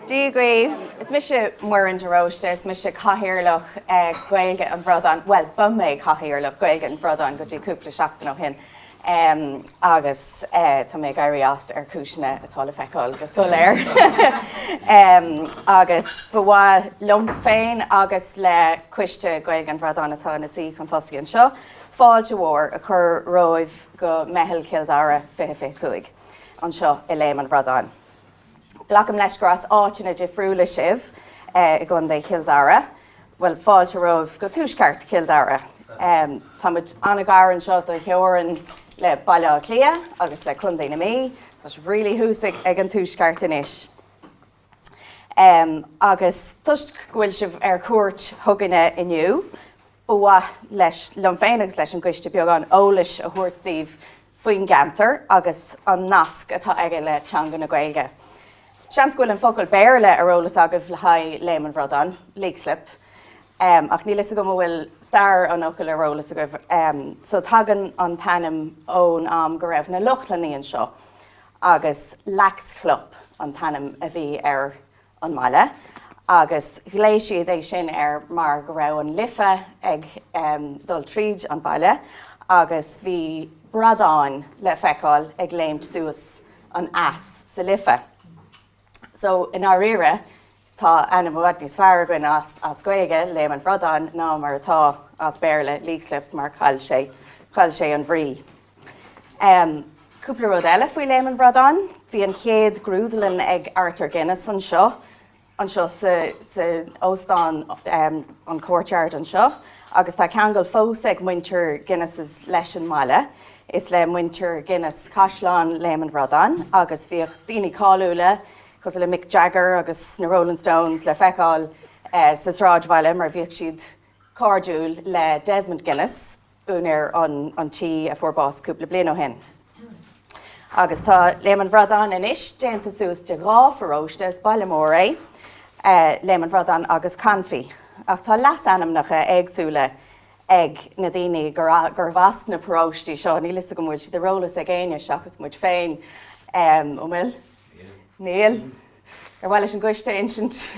Dia dhaoibh, is mise Muireann de Róiste, is mise Cathaoirleach Gaeilge an Bhradáin, bhuel, ba mé Cathaoirleach Gaeilge an Bhradáin go dtí cúpla seachtain ó shin agus tá mé ag éirí as ar chúiseanna atá le feiceáil go soiléir. Agus ba mhaith liom féin agus le Coiste Gaeilge an Bhradáin atá ina suí chun tosaigh anseo, fáilte mhór a chur romhaibh go Meitheal Chill Dara 2025 anseo i Léim an Bhradáin. Glacaim leis gur as áiteanna difriúla sibh i gContae Chill Dara. Bhuel, fáilte romhaibh go tuaisceart Chill Dara. Tá muid an-ghar anseo do theorainn le Baile Átha Cliath agus le Contae na Mí. Tá sibh really thuas ag an tuaisceart anois. Agus toisc go bhfuil sibh ar cuairt chugainne inniu, ba mhaith leis, liom féin agus leis an gcoiste beagán eolais a thabhairt daoibh faoin gceantar agus an nasc atá aige le teanga na Gaeilge. Seans go bhfuil an focal Béarla ar eolas agaibh le haghaidh Léim an Bhradáin, Leixlip, ach níl fhios agam an bhfuil stair an fhocail ar eolas agaibh. So tagann an t-ainm ón am go raibh na Lochlannaigh anseo agus Laxclop an t-ainm a bhí ar an mbaile agus ghlaoigh siad é sin air mar go raibh an Life ag dul tríd an bhaile agus bhí bradáin le feiceáil ag léimt suas an eas sa Life. So i ndáiríre tá ainm i bhfad níos fearr againn as as Gaeilge, Léim an Bhradáin, ná mar atá as Béarla, Leixlip, mar chaill sé chaill sé an bhrí. Cúpla rud eile faoi Léim an Bhradáin, bhí an chéad ghrúdlann ag Arthur Guinness anseo, anseo sa óstán an Courtyard anseo, agus tá ceangal fós ag muintir Guinness' leis an mbaile. Is le muintir Guinness Caisleán Léim an Bhradáin agus bhíodh daoine cáiliúla cosúil le Mick Jagger agus na Rolling Stones le feiceáil sa sráidbhaile mar bhíodh siad cairdiúil le Desmond Guinness. úinéir an tí a fuair bás cúpla bliain ó shin. Agus tá Léim an Bhradáin anois déanta suas de dhá pharóiste, is baile mór é, Léim an Bhradáin agus Confey. Ach tá leasainmneacha éagsúla ag na daoine gurbh as na paróistí seo, níl fhios agam an bhfuil siad ar eolas ag éinne seachas muid féin, an bhfuil? Níl. Ar mhaith leis an gcoiste insint?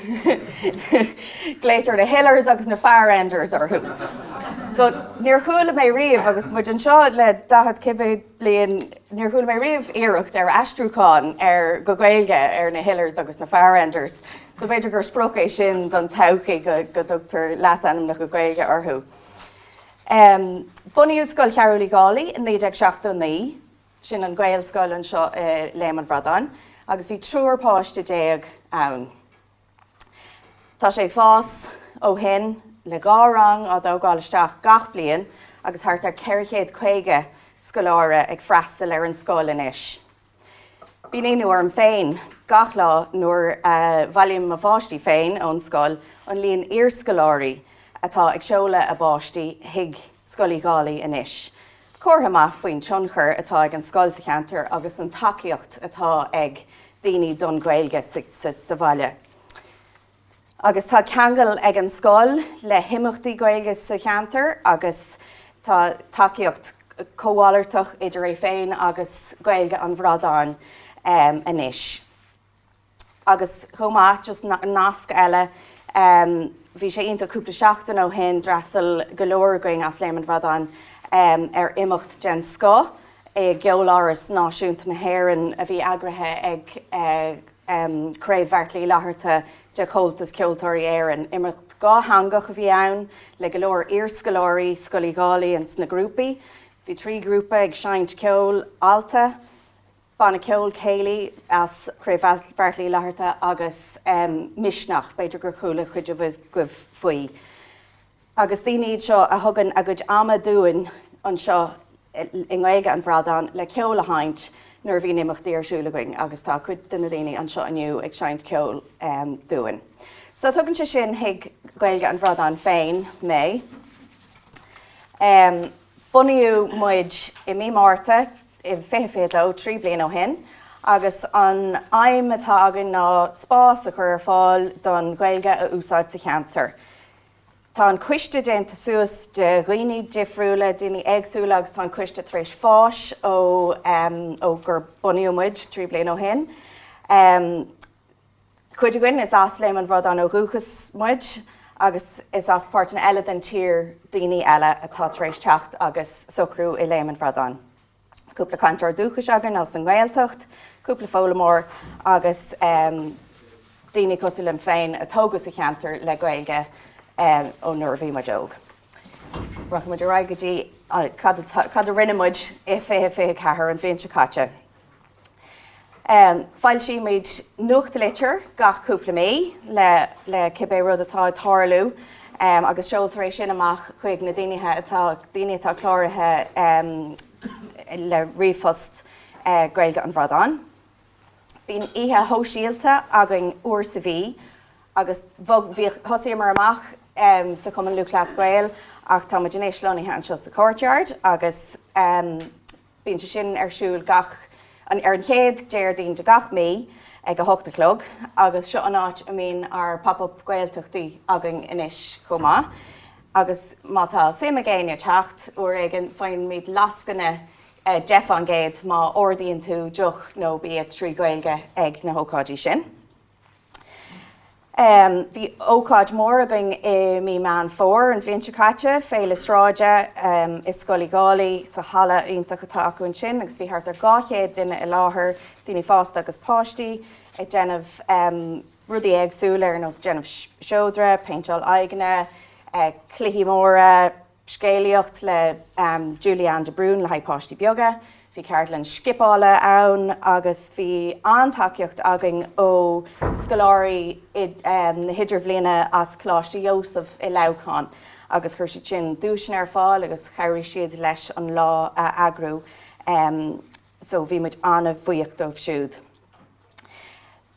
Glaoitear na Hillers agus na Far-Enders orthu. So, níor chuala mé riamh, agus muid anseo le 40 cibé bliain, níor chuala mé riamh iarracht ar aistriúchán ar go Gaeilge ar na Hillers agus na Far-Enders. So b'fhéidir gur sprioc é sin don todhchaí go go dtugtar leasainmneacha Gaeilge orthu. Bunaíodh Scoil Chearúil Uí Dhálaigh in 1979. Sin an Ghaelscoil anseo i Léim an Bhradáin agus bhí triúr páiste ann. Tá sé ag fás ó shin le dhá rang á dtógáil isteach gach bliain agus thart ar 450 scoláire ag freastal ar an scoil anois. Bíonn ionadh orm féin gach lá nuair a bhailím mo pháistí féin ón scoil an líon iarscoláirí atá ag seoladh a bpáistí chuig Scoil Uí Dhálaigh anois. Comhartha maith faoin tionchar atá ag an scoil sa cheantar agus an tacaíocht atá ag daoine don Ghaeilge sa bhaile. Agus tá ceangal ag an scoil le himeachtaí Gaeilge sa cheantar agus tá tacaíocht chómhalartach idir é féin agus Gaeilge an Bhradáin anois. Agus chomh maith, just nasc eile, bhí sé iontach cúpla seachtain ó shin, d'fhreastail go leor againn as Léim an Bhradáin ar imeacht den scoth i gCeoláras Náisiúnta na hÉireann a bhí eagraithe ag Craobh Bheairtle Uí Fhlatharta de Chomhaltas Ceoltóirí Éireann. Imeacht dhátheangach a bhí ann le go leor iarscoláirí Scoil Uí Dhálaigh ins na grúpaí. Bhí trí ghrúpa ag seinnt ceoil, Alta, Banna ceoil céilí as Craobh Bheairtle Uí Fhlatharta agus Misneach, b'fhéidir gur chuala cuid agaibh faoi. Agus daoine iad seo a thugann a gcuid ama dúinn anseo i nGaeilge an Bhradáin le ceol a sheinnt nuair a bhíonn imeachtaí ar siúl againn agus tá cuid de na daoine anseo inniu ag seinnt ceoil dúinn. So tugann sé sin chuig Gaeilge an Bhradáin féin mé. Bunaíodh muid i mí Márta i 2022, 3 bliana ó shin, agus an aidhm atá againn ná spás a chur ar fáil don Ghaeilge a úsáid sa cheantar. Tá an coiste déanta suas de dhaoine difriúla, daoine éagsúla agus tá an coiste tar éis fáis ó ó gur bunaíodh muid 3 bliana ó shin. Cuid againn, is as Léim an Bhradáin ó dhúchas muid agus is as páirteanna eile den tír daoine eile atá tar éis teacht agus socrú i Léim an Bhradáin. Cúpla cainteoir dúchais againn as an nGaeltacht, cúpla foghlaimeoir agus daoine cosúil liom féin a tógadh sa cheantar le Gaeilge ó nuair a bhí muid óg. Rachaidh muid ar aghaidh go dtí cad a rinne muid i 2024, an bhliain seo caite. Foilsímid nuachtlitir gach cúpla mí le le cibé rud atá ag tarlú agus seoltar é sin amach chuig na daoine atá daoine atá cláraithe le ríomhphost Gaeilge an Bhradáin. Bíonn oíche shóisialta againn uair sa mhí agus bhog bhíodh thosaíomar amach sa Chumann Lúthchleas Gael ach tá muid anois lonnaithe anseo sa Courtyard agus Bíonn sé sin ar siúl gach ar an chéad Déardaoin de gach mí ag 8 a chlog agus seo an áit a mbíonn ár Pop Up Gaeltachtaí againn anois chomh maith. Agus má tá suim ag éinne teacht uair éigin, faighimid lascaine 10% má ordaíonn tú deoch nó bia trí Ghaeilge ag na hócáidí sin. Bhí ócáid mhór againn i mí Meán Fómhair an bhliain seo caite, Féile Sráide i Scoil Uí Dhálaigh sa halla iontach atá acu ansin agus bhí thart ar 200 duine i láthair, daoine fásta agus páistí, ag déanamh rudaí éagsúla ar nós déanamh seodra, péinteáil aghaidheanna, cluichí móra, Scéalaíocht le Julie Ann de Brún le haghaidh páistí beaga. Bhí ceardlann scipeála ann agus bhí an-tacaíocht againn ó scoláirí na hidirbhliana as Coláiste Sheosaimh i Leamhcán agus chuir siad sin duaiseanna ar fáil agus chabhraigh siad leis an lá a eagrú so bhí muid an-bhuíoch dóibh siúd.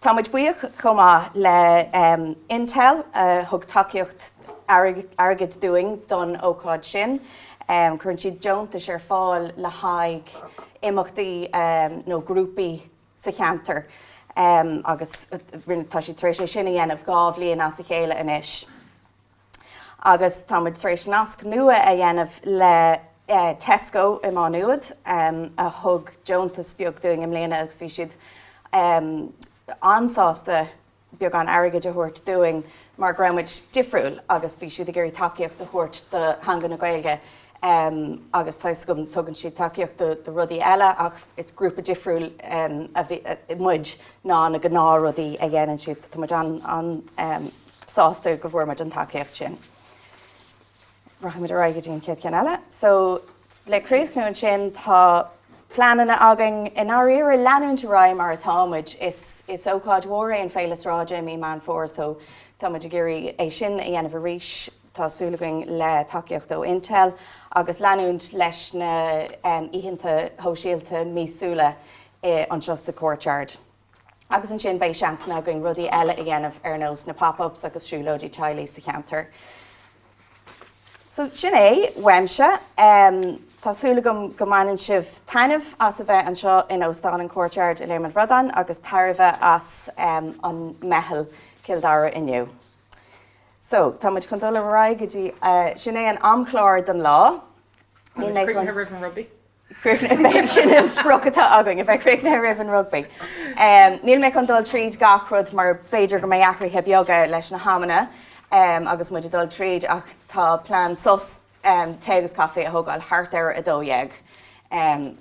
Tá muid buíoch chomh maith le Intel a thug tacaíocht airgid dúinn don ócáid sin. Cuireann siad deontais ar fáil le haghaidh imeachtaí nó grúpaí sa cheantar agus tá siad tar éis é sin a dhéanamh 2 bhliain as a chéile anois. Agus tá muid tar éis nasc nua a dhéanamh le Tesco i Má Nuad a thug deontas beag dúinn i mbliana agus bhí siad an-sásta beagán airgid a thabhairt dúinn mar go raibh muid difriúil agus bhí siad ag iarraidh tacaíocht a thabhairt do theanga na Gaeilge agus tá 'fhios agam tugann siad tacaíocht do rudaí eile ach is grúpa difriúil a bhí muid ná na gnáthrudaí a dhéanann siad so tá muid an sásta go bhfuair muid an tacaíocht sin. Rachaidh muid ar aghaidh go dtí an chéad cheann eile. So, le críochnú ansin, tá pleananna againn i ndáiríre leanúint ar aghaidh mar atá muid. Is is ócáid mhór é an Féile Sráide i mí Meán Fómhair so tá muid ag iarraidh é sin a dhéanamh arís. Tá súil againn le tacaíocht ó Intel agus leanúint leis na oícheanta shóisialta míosúla anseo sa Courtyard. Agus ansin beidh seansanna againn rudaí eile a dhéanamh ar nós na pop-ups agus siúlóidí teaghlaigh sa cheantar. So sin é uaimse. Tá súil agam go mbaineann sibh taitneamh as a bheith anseo in Óstán an Courtyard i Léim an Bhradáin agus tairbhe as an meitheal Cill Dara inniu. So tá muid chun dul ar aghaidh go dtí, sin é an amchlár don lá. Níl mé chun. Críochnaithe roimh an rugbaí. Sin an sprioc atá againn, a bheith críochnaithe roimh an rugbaí. Níl mé chun dul tríd gach rud mar b'fhéidir go mbeidh athruithe beaga leis na hamanna agus muid ag dul tríd ach tá plean sos tae agus caife a thógáil thart ar 12:00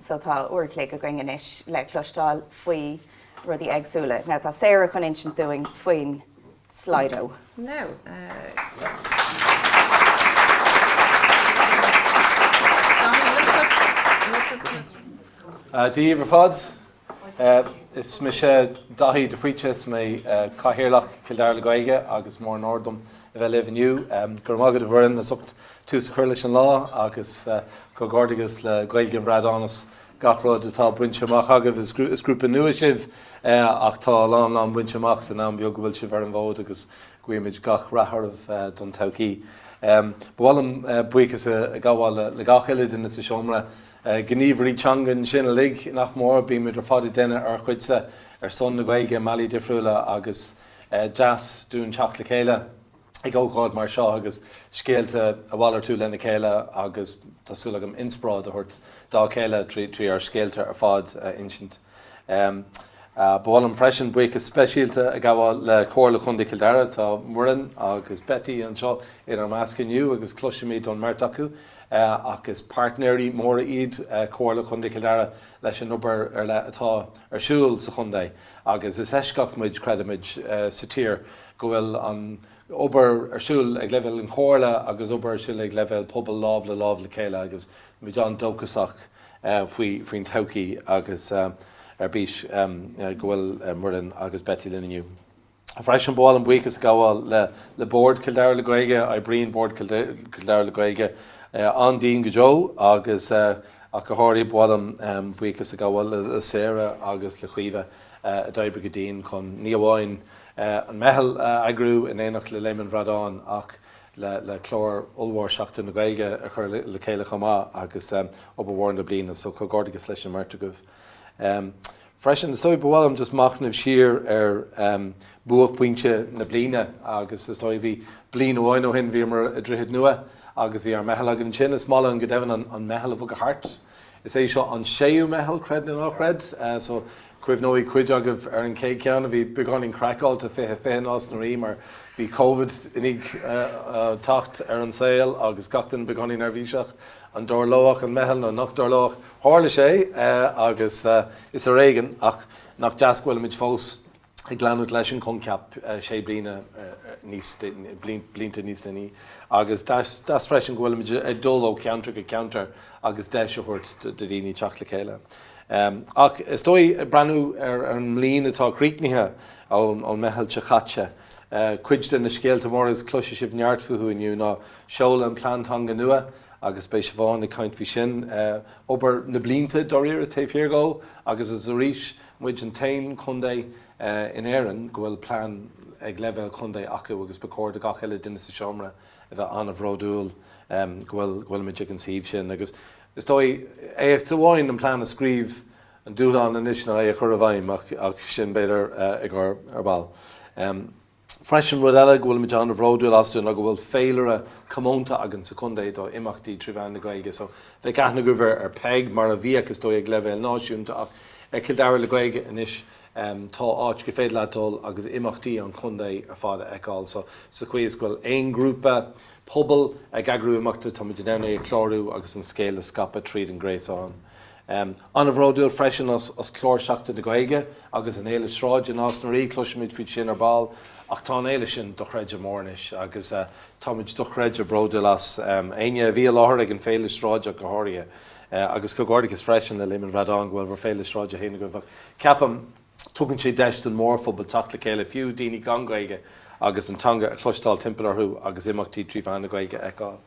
so tá uair a chloig againn anois le cloisteáil faoi rudaí éagsúla. Now tá Sarah chun insint dúinn faoin Slido. Now. Dia daoibh ar fad. Is mise Daithí de Faoite, is mé Cathaoirleach Chill Dara le Gaeilge agus mór an onóir dom a bheith libh inniu. Go raibh maith agat a Mhuireann as ucht tús a chur leis an lá agus comhghairdeachas le Gaeilge an Bhradáin as gach rud atá bainte amach agaibh. Is grúpa nua sibh ach tá a lán lán bainte amach san am beag go bhfuil sibh ar an bhfód agus guímid gach rath oraibh don todhchaí. Ba mhaith liom buíochas a ghabháil le gach uile duine sa seomra, gníomhairí teanga ansin uilig, nach mór. Bímid ar fad ag déanamh ár gcuidse ar son na Gaeilge i mbealaí difriúla agus deas dúinn teacht le chéile. ag ócáid mar seo agus scéalta a mhalartú lena chéile agus tá súil agam inspioráid a thabhairt dá chéile trí ár scéalta ar fad a insint. Ba mhaith liom freisin buíochas speisialta a ghabháil le Comhairle Chontae Chill Dara. Tá Muireann agus Betty anseo inár measc inniu agus cloisfimid ón mbeirt acu ach is páirtnéirí móra iad Comhairle Chontae Chill Dara leis an obair ar leith atá ar siúl sa chontae agus is eisceacht muid, creidimid, sa tír go bhfuil an obair ar siúl ag leibhéal an chomhairle agus obair ar siúl ag leibhéal pobail lámh le lámh le chéile agus muid an-dóchasach faoin todhchaí agus ar bís go bhfuil Muireann agus Betty linn inniu. Freisin, ba mhaith liom buíochas a ghabháil le Bord Chill Dara le Gaeilge. Oibríonn Bord Chill Dara le Gaeilge an-dian go deo agus ach go háirithe ba mhaith liom buíochas a ghabháil le Sarah agus le Caoimhe a d'oibrigh go dian chun ní amháin an meitheal a eagrú in éineacht le Léim an Bhradáin ach le clár ollmhór Seachtain na Gaeilge a chur le chéile chomh maith agus obair mhór na bliana so comhghairdeachas leis an mbeirt agaibh. Freisin, is dóigh, ba mhaith liom just machnamh siar ar buaicphointe na bliana agus is dóigh bhí bliain amháin ó shin bhíomar i Droichead Nua agus bhí ár meitheal againn ansin. Is maith linn go deimhin an meitheal a bhogadh thart. Is é seo an séú meitheal, creid nó ná creid, so cuimhneoidh cuid agaibh ar an chéad cheann a bhí beagáinín craiceáilte, 2020 i Nás na Rí mar bhí Covid i ndiaidh teacht ar an saol agus gach duine beagáinín neirbhíseach an dtarlódh an meitheal nó nach dtarlódh. Tharla sé agus is ar éigean ach nach deas go bhfuilimid fós ag leanúint leis an choincheap sé bliana níos blianta níos déanaí agus deas freisin go bhfuilimid ag dul ó cheantar go ceantar agus deis a thabhairt do dhaoine teacht le chéile. Ach is dóigh, ag breathnú ar an mbliain atá críochnaithe ón meitheal seo caite, cuid de na scéalta móra agus cloisfidh sibh neart fúthu inniu ná seoladh an plean teanga nua agus beidh Siobhán ag caint faoi sin, obair na blianta dáiríre taobh thiar dhó agus is arís muid an t-aon chontae in Éirinn go bhfuil plean ag leibhéal contae acu agus ba chóir do gach uile duine sa seomra a bheith an-bhródúil go bhfuil go bhfuilimid ag an suíomh sin agus is dóigh éacht amháin an plean a scríobh an dúshlán anois ná é a chur i bhfeidhm ach ach sin b'fhéidir ag ar ball. Freisin, rud eile go bhfuilimid an-bhródúil astu ná go bhfuil féilire comónta againn sa chontae do imeachtaí trí mheán na Gaeilge. So, bheadh aithne agaibh ar Peig mar a bhíodh is dóigh ag leibhéal náisiúnta ach ar Chill Dara le Gaeilge anois tá áit gur féidir leat dul agus imeachtaí an chontae ar fad a fheiceáil. So, sa chaoi is go bhfuil aon ghrúpa pobail ag eagrú imeachta táimid in ann é a chlárú agus an scéal a scaipeadh tríd an gréasán. An-bhródúil freisin as clár Seachtain na Gaeilge agus an Fhéile Sráide i Nás na Rí, cloisfimid faoi sin ar ball, ach tá an fhéile sin dochreidte mór anois agus táimid dochreidte bródúil as. Éinne a bhí i láthair ag an Féile Sráide ach go háirithe. Agus comhghairdeachas freisin le Léim an Bhradáin go bhfuil bhur Féile Sráide féin agaibh ach ceapaim tugann sé deis don mhórphobal teacht le chéile, fiú daoine gan Gaeilge, agus an teanga a chloisteáil timpeall orthu agus imeachtaí trí mheán na Gaeilge a fheiceáil.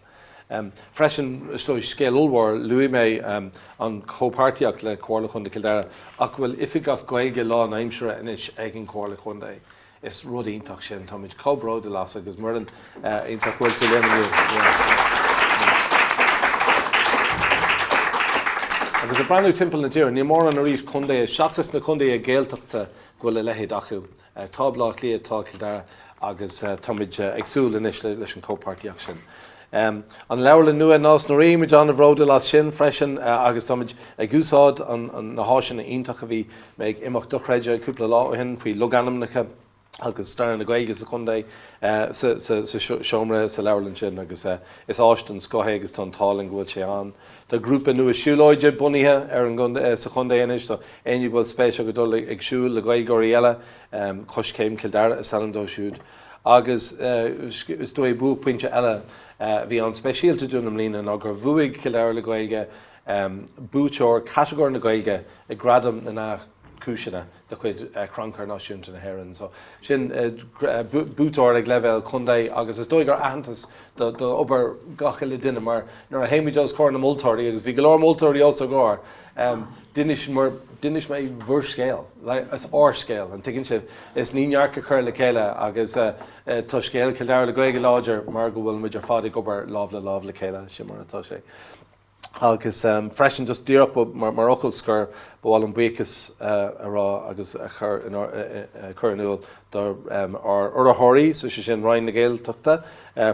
Freisin, is dóigh, scéal ollmhór, luaigh mé an chomhpháirtíocht le Comhairle Chontae Chill Dara ach go bhfuil Oifigeach Gaeilge lánaimseartha anois ag an Chomhairle Chontae. Is rud iontach sin, táimid chomh bródúil as agus Muireann, iontach go bhfuil tú linn inniu. Agus ag breathnú timpeall na tíre, níl mórán arís contaetha seachas na contaetha Gaeltachta go bhfuil a leithéid acu. Tá Baile Átha Cliath, tá Cill Dara agus táimid ag súil anois leis an chomhpháirtíocht sin. An leabharlann nua i Nás na Rí, muid an-bhródúil as sin freisin agus táimid ag úsáid na háiseanna iontacha. Bhí mé ag imeacht dochreidte cúpla lá ó shin faoi logainmneacha agus stair na Gaeilge sa chontae sa seomra sa leabharlann sin agus is áis den scoth é agus tá an t-ádh linn go bhfuil sé ann. Tá grúpa nua siúlóide bunaithe ar an sa chontae anois so éinne go bhfuil spéis acu dul ag siúl le Gaeilgeoirí eile, Coiscéim Chill Dara is ainm dó siúd. Agus is dóigh buaicphointe eile a bhí an-speisialta dúinn i mbliana ná gur bhuaigh Cill Dara le Gaeilge buaiteoir catagóir na Gaeilge ag Gradaim na nDea-Chúiseanna de chuid Chrannchur Náisiúnta na hÉireann. So sin buaiteoir ag leibhéal contae agus is dóigh gur aitheantas do obair gach uile duine mar nuair a théimid os comhair na moltóirí agus bhí go leor moltóirí os ár gcomhair, d'inis mar d'inis mé bhur scéal, is ár scéal, an dtuigeann sibh? Is ní neart a chur le chéile agus tá scéal Chill Dara le Gaeilge láidir mar go bhfuil muid ar fad ag obair lámh le lámh le chéile, sin mar atá sé. Agus freisin, just díreach mar fhocal scoir, ba mhaith liom buíochas a rá agus a chur in iúl do ár urraitheoirí, so sé sin Roinn na Gaeltachta,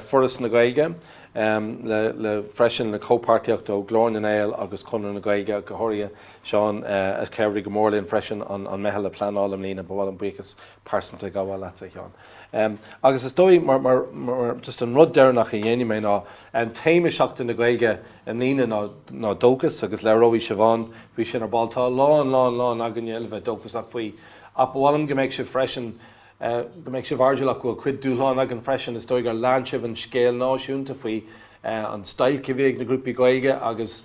Foras na Gaeilge. Le, freisin, le comhpháirtíocht ó Ghlór na nGael agus Conradh na Gaeilge, go háirithe Seán, a chabhraigh go mór linn freisin an meitheal a pleanáil i mbliana. Ba mhaith liom buíochas pearsanta a ghabháil leatsa, a Sheáin. Agus is dóigh, mar, mar, mar, just an rud deireanach a dhéanfaidh mé ná, téama Seachtain na Gaeilge i mbliana ná, ná dóchas agus labhróidh Siobhán faoi sin ar ball. Tá a lán, lán, lán againne le bheith dóchasach faoi ach ba mhaith liom go mbeadh sibh freisin, go mbeadh sibh airdeallach go bhfuil cuid dúshlán againn freisin. Is dóigh gur lean sibh an scéal náisiúnta faoi an stailc a bhí ag na grúpaí Gaeilge agus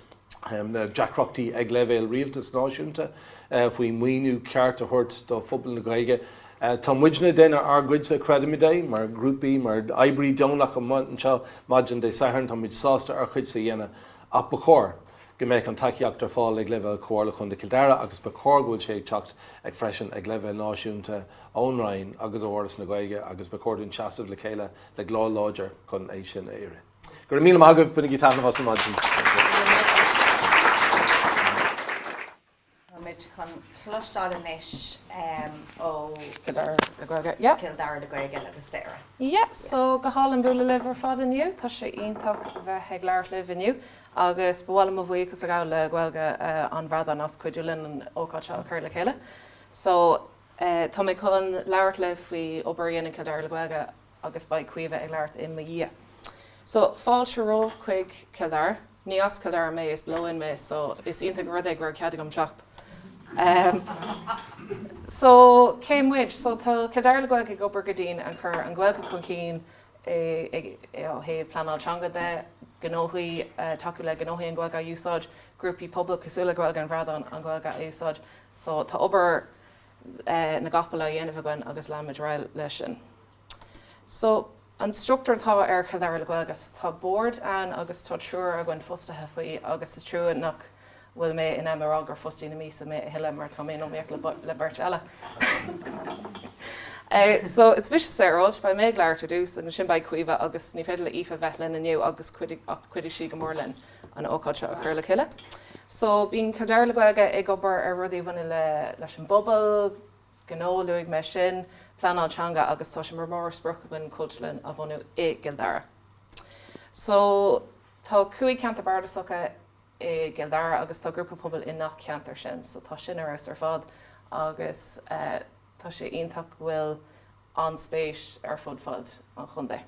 na deacrachtaí ag leibhéal rialtas náisiúnta faoi maoiniú ceart a thabhairt do phobal na Gaeilge. Tá muidne ag déanamh ár gcuidse, creidimid é, mar ghrúpaí, mar oibrí deonach amuigh anseo maidin Dé Sathairn, tá muid sásta ár gcuidse a dhéanamh ach ba chóir go mbeadh an tacaíocht ar fáil ag leibhéal Chomhairle Chontae Chill Dara agus ba chóir go bhfuil sé ag teacht ag freisin ag leibhéal náisiúnta ón Roinn agus ó Fhoras na Gaeilge agus ba chóir dúinn seasamh le chéile le glór láidir chun é sin a iarraidh. Go raibh míle maith agaibh, bainigí taitneamh as an maidin. Táimid chun cloisteáil anois ó Cill Dara le Gaeilge. Yeah. Cill Dara le Gaeilge agus Sarah. Yeah, so go hálainn bualadh libh ar fad inniu. Tá sé iontach bheith ag labhairt libh inniu agus ba mhaith liom mo bhuíochas a ghabháil le Gaeilge an Bhradáin as cuidiú linn an ócáid seo a chur le chéile. So tá mé chun labhairt libh faoi obair a dhéanann Cill Dara le Gaeilge agus beidh Caoimhe ag labhairt i mo dhiaidh. So, fáilte romhaibh chuig Cill Dara. Ní as Cill Dara mé, is blow-in mé, so is iontach an rud é go raibh cead agam teacht. So, cé muid? So, tá Cill Dara le Gaeilge ag obair go dian ag cur an Ghaeilge chun cinn ó thaobh pleanáil teanga de, gnóthaí, tacú le gnóthaí an Ghaeilge a úsáid, grúpaí pobail cosúil le Gaeilge an Bhradáin an Ghaeilge a úsáid. So, tá obair na gcapall á dhéanamh againn agus leanfaimid ar aghaidh leis sin. So, an struchtúr atá ar Chill Dara le Gaeilge, so tá bord ann agus tá triúr againn fostaithe faoi agus is trua nach bhfuil mé in ann a rá gur fostaí na míosa mé a thuilleadh mar tá mé in iomaíocht le beirt eile. So, is mise Sarah Walsh, beidh mé ag labhairt ar dtús agus ansin beidh Caoimhe agus ní féidir le Aoife bheith linn inniu agus ach chuidigh sí go mór linn an ócáid seo a chur le chéile. So, bíonn Cill Dara le Gaeilge ag obair ar rudaí a bhaineann le leis an bpobal, gnó, luaigh mé sin, pleanáil teanga agus tá sé mar mhórsprioc againn cultúrlann a bhunú i gCill Dara. So, tá 5 ceantar bardasacha i gCill Dara agus tá grúpa pobail i ngach ceantar sin, so tá sin ar fheabhas ar fad agus tá sé iontach go bhfuil an-spéis ar fud fad an chontae.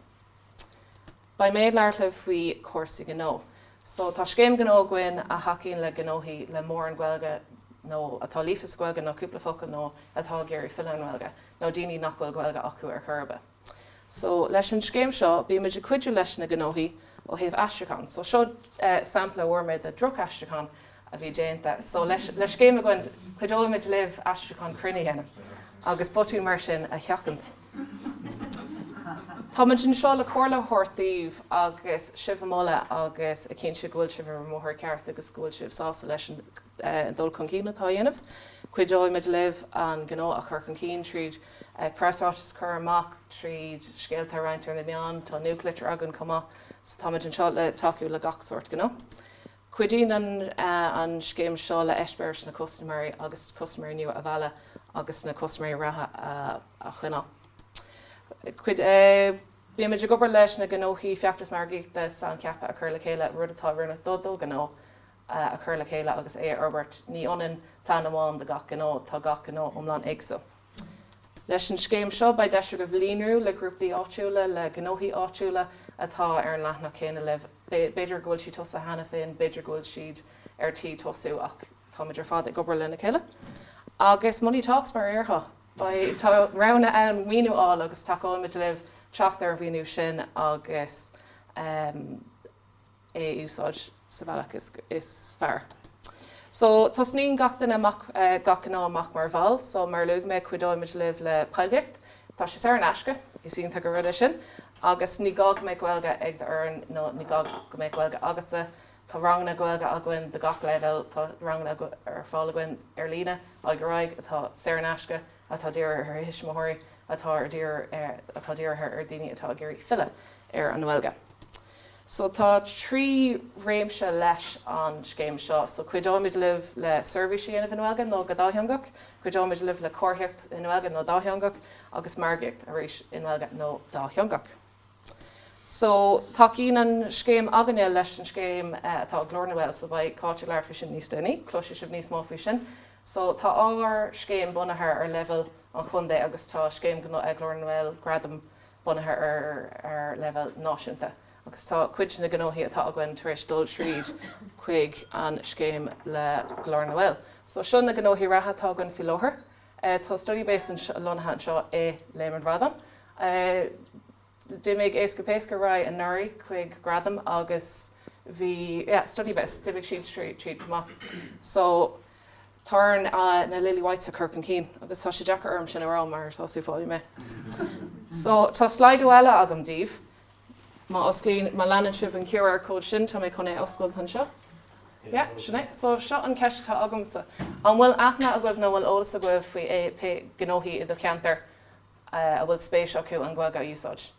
Beidh mé ag labhairt libh faoi chúrsaí gnó. So tá scéim gnó againn a thacaíonn le gnóthaí le mórán Gaeilge nó atá líofa sa Ghaeilge nó cúpla focal nó atá ag iarraidh filleadh ar an nGaeilge nó daoine nach bhfuil Gaeilge acu ar chor ar bith. So leis an scéim seo bímid ag cuidiú leis na gnóthaí ó thaobh aistriúchán. So seo sampla a bhfuair mé de droch-aistriúchán a bhí déanta. So leis le scéim againn cuideoimid libh aistriúchán cruinn a dhéanamh agus botúin mar sin a sheachaint. Táimid anseo le comhairle a thabhairt daoibh agus sibh a mholadh agus a chinntiú go bhfuil sibh ar an mbóthar ceart agus go bhfuil sibh sásta leis an dul chun cinn atá á dhéanamh. Cuideoimid libh an gnó a chur chun cinn tríd preasráiteas a chur amach, tríd scéalta a roinnt ar na meáin, tá nuachtlitir againn chomh maith, so táimid anseo le tacú le gach sórt gnó. Cuidíonn an scéim seo le eispéiris na custaiméirí agus custaiméirí nua a mhealladh agus na custaiméirí reatha a choinneáil. Bímid ag obair leis na gnóthaí feachtas margaíochta saincheaptha a chur le chéile, rud atá oiriúnach do do ghnó a chur le chéile agus é a fhorbairt. Ní ionann plean amháin do gach gnó, tá gach gnó iomlán éagsúil. Leis an scéim seo, beidh deis agaibh líonrú le grúpaí áitiúla, le gnóthaí áitiúla atá ar an leathanach céanna libh. B'fhéidir go bhfuil siad tosaithe cheana féin, b'fhéidir go bhfuil siad ar tí tosú ach táimid ar fad ag obair lena chéile. Agus money talks mar a déarfá. Beidh, tá roghanna ann maoiniú a fháil agus tacóimid libh teacht ar an mhaoiniú sin agus é a úsáid sa bhealach is fearr. So, tosnaíonn gach duine amach, gach gnó amach mar bhall, so mar a luaigh mé, cuideoimid libh le poiblíocht. Tá sé saor in aisce, is iontach an rud é sin, agus ní gá go mbeadh Gaeilge ag d'fhoireann nó ní gá go mbeadh Gaeilge agatsa. Tá ranganna Gaeilge againn do gach leibhéal, tá ranganna ar fáil againn ar líne, aghaidh ar aghaidh, atá saor in aisce, atá dírithe ar thuismitheoirí, atá ar atá dírithe ar daoine atá ag iarraidh filleadh ar an nGaeilge. So tá 3 réimse leis an scéim seo. So cuideoimid libh le seirbhís a dhéanamh i nGaeilge nó go dátheangach, cuideoimid libh le comharthaíocht i nGaeilge nó dátheangach agus margaíocht arís i nGaeilge nó dátheangach. So, tacaíonn an scéim againne leis an scéim atá ag Glór na nGael, so beidh Cáit ag labhairt faoi sin níos déanaí, cloisfidh sibh níos mó faoi sin. So, tá ár scéim bunaithe ar leibhéal an chontae agus tá scéim Glór na nGael, Gradam, bunaithe ar leibhéal náisiúnta agus tá cuid de na gnóthaí atá againn tar éis dul tríd chuig an scéim le Glór na nGael. So, seo na gnóthaí reatha atá againn faoi láthair. Tá Study Base lonnaithe anseo i Léim an Bhradáin. D'imigh Éasca Péasca ar aghaidh anuraidh chuig Gradam agus bhí, yeah, Study Base, d'imigh siad tríd chomh maith. So, tá orainn na Lily Whites a chur chun cinn agus tá sé deacair orm sin a rá mar is as Uíbh Fhailí mé. So, tá Slido eile agam daoibh. Má osclaíonn, má leanann sibh an QR code sin, tá mé chun é a oscailt anseo. Yeah, sin é. So, seo an ceist atá agamsa. An bhfuil aithne agaibh nó an bhfuil eolas agaibh faoi pé gnóthaí i do cheantar a bhfuil spéis acu an Ghaeilge a úsáid?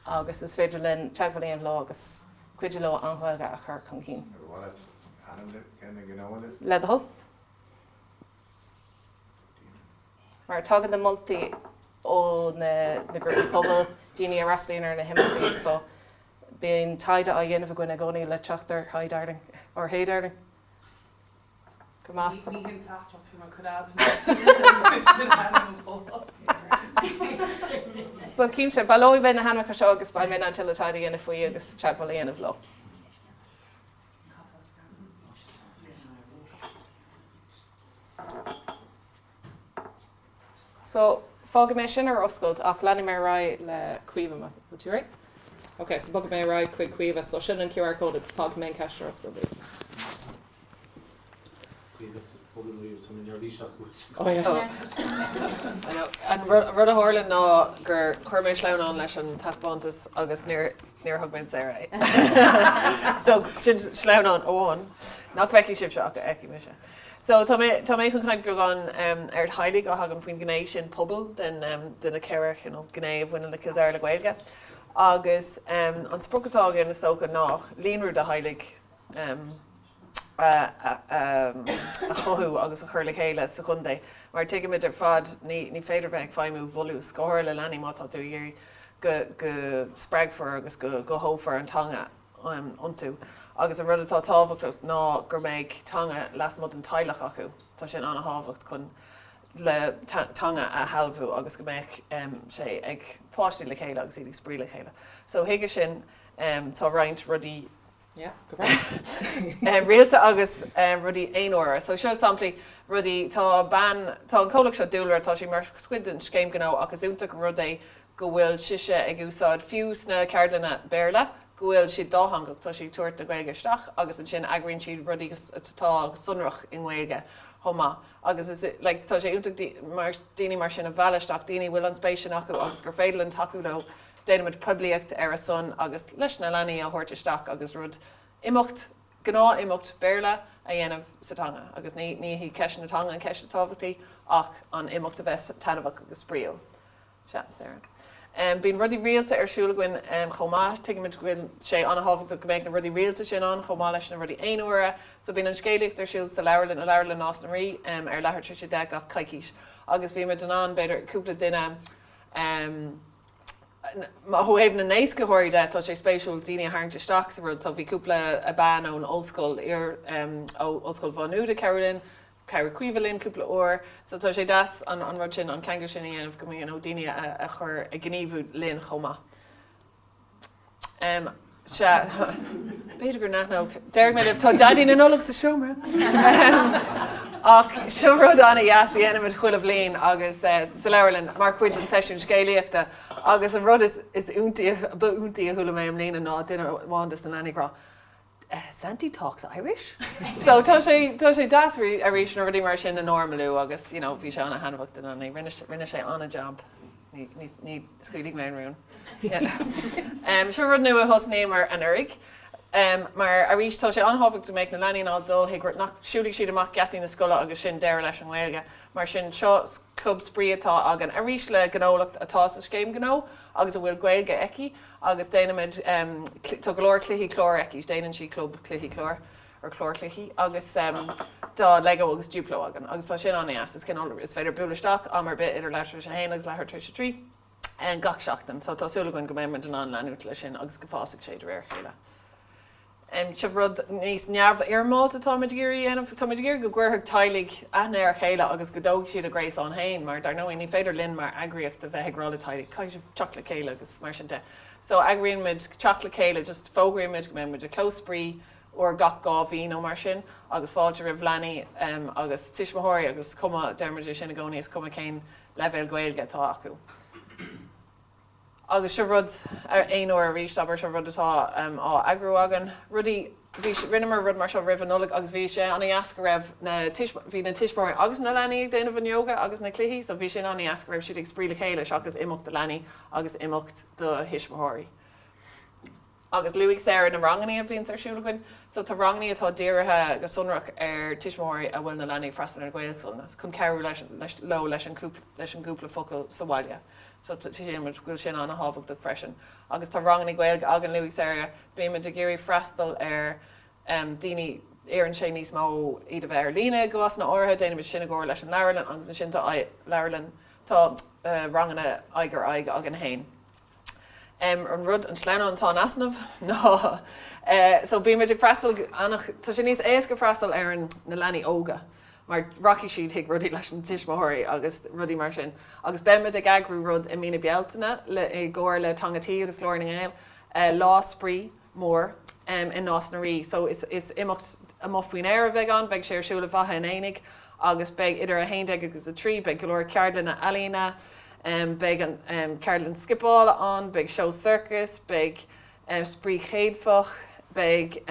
Agus is féidir linn teagmháil a dhéanamh leo agus cuidiú leo an Ghaeilge a chur chun cinn. Ar mhaith leat ainm na ngnó a lua? Le do thoil. Mar tagann na moltaí ó na grúpaí pobail, daoine a fhreastalaíonn ar na himeachtaí, so bíonn taighde á dhéanamh againn i gcónaí le teacht ar hey darling, or hey darling. Go maith. Ní hin teachtaireacht faoi mar coimeád sin ainm an chomhlacht. So cinnte, baileoidh mé na hainmneacha seo agus beidh mé in ann tuilleadh taighde a dhéanamh faoi agus teagmháil a dhéanamh leo. So, fágfaidh mé sin ar oscailt ach leanfaidh mé ar aghaidh le Caoimhe, má bhfuil tú réidh? Ok, so bogfaidh mé ar aghaidh chuig Caoimhe. So sin an QR code agus fágfaidh mé an ceist ar oscailt daoibh. Caoimhe, foghlaim riamh, tá mé neirbhíseach go bhfuil sé. Oh yeah. I know. An rud a tharla ná gur chuir mé sleamhnán leis an taispeántas agus níor níor thug mé do Sarah é. So sin sleamhnán amháin nach bhfeicfidh sibhse ach a fheicfidh mise. So tá mé tá mé chun caint beagán ar theaghlaigh a thagann faoin ghné sin pobail den de na ceithre chineál gné a bhaineann le Cill Dara le Gaeilge. Agus an sprioc atá againn is dócha ná líonrú de theaghlaigh a a chothú agus a chur le chéile sa chontae. Mar tuigimid ar fad ní ní féidir bheith ag feidhmiú i bhfolús, go háirithe le leanaí má tá tú ag iarraidh go go spreagfar agus go gcothófar an teanga. iontu agus an rud atá tábhachtach ná go mbeidh teanga lasmuigh den teaghlach acu. Tá sin an-thábhacht chun le teanga a shealbhú agus go mbeadh sé ag páistí le chéile agus iad ag spraoi le chéile. So chuige sin tá roinnt rudaí rialta agus rudaí aonuaire. So seo samplaí rudaí, tá bean, tá an comhlacht seo Dúlra, tá sé mar chuid den scéim gnó ach is iontach an rud é go bhfuil sise ag úsáid, fiú sna ceardlanna Béarla, go bhfuil siad dátheangach, tá sí ag tabhairt na Gaeilge isteach agus ansin eagraíonn siad rudaí atá sonrach i nGaeilge chomh maith agus is like tá sé iontach mar daoine mar sin a mhealladh isteach, daoine a bhfuil an spéis sin acu agus gur féidir linn tacú leo, déanaimid poiblíocht ar a son agus leis na leanaí a thabhairt isteach agus rud, imeacht, gnáth imeacht Béarla a dhéanamh sa teanga agus ní ní hí ceist na teanga an ceist is tábhachtaí ach an imeacht a bheith taitneamhach agus spraíúil. Sea, Sarah. Bíonn rudaí rialta ar siúl againn chomh maith. Tuigimid go bhfuil sé an-thábhachtach go mbeidh na rudaí rialta sin ann chomh maith leis na rudaí aonuaire. So bíonn an scéalaíocht ar siúl sa leabharlann, i Leabharlann Nás na Rí, ar leathuair tar éis a 10 gach coicís. Agus bímid in ann, b'fhéidir, cúpla duine, ó thaobh na n-éascaitheoirí de, tá sé spéisiúil daoine a tharraingt isteach sa rud. So bhí cúpla bean ón ollscoil, iar, ó Ollscoil Mhá Nuad ag cabhrú linn, Chabhraigh Caoimhe linn cúpla uair so tá sé deas an rud sin, an ceangal sin a dhéanamh go you know daoine a chur ag gníomhú linn chomh maith. Em, sea, b'fhéidir go n-aithneodh, déarfaidh mé libh, tá Daidí na Nollag sa seomra! Em, ach seo rud an-dheas a dhéanaimid chuile bhliain agus eh, sa leabharlann mar chuid den seisiún scéalaíochta agus an rud is, is iontaí, ba iontaí a chuala mé i mbliana ná duine amháin des na leanaí ag rá, Santy talks Irish? So tá sé, tá sé deas arís na rudaí mar sin a normalú agus you know bhí sé an-thaitneamhach do na leanaí. Rinne, rinne sé an-jab. Ní, ní, ní scaoilfidh mé an rún. Yeah. Seo rud nua a thosnaíomar anuraidh. Mar arís tá sé an-thábhachtach go mbeadh na leanaí in ann dul chuig rud nach siúlfaidh siad amach geataí na scoile agus sin deireadh leis an nGaeilge. Mar sin seo club spraoi atá againn arís le gnólacht atá sa scéim gnó agus a bhfuil Gaeilge aici. Agus déanaimid, tá go leor cluichí cláir aici, déanann sí club cluichí cláir, or clárchluichí, agus tá Lego agus Duplo againn agus tá sin an-dheas, is cineál, is féidir bualadh isteach am ar bith idir leathuair tar éis a haon agus leathuair tar éis a trí. Gach seachtain. So tá súil againn go mbeidh muid in ann leanúint leis sin agus go bhfásfaidh sé de réir a chéile. Seo rud níos neamhfhoirmeálta atáimid ag iarraidh a dhéanamh. Táimid ag iarraidh go gcuirfeadh teaghlaigh aithne ar a chéile agus go dtógfaidh siad a ngréasán féin mar dar ndóigh ní féidir linn mar eagraíocht a bheith ag rá le teaghlaigh caithfidh sibh teacht le chéile agus mar sin de. So eagraíonn muid teacht le chéile just fógraíonn muid go mbeidh muid ag clós spraoi uair gach 2 mhí nó mar sin agus fáilte roimh leanaí agus tuismitheoirí agus cuma, deir muid é sin i gcónaí, is cuma cén leibhéal Gaeilge atá acu. Agus seo rud, aon uair arís, abair, seo rud atá á eagrú againn. Rudaí, bhí, rinneamar rud mar seo roimh an Nollaig agus bhí sé an-dheas go raibh na tuis, bhí na tuismitheoirí agus na leanaí ag déanamh an yoga agus na cluichí so bhí sin an-dheas go raibh siad ag spraoi le chéile seachas imeacht do leanaí agus imeacht do thuismitheoirí. Agus luaigh Sarah na rangannaí a bhíonns ar siúl againn. So tá rangannaí atá dírithe go sonrach ar tuismitheoirí a bhfuil na leanaí ag freastal ar na Gaelscoileanna chun cabhrú leis, leis, leo leis an cúpla, leis an gcúpla focal sa bhaile. So sílimid go bhfuil sin an-thábhachtach freisin. Agus tá rangannaí Gaeilge againn, luaigh Sarah, bímid ag iarraidh freastal ar daoine, iarrann sé níos mó iad a bheith ar líne i gcásanna áirithe, déanaimid sin i gcomhar leis an leabharlann agus ansin tá leabharlann, tá ranganna aghaidh ar aghaidh againn féin. An rud, an sleamhnán atá in easnamh ná so bímid ag freastal an, tá sé níos éasca freastal ar an, na leanaí óga mar rachaidh siad chuig rudaí leis na tuismitheoirí agus rudaí mar sin agus beimid ag eagrú rud i mí na Bealtaine le, i gcomhar le Teanga Tí agus Glór na nGael, lá spraoi mór i Nás na Rí. So is, is imeacht amuigh faoin aer a bheidh ann, beidh sé ar siúl i bhFaiche an Aonaigh agus beidh idir 11 agus 3, beidh go leor ceardlanna ealaíne, Beidh an ceardlann scipeála ann, beidh seó sorcais, beidh spraoi chéadfach, beidh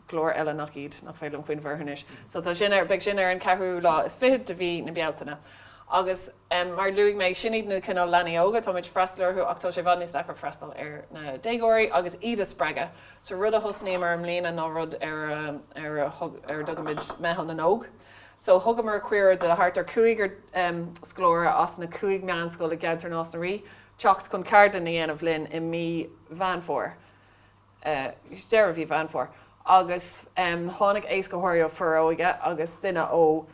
go leor eile nach iad, nach féidir liom cuimhneamh orthu anois. So tá sin ar, beidh sin ar an ceathrú lá is fichead de mhí na Bealtaine. Agus mar a luaigh mé, sin iad na cineál leanaí óga, táimid ag freastal orthu ach tá sé i bhfad níos deacra freastal ar na déagóirí agus iad a spreagadh. So rud a thosnaíomar i mbliana ná rud ar a, ar a thug, ar a dtugaimid Meitheal na nÓg. So thugamar cuireadh do thart ar cúigear scoláire as na cúig meánscoil i gceantar Nás na Rí teacht chun ceardlann a dhéanamh linn i mí Mheán Fómhair, deireadh mhí Mheán Fómhair. Agus tháinig éascaitheoirí ó Foróige agus duine ó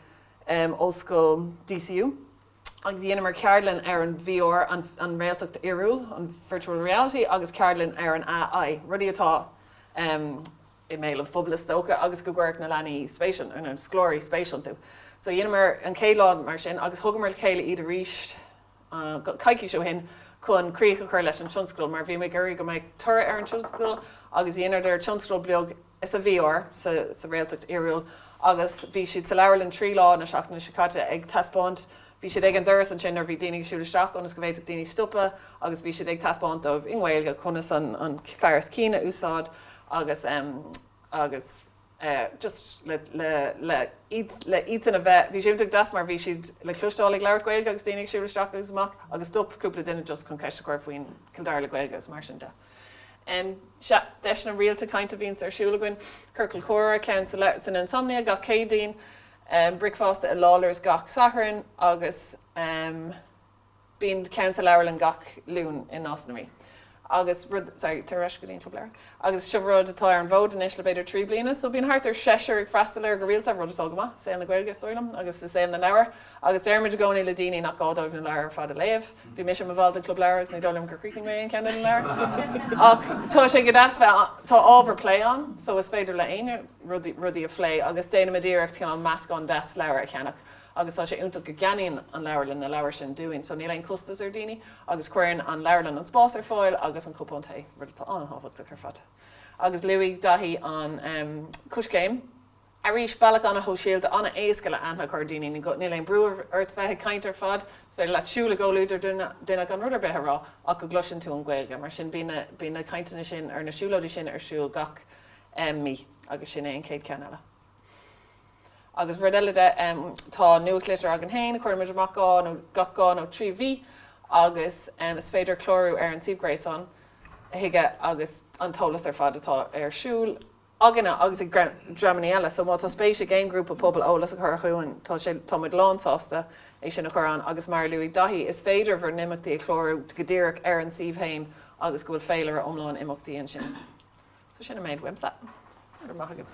Ollscoil DCU agus dheineamar ceardlann ar an VR, an réaltacht fhíorúil, an virtual reality, agus ceardlann ar an AI, rudaí atá i mbéal an phobail is dócha agus go gcuirfeadh na leanaí spéis, na scoláirí spéis iontu. So dheineamar an chéad lá mar sin agus thugamar le chéile iad arís coicís ó shin chun críoch a chur leis an tionscadal mar bhí muid ag iarraidh go mbeadh toradh ar an tionscadal agus dheineadar tionscadal beag sa VR, sa réaltacht fhíorúil agus bhí siad sa leabharlann 3 lá na seachtaine seo caite ag taispeáint Bhí siad ag an doras ansin nuair a bhí daoine ag siúl isteach ionas go bhféadfadh daoine stopadh agus bhí siad ag taispeáint dóibh i nGaeilge conas an fearas cinn a úsáid agus agus just le le le iad le iadsan a bheith bhí sé iontach deas mar bhí siad le cloisteáil ag labhairt Gaeilge agus daoine ag siúl isteach agus amach agus stop cúpla duine just chun ceist a chur faoin Cill Dara le Gaeilge agus mar sin de. Sea, deiseanna rialta cainte a bhíonns ar siúl againn, ciorcal comhrá, ceann san Insomnia gach Céadaoin, bricfeasta i Lawlor's gach Satharn agus bíonn ceann sa leabharlann gach Luan i Nás na Rí. Agus rud, sorry, tar ar ais go dtí an Club Leabhar. Agus seo rud atá ar an bhfód anois le b'fhéidir 3 bliana, so bíonn thart ar seisear ag freastal air go rialta, rud atá go maith i saol na Gaeilge is dóigh liom, agus i saol na leabhar. Agus deirimid i gcónaí le daoine nach gá dóibh na leabhair ar fad a léamh. Bhí mise i mo bhall den Chlub Leabhar agus ní dóigh liom gur chríochnaigh mé aon cheann de na leabhair. Ach tá sé go deas bheith, tá ábhar plé ann, so is féidir le éinne rudaí, rudaí a phlé agus déanaimid iarracht cineál meascán deas leabhar a cheannach agus tá sé iontach go gceannaíonn an leabharlann na leabhair sin dúinn so níl aon chostas ar daoine agus cuireann an leabharlann an spás ar fáil agus an cupán tae, rud atá an-thábhachtach ar fad. Agus luaigh Daithí an Coiscéim. Arís, bealach an-shóisialta, an-éasca le aithne a chur ar dhaoine. Níl aon brú ort bheith ag caint ar fad. Is féidir leat siúl i gcomhluadar duine gan rud ar bith a rá ach go gcloiseann tú an Ghaeilge. Mar sin, bíonn na cainteanna sin, or na siúlóidí sin ar siúl gach mí agus sin é an chéad cheann eile. Agus rud eile de, tá nuachtlitir againn féin a chuirimid amach dhá nó gach 2 nó 3 mhí agus is féidir clárú ar an suíomh gréasáin chuige agus an t-eolas ar fad atá ar siúl againne agus ag dreamanna eile so má tá spéis ag aon ghrúpa pobail eolas a chur chugainn tá sé tá muid lán sásta é sin a chur ann agus mar a luaigh Daithí is féidir bhur n-imeachtaí a chlárú go díreach ar an suíomh féin agus go bhfuil féilire iomlán imeachtaí ansin. So sin an méid uaimse. Go raibh maith agaibh.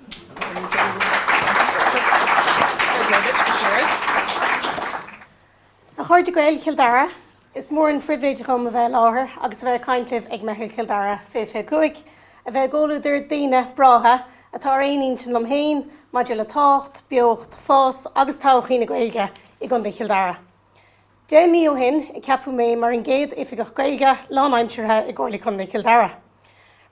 A chairde Gaeil Chill Dara. Is mór an phribhléid dhom a bheith i láthair agus a bheith ag caint libh ag Meitheal Chill Dara 2025, a bheith i gcomhluadar daoine breátha atá ar aon intinn liom féin maidir le tábhacht, beocht, fás agus todhchaí na Gaeilge i gContae Chill Dara. 10 mí ó shin a ceapadh mé mar an gcéad Oifigeach Gaeilge lánaimseartha i gComhairle Contae Chill Dara.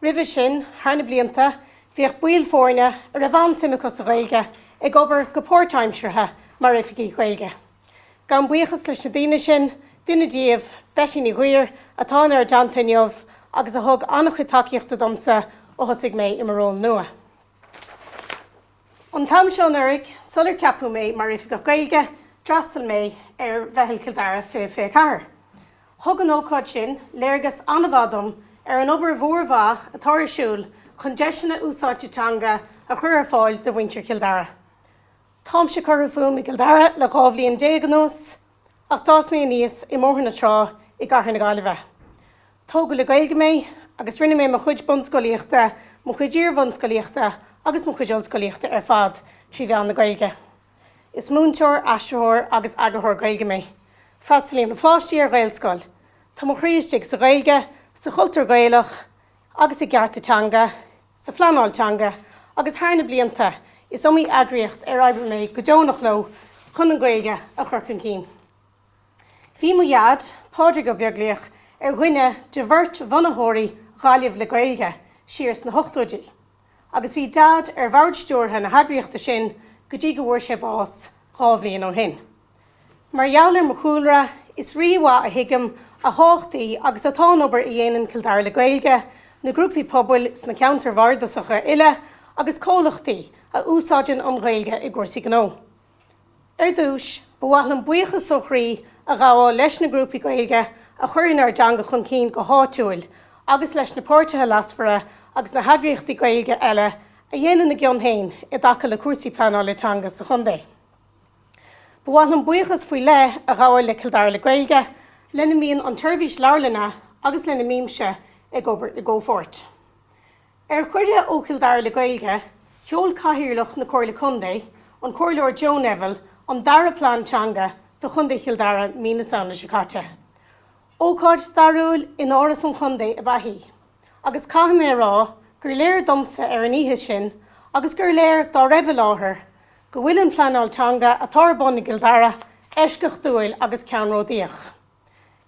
Roimhe sin, thar na blianta, bhíodh baill foirne a raibh an-suim acu sa Ghaeilge ag obair go páirtaimseartha mar Oifigigh Ghaeilge. Gabhaim buíochas leis na daoine sin, duine díobh, Betty Ní Ghuidhir, atá inár dteannta inniu agus a thug an-chuid tacaíochta domsa ó thosaigh mé i mo ról nua. An t-am seo anuraidh, sular ceapadh mé mar Oifigeach Gaeilge, d'fhreastail mé ar Mheitheal Chill Dara 2024. Thug an ócáid sin léargas an-mhaith dom ar an obair mhór mhaith atá ar siúl chun deiseanna úsáidte teanga a chur ar fáil do mhuintir Chill Dara. Táimse curtha fúm i gCill Dara le 12 bhliain anuas, ach d'fhás mé aníos i mBóthar na Trá i gcathair na Gaillimhe. Tógadh le Gaeilge mé agus rinne mé mo chuid bunscolaíochta, mo chuid iar-bhunscolaíochta agus mo chuid ollscolaíochta ar fad trí mheán na Gaeilge. Is múinteoir, aistritheoir agus eagarthóir Gaeilge mé. Freastalaíonn mo pháistí ar Ghaelscoil. Tá mo chroí istigh sa Ghaeilge, sa chultúr Gaelach agus i gcearta teanga, sa phleanáil teanga agus thar na blianta is iomaí eagraíocht ar oibrigh mé go deonach leo chun an Ghaeilge a chur chun cinn. Bhí mo dhaid, Pádraig Ó Beaglaoich, ar dhuine de bheirt bhunaitheoirí Ghaillimh le Gaeilge siar sna hochtóidí, agus bhí Daid ar bhord stiúrtha na heagraíochta sin go dtí go bhfuair sé bás 2 bhliain ó shin. Mar gheall ar mo chúlra, is rí-mhaith a thuigim a thábhachtaí agus atá an obair a dhéanann Cill Dara le Gaeilge, na grúpaí pobail sna ceantair bhardasacha uile agus comhlachtaí a úsáideann an Ghaeilge i gcúrsaí gnó. Ar dtús, ba mhaith liom buíochas ó chroí a ghabháil leis na grúpaí Gaeilge a chuireann ár dteanga chun cinn go háitiúil agus leis na páirtithe leasmhara agus na heagraíochtaí Gaeilge eile a dhéanann a gcion féin i dtaca le cúrsaí pleanála teanga sa chontae. Ba mhaith liom buíochas faoi leith a ghabháil le Cill Dara le Gaeilge, lena mbíonn an tSeirbhís Leabharlainne agus lena mbímse ag obair i gcomhpháirt. Ar chuireadh ó Chill Dara le Gaeilge, sheol Cathaoirleach na Comhairle Contae, an Comhairleoir Joe Neville, an dara plean teanga do Chontae Chill Dara mí na Samhna seo caite. Ócáid stairiúil in Áras an Chontae ab ea í, agus caithfidh mé a rá gur léir domsa ar an oíche sin, agus gur léir dá raibh i láthair, go bhfuil an phleanáil teanga atá ar bun i gCill Dara eisceachtúil agus ceannródaíoch.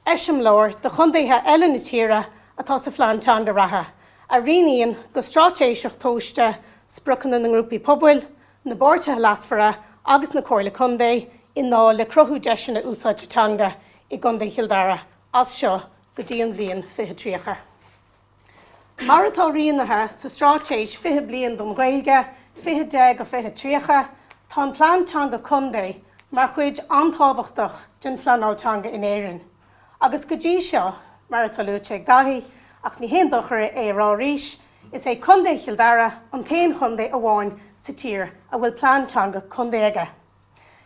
Eiseamláir do chontaetha eile na tíre atá sa phlean teanga reatha, a rianaíonn go straitéiseach tomhaiste spriocanna na ngrúpaí pobail, na bpáirtithe leasmhara agus na Comhairle Contae i ndáil le cruthú deiseanna úsáidte teanga i gContae Chill Dara as seo go dtí an bhliain 2030. Mar atá rianaithe sa Straitéis 20 Bliain don Ghaeilge, 2010-2030, tá an Plean Teanga Contae mar chuid an-tábhachtach den phleanáil teanga in Éirinn. Agus go dtí seo, mar atá luaite ag Daithí, ach ní haon dochar é a rá arís, is é Contae Chill Dara an t-aon chontae amháin sa tír a bhfuil plean teanga contae aige.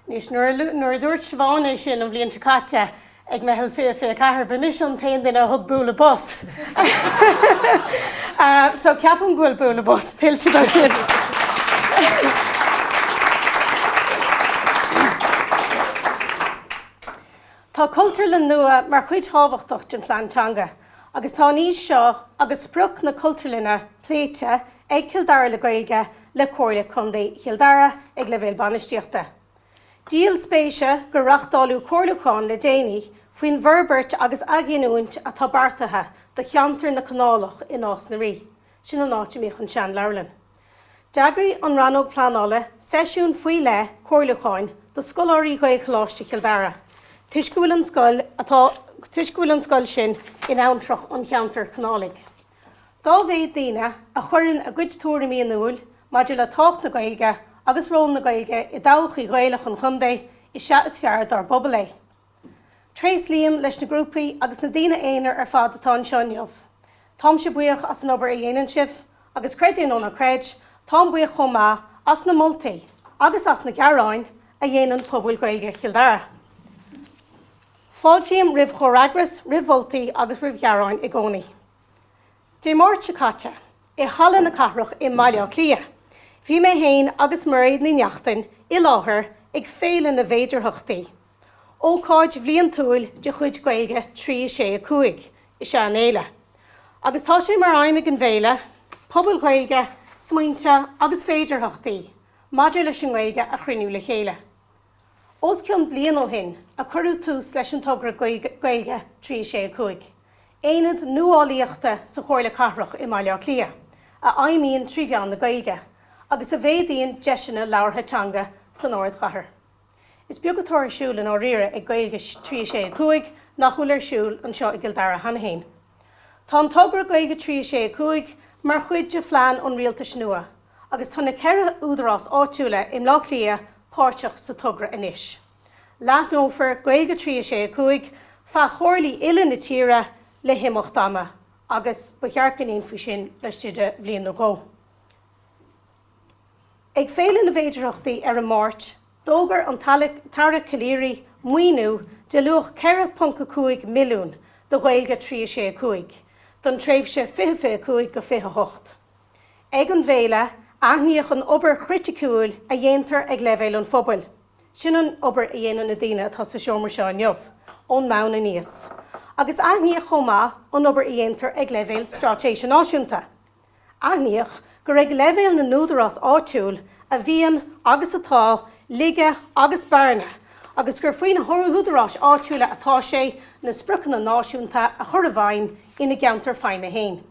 Anois, nuair a dúirt Siobhán é sin an bhliain seo caite ag Meitheal 2024, ba mise an t-aon duine a thug bualadh bos. So ceapaim go bhfuil bualadh bos tuillte dó sin. Tá Cultúrlann nua mar chuid thábhachtach den phlean teanga agus tá an fhís seo agus sprioc na Cultúrlainne pléite ag Cill Dara le Gaeilge le Comhairle Contae Chill Dara ag leibhéal bainistíochta. Díol spéise gur reáchtáladh comhairliúchán le déanaí faoin bhforbairt agus athghiniúint atá beartaithe do cheantar na Canálach i Nás na Rí, sin an áit a mbíodh an sean-leabharlann. D'eagraigh an Rannóg Pleanála seisiún faoi leith comhairliúcháin do scoláirí Ghaelcholáiste Chill Dara, toisc go bhfuil an scoil atá toisc go bhfuil an scoil sin in abhantrach an cheantair chanálaigh. Dá mhéad daoine a chuireann a gcuid tuairimí in iúl maidir le tábhacht na Gaeilge agus ról na Gaeilge i dtodhchaí Ghaelach an chontae, is ea is fearr dár bpobal é. Tréaslaím leis na grúpaí agus na daoine aonair ar fad atá anseo inniu. Táimse buíoch as an obair a dhéanann sibh, agus creid é nó ná creid, táim buíoch chomh maith as na moltaí agus as na gearáin a dhéanann pobail Ghaeilge Chill Dara. Fáiltím roimh chomhfhreagras, roimh mholtaí agus roimh ghearáin i gcónaí. Dé Máirt seo caite, i Halla na Cathrach i mBaile Átha Cliath, bhí mé féin agus Mairéad Ní Neachtain i láthair ag Féile na bhFéidearthachtaí. Ócáid bhliantúil de chuid Gaeilge 3 6 5 is ea an fhéile, agus tá sé mar aidhm ag an bhféile pobail Ghaeilge, smaointe agus féidearthachtaí maidir leis an nGaeilge a chruinniú le chéile. Os cionn bliain ó shin a cuireadh tús leis an togra Gaeilge 3 6 5, aonad nuálaíochta sa Chomhairle Cathrach i mBaile Átha Cliath a fheidhmíonn trí mheán na Gaeilge agus a mhéadaíonn deiseanna labhartha teanga san ardchathair. Is beag atá ar siúl i ndáiríre ag Gaeilge 3 6 5 nach bhfuil ar siúl anseo i gCill Dara cheana féin. Tá an togra Gaeilge 3 6 5 mar chuid de phlean an rialtais nua agus tá na ceithre údarás áitiúla i mBleá Cliath páirteach sa togra anois. Leathnófar Gaeilge 3 6 5 feadh chomhairlí uile na tíre le himeacht ama agus ba cheart go ndéanfaí sin laistigh de bhliain nó dhó. Ag Féile na bhFéidearthachtaí ar an Máirt, d'fhógair an tAire Calleary maoiniú de luach €4.5 milliún do Ghaeilge 3 6 5 don tréimhse 2025-28. Ag an bhféile, aithníodh an obair chriticiúil a dhéantar ag leibhéal an phobail, sin an obair a dhéanann na daoine atá sa seomra seo inniu, ón mbonn aníos, agus aithníodh chomh maith an obair a dhéantar ag leibhéal straitéise náisiúnta. Aithníodh gur ag leibhéal na n-údarás áitiúil a bhíonn agus atá laige agus bearna agus gur faoi na húdaráis áitiúla atá sé na spriocanna náisiúnta a chur i bhfeidhm ina gceantar feidhme féin.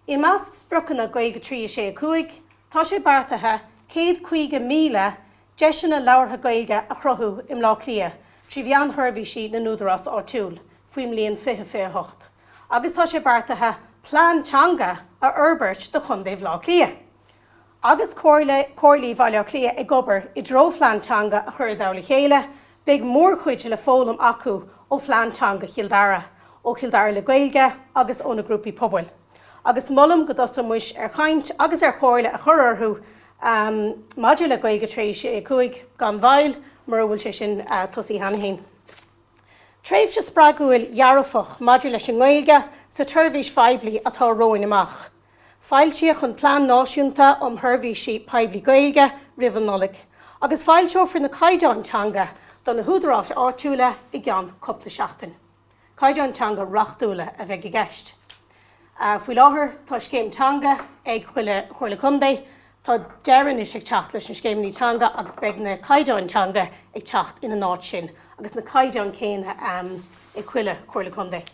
I measc spriocanna Gaeilge 3 6 5, tá sé beartaithe 150,000 deiseanna labhartha Gaeilge a chruthú i mBleá Cliath trí mheán sheirbhísí na n-údarás áitiúil faoin mbliain 2028 agus tá sé beartaithe plean teanga a fhorbairt do Chontae Bhaile Átha Cliath. Agus Comhairlí Bhaile Átha Cliath ag obair i dtreo phlean teanga a chur i dtoll a chéile, beidh mórchuid le foghlaim acu ó phlean teanga Chill Dara, ó Chill Dara le Gaeilge agus ó na grúpaí pobail. Agus molaim go dtosóimis ar chaint agus ar chomhairle a chur orthu maidir le Gaeilge 3 6 5 gan mhoill, mura bhfuil sé sin tosaithe cheana féin. Tréimhse spreagúil dhearfach maidir leis an nGaeilge sa tseirbhís phoiblí atá romhainn amach. Foilsíodh an Plean Náisiúnta um Sheirbhísí Poiblí Gaeilge roimh an Nollaig, agus foilseofar na caighdeáin teanga do na húdaráis áitiúla i gceann cúpla seachtain. Caighdeáin teanga reachtúla a bheidh i gceist. Faoi láthair tá scéim teanga ag chuile Chomhairle Contae. Tá deireadh anois ag teacht leis na scéimeanna teanga agus beidh na caighdeáin teanga ag teacht ina n-áit sin agus na caighdeáin céanna ag chuile Chomhairle Contae.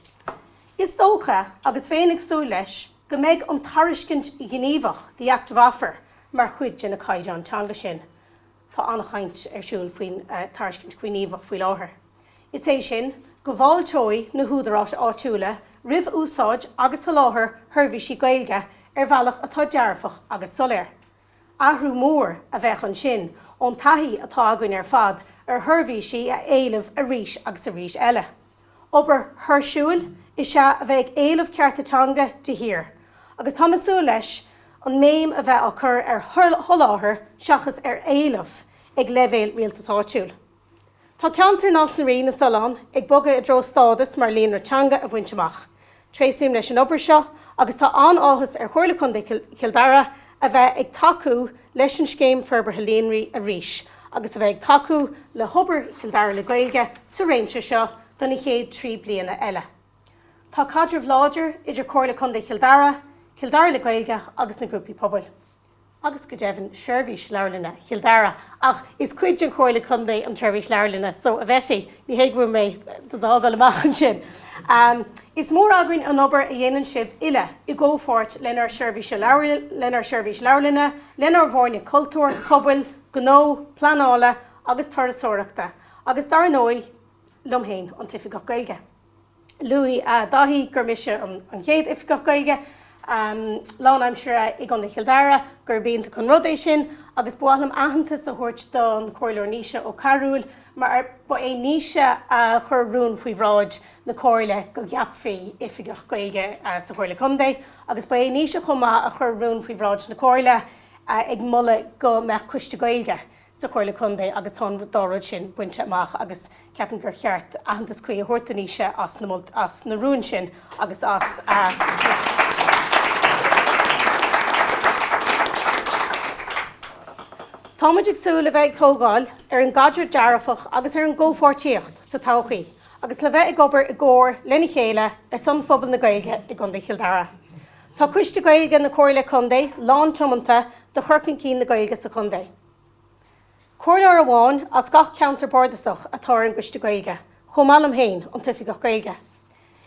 Is dócha, agus bheinn ag súil leis, go mbeidh an tairiscint ghníomhach, the active offer, mar chuid de na caighdeáin teanga sin. Tá an-chaint ar siúl faoin tairiscint ghníomhach faoi láthair. Is é sin, go bhfáilteoidh na húdaráis áitiúla roimh úsáid agus sholáthar sheirbhísí Gaeilge ar bhealach atá dearfach agus soiléir. Athrú mór a bheadh ansin ón taithí atá againn ar fad ar sheirbhísí a éileamh arís agus arís eile. Obair thuirsiúil is ea a bheith ag éileamh cearta teanga de shíor, agus táim ag súil leis an mbéim a bheith á cur ar sholáthar seachas ar éileamh ag leibhéal rialtais áitiúil. Tá ceantar Nás na Rí, na Sollán, ag bogadh i dtreo stádas mar líonra teanga a bhaint amach. Tréaslaím leis an obair seo agus tá an-áthas ar Chomhairle Contae Chill Dara a bheith ag tacú leis an Scéim Forbartha Líonraí arís agus a bheith ag tacú le hobair Chill Dara le Gaeilge sa réimse seo do na chéad 3 bliana eile. Tá caidreamh láidir idir Comhairle Contae Chill Dara, Cill Dara le Gaeilge agus na grúpaí pobail. agus go deimhin Seirbhís Leabharlainne Chill Dara, ach is cuid den Chomhairle Contae an tSeirbhís Leabharlainne so a Bhetty, ní hé go bhfuil mé do d'fhágáil amach ansin. Is mór againn an obair a dhéanann sibh uile i gcomhpháirt lenár seirbhís lenár seirbhís leabharlainne, lenár bhfoirne cultúir, pobail, gnó, pleanála agus turasóireachta agus dar ndóigh liom féin, an tOifigeach Gaeilge. Luaigh Dáithí gur mise an chéad Oifigeach Gaeilge lánaimseartha i gContae Chill Dara, gurb iontach an rud é sin agus ba mhaith liom aitheantas a thabhairt don Chomhairleoir Naoise Ó Cearúil mar ba é Naoise a chuir rún faoi bhráid na Comhairle go gceapfaí Oifigeach Gaeilge sa Chomhairle Contae agus ba é Naoise chomh maith a chuir rún faoi bhráid na Comhairle ag moladh go mbeadh Coiste Gaeilge sa Chomhairle Contae agus tá an dá rud sin bainte amach agus ceapaim gur cheart aitheantas cuí a thabhairt do Naoise as na as na rúin sin agus as a. Tá. Tá muid ag súil le bheith ag tógáil ar an gcaidreamh dearfach agus ar an gcomhpháirtíocht sa todhchaí agus le bheith ag obair i gcomhar lena chéile ar son phobal na Gaeilge i gContae Chill Dara. Tá Coiste Gaeilge na Comhairle Contae lán-tiomanta do chur chun cinn na Gaeilge sa chontae. Comhairleoir amháin as gach ceantar bardasach atá ar an gCoiste Gaeilge, chomh maith liom féin, an tOifigeach Gaeilge.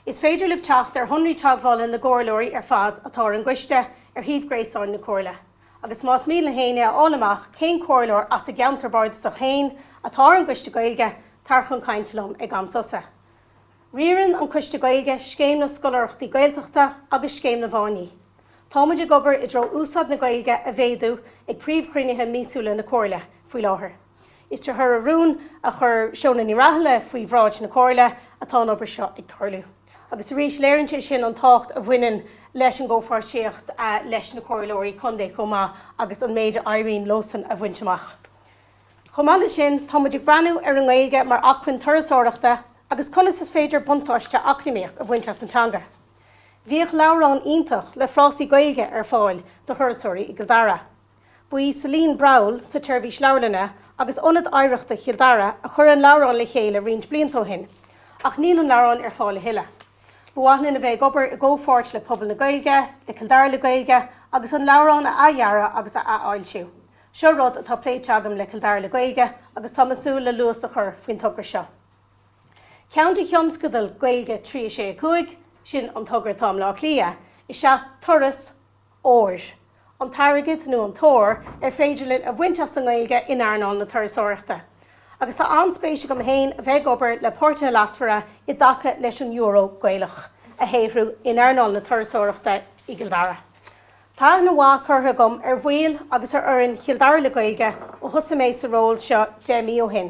Is féidir libh teacht ar shonraí teagmhála na gcomhairleoirí ar fad atá ar an gcoiste ar shuíomh gréasáin na Comhairle. Agus más mian le héinne a fháil amach cén comhairleoir as a gceantar bardasach féin atá ar an gCoiste Gaeilge, tar chun cainte liom ag am sosa. Riarann an Coiste Gaeilge Scéim na Scoláireachtaí Gaeltachta agus Scéim na bhFáinní. Tá muid ag obair i dtreo úsáid na Gaeilge a mhéadú ag príomhchruinnithe míosúla na Comhairle faoi láthair. Is de thoradh rún a chuir Shónagh Ní Raghallaigh faoi bhráid na Comhairle atá an obair seo ag tarlú. Agus arís, léiríonn sé sin an tábhacht a bhaineann leis an gcomhpháirtíocht leis na comhairleoirí contae chomh maith agus an méid a éiríonn leosan a bhaint amach. Chomh maith leis sin, tá muid ag breathnú ar an nGaeilge mar acmhainn turasóireachta agus conas is féidir buntáiste eacnamaíoch a bhaint as an teanga. Bhíodh leabhrán iontach le frásaí Gaeilge ar fáil do thurasóirí i gCill Dara. Ba í Celine Browell sa tSeirbhís Leabharlainne agus Ionad Oidhreachta Chill Dara a chuir an leabhrán le chéile roinnt blianta ó shin, ach níl an leabhrán ar fáil a thuilleadh. Ba mhaith linn a bheith ag obair i gcomhpháirt le pobal na Gaeilge, le Cill Dara le Gaeilge agus an leabhrán a athdhearadh agus a athfhoilsiú. Seo rud atá pléite agam le Cill Dara le Gaeilge agus táim ag súil le luas a chur faoin togra seo. Ceann de thionscadail Gaeilge 3 6 5, sin an togra atá i mBleá Cliath, is ea Turas Óir, an t-airgead nó an t-ór ar féidir linn a bhaint as an nGaeilge in earnáil na turasóireachta. Agus tá an-spéis agam féin a bheith ag obair le páirtithe leasmhara i dtaca leis an euro Gaelach a shaothrú in earnáil na turasóireachta i gCill Dara. Tá aithne mhaith curtha agam ar bhaill agus ar fhoireann Chill Dara le Gaeilge ó thosaigh mé sa ról seo 10 mí ó shin.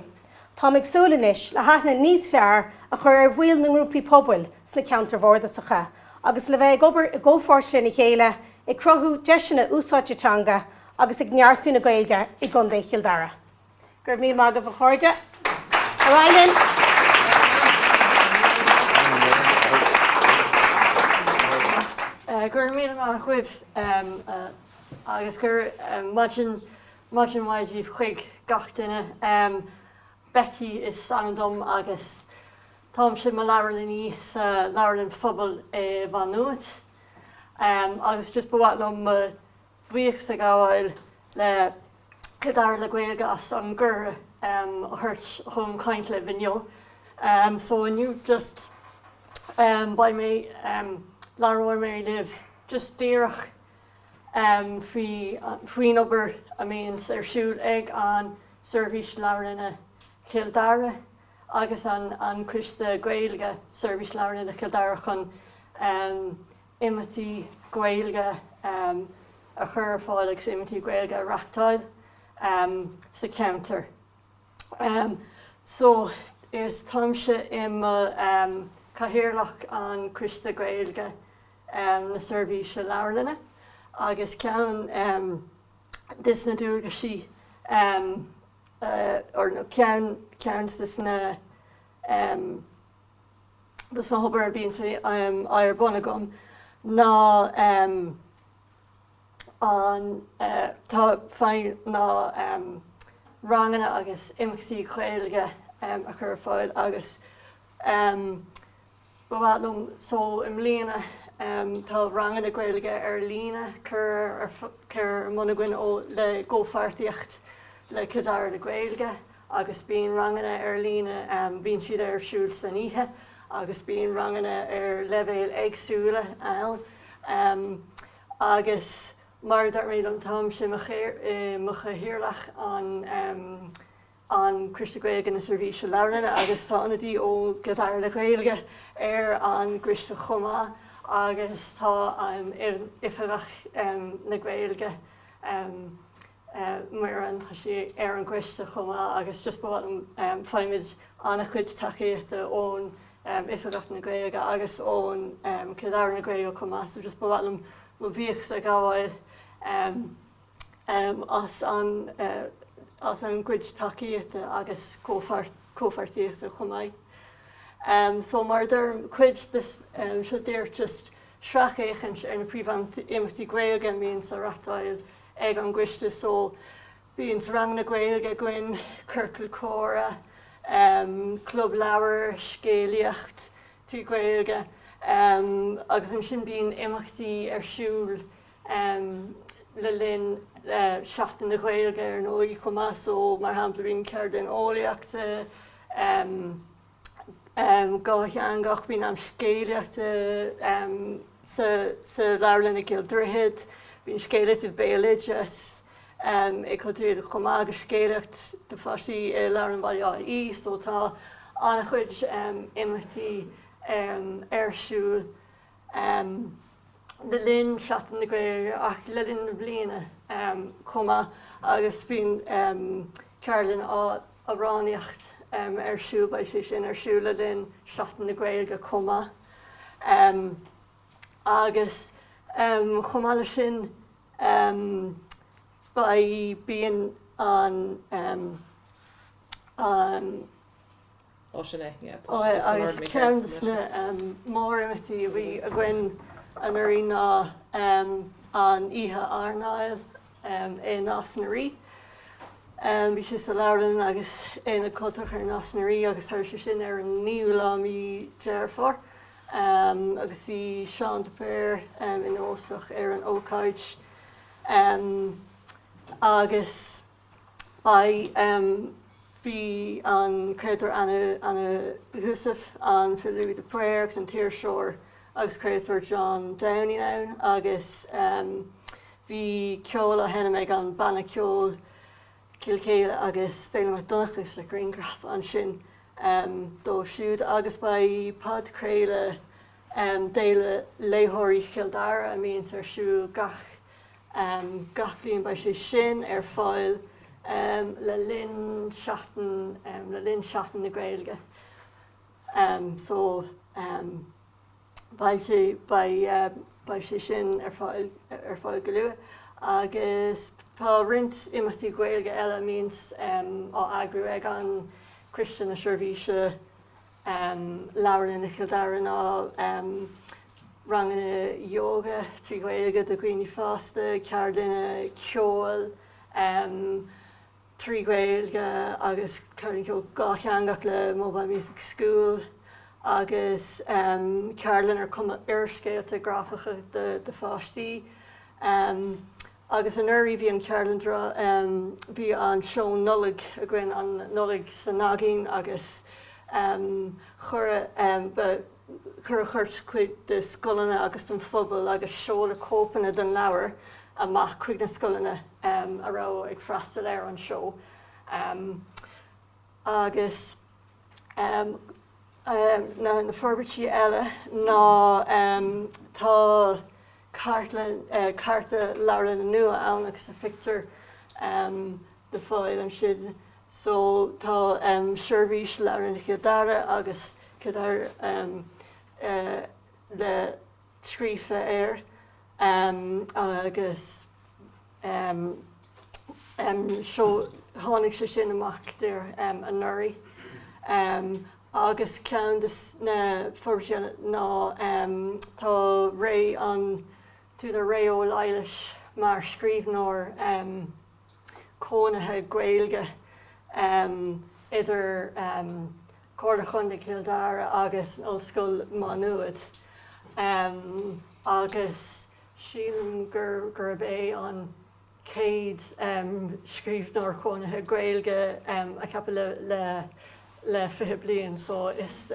Táim ag súil anois le haithne níos fearr a chur ar bhaill na ngrúpaí pobail sna ceantair bhardasacha agus le bheith ag obair i gcomhpháirt lena chéile ag cruthú deiseanna úsáidte teanga agus ag neartú na Gaeilge i gContae Chill Dara. Go raibh míle maith agaibh a chairde. Ar aghaidh linn! Go raibh míle maith agaibh agus gur maidin Maidin mhaith daoibh chuig gach duine. Betty is ainm dom agus táimse i mo leabharlannaí sa Leabharlann Phobail i Mhaigh Nuad. Agus just ba mhaith liom mo bhuíochas a ghabháil le Cill Dara le Gaeilge as an gcuireadh a thabhairt chun caint libh inniu. So inniu just beidh mé, labhróidh mé libh just díreach faoi faoin obair a mbíonns ar siúl ag an Seirbhís Leabharlainne Chill Dara agus an an Coiste Gaeilge Seirbhís Leabharlainne Chill Dara chun imeachtaí Gaeilge a chur ar fáil agus imeachtaí Gaeilge a reachtáil sa cheantar. So is táimse i mo Chathaoirleach an Coiste Gaeilge na Seirbhíse Leabharlainne agus ceann des na dualgaisí or nó ceann ceann des na des na hobair a bhíonn ar bun agam ná an tá feidhm ná ranganna agus imeachtaí Gaeilge a chur ar fáil agus Ba mhaith liom so i mbliana tá ranganna Gaeilge ar líne curtha ar bun againn ó le gcomhpháirtíocht le Cill Dara le Gaeilge agus bíonn ranganna ar líne bíonn siad ar siúl san oíche agus bíonn ranganna ar leibhéil éagsúla ann agus mar a dúirt mé liom táimse i mo chathaoirleach an an Coiste Gaeilge na Seirbhíse Leabharlainne agus tá ionadaí ó Chill Dara le Gaeilge ar an gcoiste chomh maith agus tá an Oifigeach na Gaeilge Muireann, tá sí ar an gcoiste chomh maith agus just ba mhaith liom faighimid an-chuid tacaíochta ón Oifigeach na Gaeilge agus ón Cill Dara na Gaeilge chomh maith so just ba mhaith liom mo bhuíochas a ghabháil as an as an gcuid tacaíochta agus comhpháirtíochta chomh maith. So mar a deirim, cuid de seo díreach just sracfhéachaint ar na príomh-imeachtaí Gaeilge a mbíonn á reachtáil ag an gcoiste so. Bíonn ranganna Gaeilge againn, ciorcal comhrá, club leabhar, scéalaíocht trí Ghaeilge agus ansin bíonn imeachtaí ar siúl le linn Seachtain na Gaeilge ar ndóigh chomh maith so mar shampla bíonn ceardlann eolaíochta, dhátheangach, bíonn am scéalaíochta sa leabharlann i gCill Droichid, bíonn scéalaíocht béaloideas i Cultúrlann chomh maith agus scéalaíocht do pháistí i Leabharlann Bhaile Átha Í so tá an-chuid imeachtaí ar siúl. Le linn Seachtain na Gaeilge ach le linn na bliana chomh maith agus bíonn ceardlann amhránaíocht ar siúl, beidh sé sin ar siúl le linn Seachtain na Gaeilge chomh maith. Agus chomh maith leis sin beidh, bíonn an, an, Ó sin é, yeah. Tá sé just san Agus ord mícheart ceann de anois. na mórimeachtaí a bhí againn anuraidh ná an Oíche Airneáil i Nás na Rí. Bhí sé sa leabharlann agus Ionad Cultúrtha i Nás na Rí agus tharla sé sin ar an 9ú lá mí Deireadh Fómhair. Agus bhí Seán de Paor ina óstach ar an ócáid. Agus Beidh Bhí an craoltóir Anna Anna Heussaff, an file Louis de Paor agus an t-iriseoir agus craoltóir John Downing ann agus bhí ceol á sheinm ag an banna ceoil Cill Céile agus Féilim Mac Donncha agus le grianghraf ansin dóibh siúd agus beidh podchraoladh d'Fhéile Léitheoirí Chill Dara a mbíonns ar siúl gach Gach bliain beidh sé sin ar fáil le linn seachtain le linn Seachtain na Gaeilge. So beidh sé beidh beidh sé sin ar fáil ar fáil go luath. Agus tá roinnt imeachtaí Gaeilge eile a mbíonns á eagrú ag an Coiste na Seirbhíse Leabharlanna Chill Dara ná ranganna ióga trí Ghaeilge do dhaoine fásta, ceardlanna ceoil trí Ghaeilge agus ceardlann ceoil dhátheangach le Mobile Music School agus ceardlann ar chumadh úrscéalta grafacha do pháistí. Agus anuraidh bhí an cheardlann bhí an seó Nollag againn, an Nollaig sa Naigín agus cuireadh ba cuireadh cuairt chuig de scoileanna agus den phobal agus seoladh cóipeanna den leabhar amach chuig na scoileanna a raibh ag freastal ar an seó. Agus na forbairtí eile ná tá cartlann, cárta leabharlainne nua ann agus tá pictiúr le fáil ansin. So tá seirbhís Leabharlanna Chill Dara agus Cill Dara le scríofa air agus so tháinig sé sin amach díreach anuraidh. Agus ceann de na forbairtí eile ná tá Ré an t-údar Ré Ó Laighléis mar scríbhneoir cónaithe Gaeilge idir Comhairle Chontae Chill Dara agus an Ollscoil Má Nuad agus sílim gurb é an chéad scríbhneoir cónaithe Gaeilge a ceapadh le le 20 bliain so is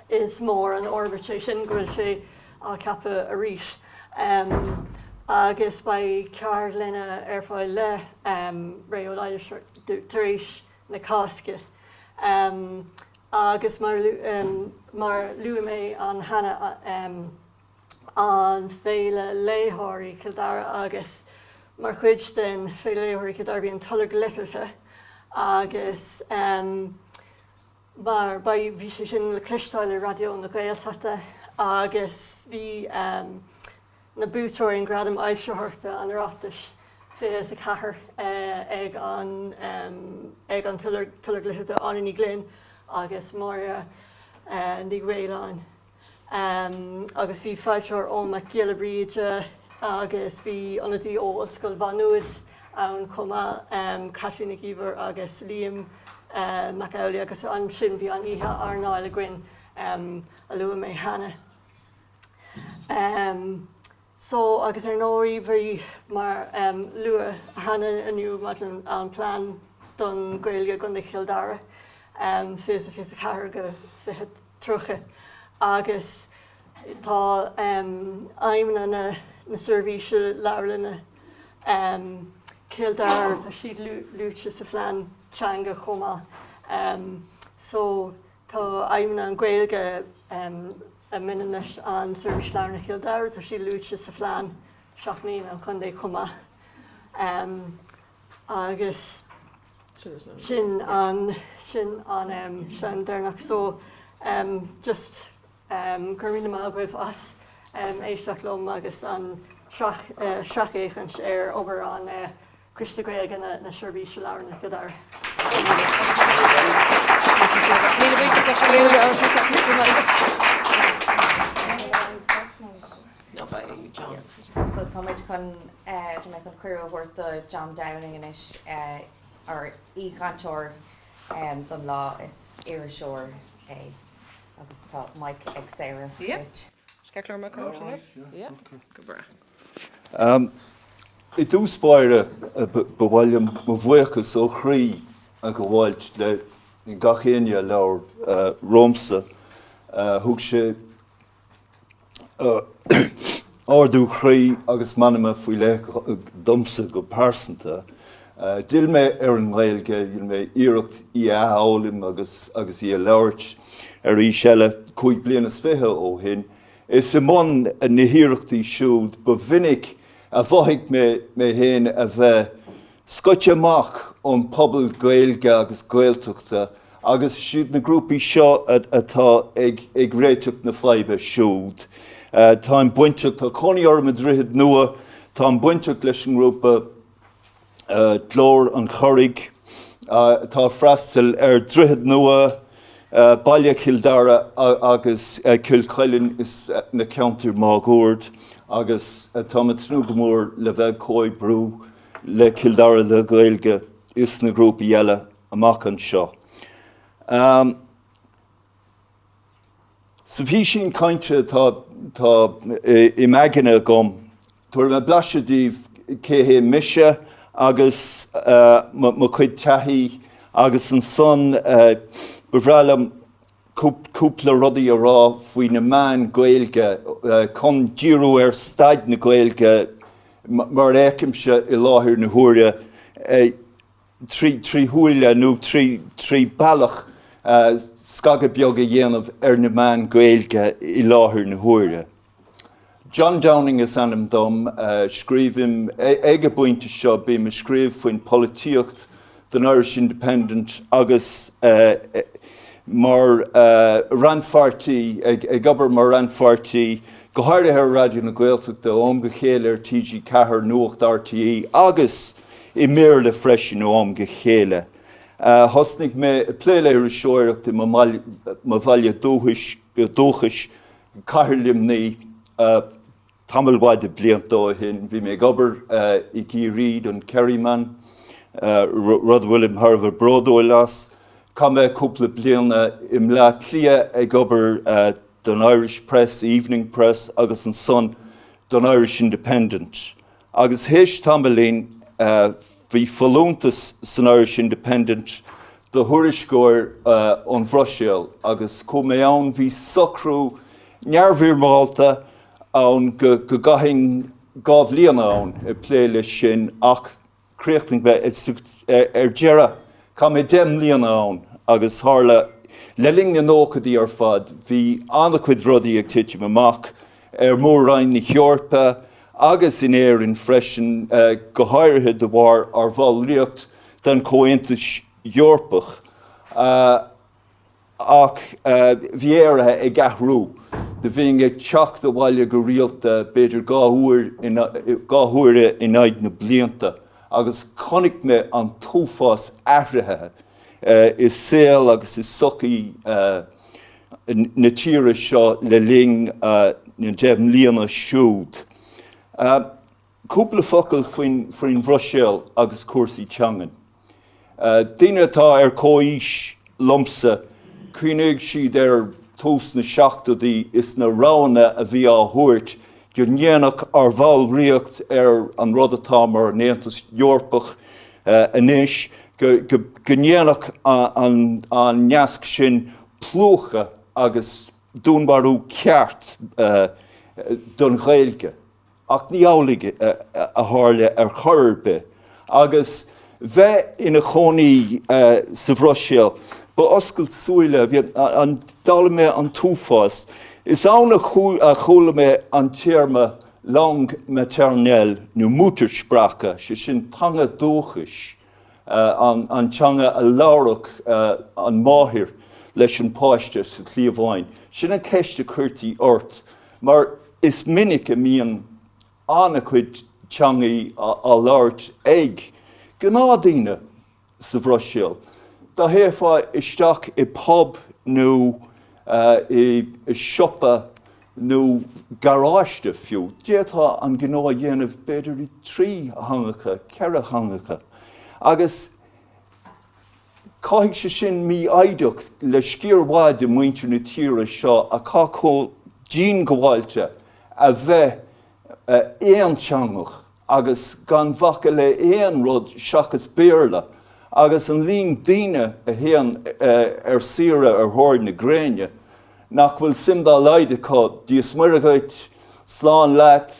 is mór an fhorbairt é sin go bhfuil sé á cheapadh arís. Agus beidh ceardlanna ar fáil le Ré Ó Laighléis tar éis na Cásca. Agus mar mar luaigh mé an cheana an Féile Léitheoirí Chill Dara agus mar chuid den Féile Léitheoirí Chill Dara bhí an Tolg Liteartha agus mar beidh bhí sé sin le cloisteáil ar Raidió na Gaeltachta agus bhí na buaiteoirí an Gradam Fhoilsitheoireachta an Oireachtais 24 ag an ag an Tolg Liteartha Áine Ní Ghlinn agus Máire Ní Mhaoláin. Agus bhí foilsitheoir Eoin Mac Giolla Bhríde agus bhí ionadaí ó Ollscoil Mhá Nuad. ann chomh maith, Caitlín Nic Íomhair agus Liam Mac Amhlaigh agus ansin bhí an oíche airneáil againn a luaigh mé cheana. So, agus ar ndóigh bhí, mar luadh cheana inniu maidin, an plean don Ghaeilge i gContae Chill Dara, 2024-2030 agus tá aidhmeanna na Seirbhíse Leabharlainne Chill Dara, tá siad luaite sa phlean teanga chomh maith. So, tá aidhmeanna an Ghaeilge a mbaineann leis an Seirbhís Leabharlainne Chill Dara, tá siad luaite sa phlean 7 mbliana an chontae chomh maith. Agus sin an sin an ceann deireanach. So just go raibh míle maith agaibh as éisteacht liom agus an sracfhéachaint ar obair an Coiste Gaeilge na Seirbhíse Leabharlainne Chill Dara. Míle buíochas leis an So tá muid chun tá mé chun cuireadh a thabhairt do John Downing anois ár aoichainteoir don lá is iriseoir é agus tá mic ag Sarah duit. Go breá. I dtús báire, ba mhaith liom mo bhuíochas ó chroí a ghabháilt le gach éinne a labhair romhamsa. Thug sé ardú chroí agus m'anama faoi leith domsa go pearsanta. D'fhill mé ar an nGaeilge, dhein mé iarracht í a athfhoghlaim agus í a labhairt arís eile 25 bliana ó shin. Is i mbun na hiarrachtaí siúd ba mhinic a mhothaigh mé mé féin a bheith scoite amach ón pobal Gaeilge agus Gaeltachta agus is iad na grúpaí seo atá ag réiteach na faidhbe siúd. Táim bainteach, tá cónaí orm i Droichead Nua, táim bainteach leis an ngrúpa Glór an Churraigh atá ag freastal ar Droichead Nua, Baile Chill Dara agus Cill Chuilinn is na ceantair máguaird agus táim ag tnúth go mór le bheith ag comhoibriú le Cill Dara le Gaeilge is na grúpaí eile amach anseo. Sa bhfísín cainte atá i m'aigne agam, tabharfaidh mé blaiseadh daoibh cé hé mise agus mo chuid taithí agus ansan ba bhreá liom cúpla rudaí a rá faoi na meáin Gaeilge chun díriú ar staid na Gaeilge mar a fheicimse i láthair na huaire. 3 shúile nó 3 bealach scagadh beag a dhéanamh ar na meáin Gaeilge i láthair na huaire. John Downing is ainm dom, scríobhaim, ag an bpointe seo bím ag scríobh faoin polaitíocht don Irish Independent agus mar rannpháirtí, ag obair mar rannpháirtí go háirithe ar Raidió na Gaeltachta, ó am go chéile ar TG4, Nuacht RTÉ agus i mBéarla freisin ó am go chéile. Thosnaigh mé ag plé le hiriseoireacht i mo bhaile dúchais, Cathair Luimnigh, tamall mhaith de blianta ó shin. Bhí mé ag obair i gCiarraí don Kerryman, rud a bhfuilim thar a bheith bródúil as. Chaith mé cúpla bliana i mBleá Cliath ag obair don Irish Press, Evening Press agus ansan don Irish Independent. Agus théis tamaillín bhí folúntas san Irish Independent do thuairisceoir ón Bhruiséil agus chuaigh mé ann. Bhí socrú neamhfhoirmeálta ann go gcaithfinn 2 bhliana ann ag plé leis sin ach Chríochnaigh mé ar deireadh. Chaith mé 10 mbliana ann agus tharla, le linn na nóchaidí ar fad, bhí an-chuid rudaí ag titim amach ar Mhór-Roinn na hEorpa agus in Éirinn freisin, go háirithe de bharr ár bhallraíocht den Chomhaontas Eorpach. Ach bhí Éire ag athrú. Do bhínn ag teacht abhaile go rialta, b'fhéidir 2 uair, 2 huaire in aghaidh na blianta, agus chonaic mé an t-uafás athruithe i saol agus i sochaí na tíre seo le linn na ndeich mbliana siúd. Cúpla focal faoin Bhruiséil agus cúrsaí teangan. Daoine atá ar comhaois liomsa, cuimhneoidh siad ar tús na seachtóidí is na roghanna a bhí á thabhairt go ndéanfadh ár bhallraíocht ar an rud atá mar an Aontas Eorpach anois, go ndéanfadh an nasc sin plúchadh agus dúnmharú ceart don Ghaeilge. Ach ní amhlaidh a tharla ar chor ar bith. Agus bheith ina chónaí sa Bhruiséil, ba oscailt súile, d'fhoghlaim mé an t-uafás. Is ann a chuala mé an téarma langue maternelle nó Muttersprache, sé sin teanga dúchais. an teanga a labhródh an mháthair leis an bpáiste sa chliabhán. Sin an cheist a chuirtí ort mar is minic a mbíonn an-chuid teangaí á labhairt ag gnáthdaoine sa Bhruiséil. Dá théifeá isteach i bpub nó i siopa nó garáiste fiú. D'fhéadfá an gnó a dhéanamh b'fhéidir i dtrí theangacha, ceithre theangacha. Agus caithfidh sé sin mífhoighdeach le sciar mhaith de mhuintir na tíre seo atá chomh diongbháilte a bheith aonteangach agus gan bhacadh le aon rud seachas Béarla, agus an líon daoine a théann ar saoire ar thóir na gréine nach bhfuil suim dá laghad acu, Dia 's Muire dhuit, slán leat,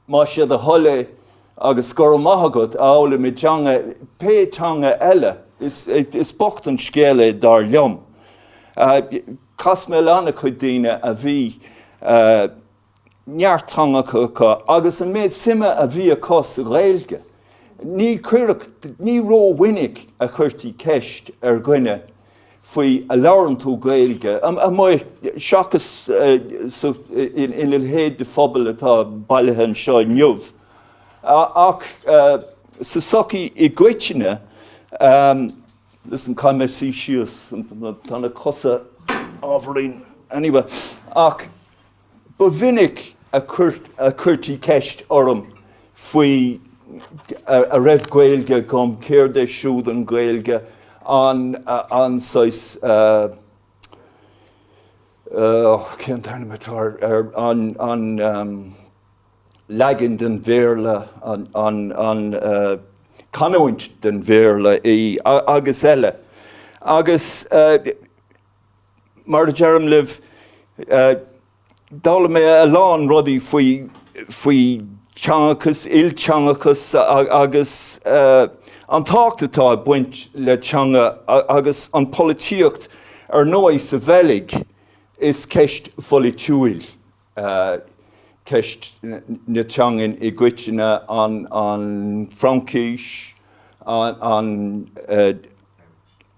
más sé do thoil é agus go raibh maith agat, a fhoghlaim i dteanga, pé teanga eile. Is bocht an scéal é dar liom. Chas mé le an-chuid daoine a bhí. neart teangacha acu agus an méid suime a bhí acu sa Ghaeilge. Ní chuirfeadh, ní rómhinic a chuirtí ceist ar dhuine faoi a labhrann tú Gaeilge amuigh seachas ina leithéid de phobal atá bailithe anseo inniu. Ach sa tsochaí i gcoitinne, listen, caithfidh mé suí síos, tá na cosa ábhairín, anyway, ach Ba mhinic a chuirtí ceist orm faoi a raibh Gaeilge agam, céard é siúd an Ghaeilge, an saghas, cén t-ainm atá air, an leagan den Bhéarla, an canúint den Bhéarla í agus eile. Agus. Mar a deirim libh, d'fhoghlaim mé a lán rudaí faoi faoi teangachas, ilteangachas agus an tábhacht atá ag baint le teanga agus an pholaitíocht. Ar ndóigh, sa Bheilg, is ceist pholaitiúil ceist na teangan i gcoitinne, an Fraincis, an.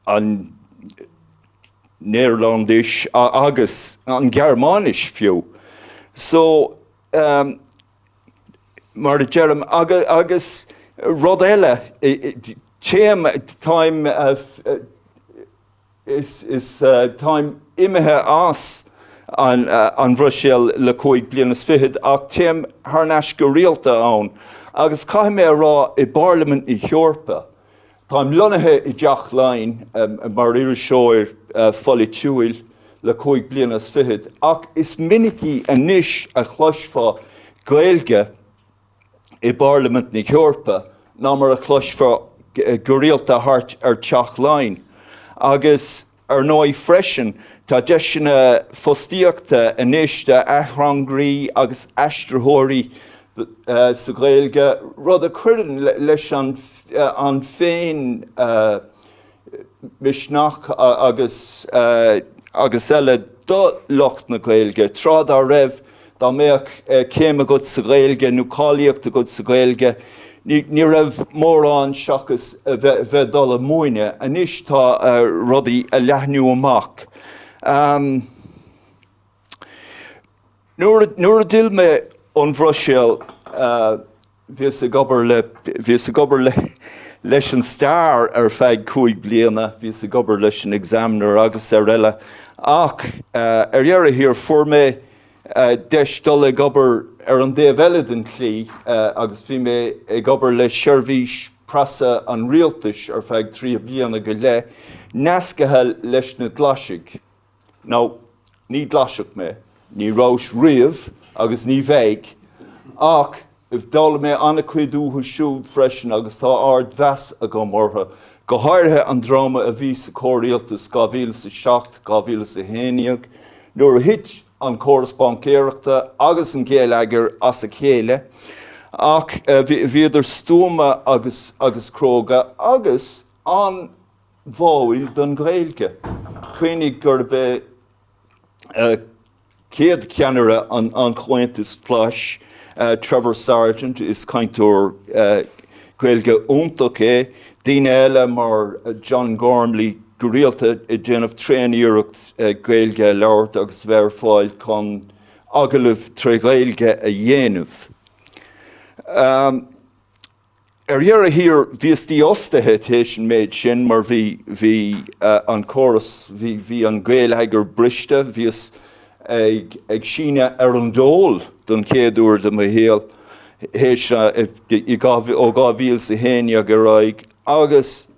an Néarlandais agus an Ghearmáinis fiú. So, mar a deirim, agus rud eile, téim, táim, is, is, táim imithe as an Bhruiséil le cúig bliana is fichead ach téim thar n-ais go rialta ann agus caithfidh mé a rá i bParlaimint na hEorpa, Táim lonnaithe i dTeach Laighean mar iriseoir pholaitiúil le cúig bliana is fichead, ach is minicí anois a chloisfeá Gaeilge i bParlaimint na hEorpa ná mar a chloisfeá go rialta thart ar Teach Laighean. Agus. Ar ndóigh freisin, tá deiseanna fostaíochta anois d'ateangairí agus aistritheoirí sa Ghaeilge, rud a chuireann leis an féin misneach agus agus eile do lucht na Gaeilge. Tráth dá raibh, dá mbeadh céim agat sa Ghaeilge nó cáilíocht agat sa Ghaeilge, ní raibh mórán seachas a bheith ag dul ag múineadh. Anois tá rudaí ag leathnú amach. Nuair a d'fhill mé ón Bhruiséil, Bhíos ag obair le, bhíos ag obair le, leis an Star ar feadh cúig bliana, bhíos ag obair leis an Examiner agus araile ach ar dheireadh thiar fuair mé deis dul ag obair. ar an dtaobh eile den tslí agus bhí mé ag obair le seirbhís preasa an rialtais ar feadh 30 bliana go leith, nascaithe leis na Glaisigh. Now, ní Glaiseach mé, ní rabhas riamh agus ní bheidh, ach d'fhoghlaim mé an-chuid uathu siúd freisin agus tá ard-mheas agam orthu, go háirithe an dream a bhí sa chomhrialtas 2007, 2011, nuair a thit an córas baincéireachta agus an geilleagar as a chéile, ach bhíodar stuama agus agus cróga agus an bháúil don Ghaeilge. Cuimhnigh gurb é chéad cheannaire an Chomhaontais Ghlais, Trevor Sargent, is cainteoir Gaeilge iontach é, daoine eile mar John Gormley go rialta ag déanamh tréan-iarracht Gaeilge a labhairt agus a bheith ar fáil chun agallaimh tré Ghaeilge a dhéanamh. Ar dheireadh thiar, bhíos dífhostaithe théis an méid sin mar bhí, bhí an córas, bhí, bhí an geilleagar briste, bhíos ag, ag síneadh ar an dól don chéad uair de mo shaol théis, i, ó 2011 ar aghaidh agus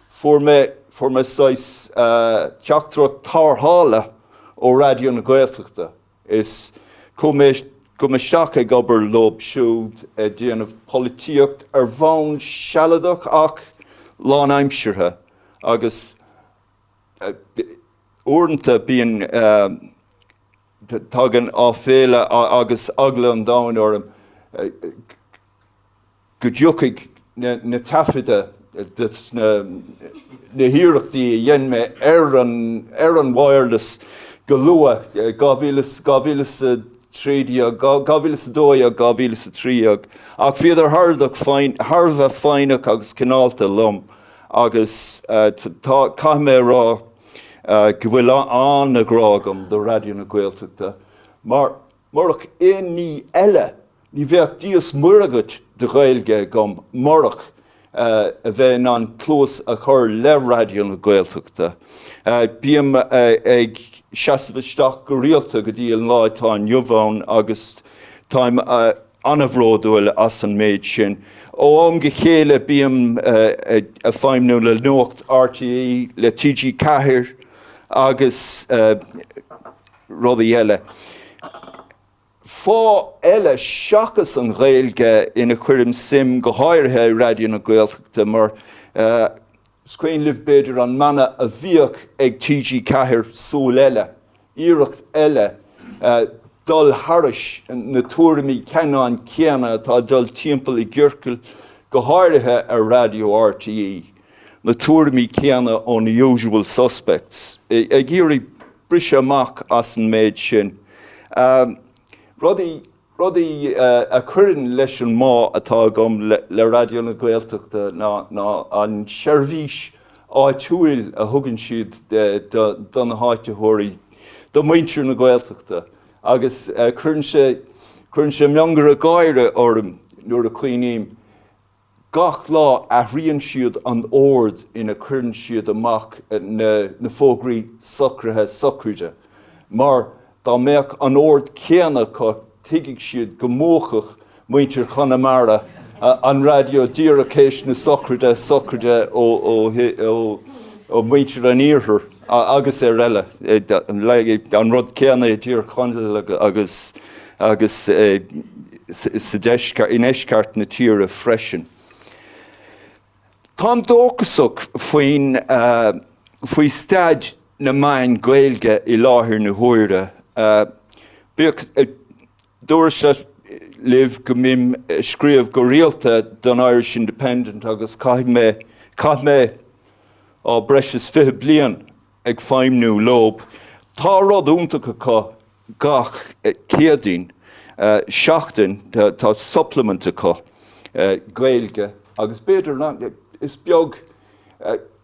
fuair mé, fuair mé saghas teachtaireacht tarrthála ó Raidió na Gaeltachta. Is chuaigh mé chuaigh mé isteach ag obair leo siúd ag déanamh polaitíocht ar bhonn sealadach ach lánaimseartha agus uaireanta bíonn tagann áiféala agus eagla an domhain orm go dtiocfaidh na taifeadta de na hiarrachtaí a dhein mé ar an ar an wireless go luath, 2013, 2012, 2013, ach bhíodar thar thar a bheith foighneach agus cineálta liom agus tá, caithfidh mé a rá go bhfuil an-ghrá agam do Raidió na Gaeltachta mar murach aon ní eile Ní bheadh Dia 's Muire dhuit de Ghaeilge agam murach a bheith in ann cluas a chur le Raidió na Gaeltachta. Bím ag seasamh isteach go rialta go dtí an lá atá inniu ann agus táim an-bhródúil as an méid sin. Ó am go chéile bím ag feidhmniú le Nuacht RTÉ, le TG4 agus rudaí eile. Fáth eile seachas an Ghaeilge ina chuirim suim go háirithe i Raidió na Gaeltachta mar is cuimhin libh b'fhéidir an mana a bhíodh ag TG4 Súil Eile, iarracht eile dul thairis na tuairimí ceannann céanna atá ag dul timpeall i gciorcail go háirithe ar Raidió RTÉ, na tuairimí céanna ó na usual suspects ag iarraidh briseadh amach as an méid sin. Rudaí, rudaí a chuireann leis an mbá atá agam le Raidió na Gaeltachta ná, ná an seirbhís áitiúil a thugann siad do na háititheoirí, do mhuintir na Gaeltachta agus cuireann sé, cuireann sé miongaire gáire orm nuair a chuimhním Gach lá athraíonn siad an ord ina cuireann siad amach na fógraí socruithe sochraide, mar dá mbeadh an ord céanna acu tuigfidh siad go múchfadh muintir Chonamara an raidió díreach théis na sochraide sochraide ó mhuintir an iarthair agus ar eile. An rud céanna i dTír Chonaill agus agus sa deisceart, i ndeisceart na tíre freisin. Táim dóchasach faoin, faoi staid na meáin Gaeilge i láthair na huaire. Bíodh, dúras libh go mbím ag scríobh go rialta don Irish Independent agus caithfidh mé, chaith mé, á, breis is 20 bliain ag feidhmniú leob. Tá rud iontach acu gach Céadaoin, seachtain, tá supplement acu, Gaeilge, agus b'fhéidir nach, is beag,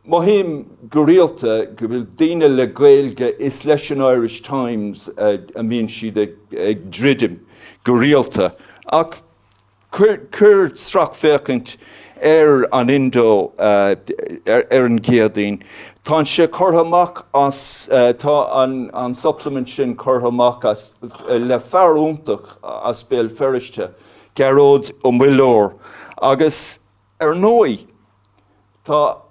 mothaím go rialta go bhfuil daoine le Gaeilge, is leis an Irish Times a mbíonn siad ag druidim go rialta, ach Cuir sracfhéachaint ar an Indo ar an gCéadaoin. Tá sé curtha amach as, tá an supplement sin curtha amach as le fear iontach as Béal Feirste, Gearóid Ó Muilleoir. Agus ar ndóigh, tá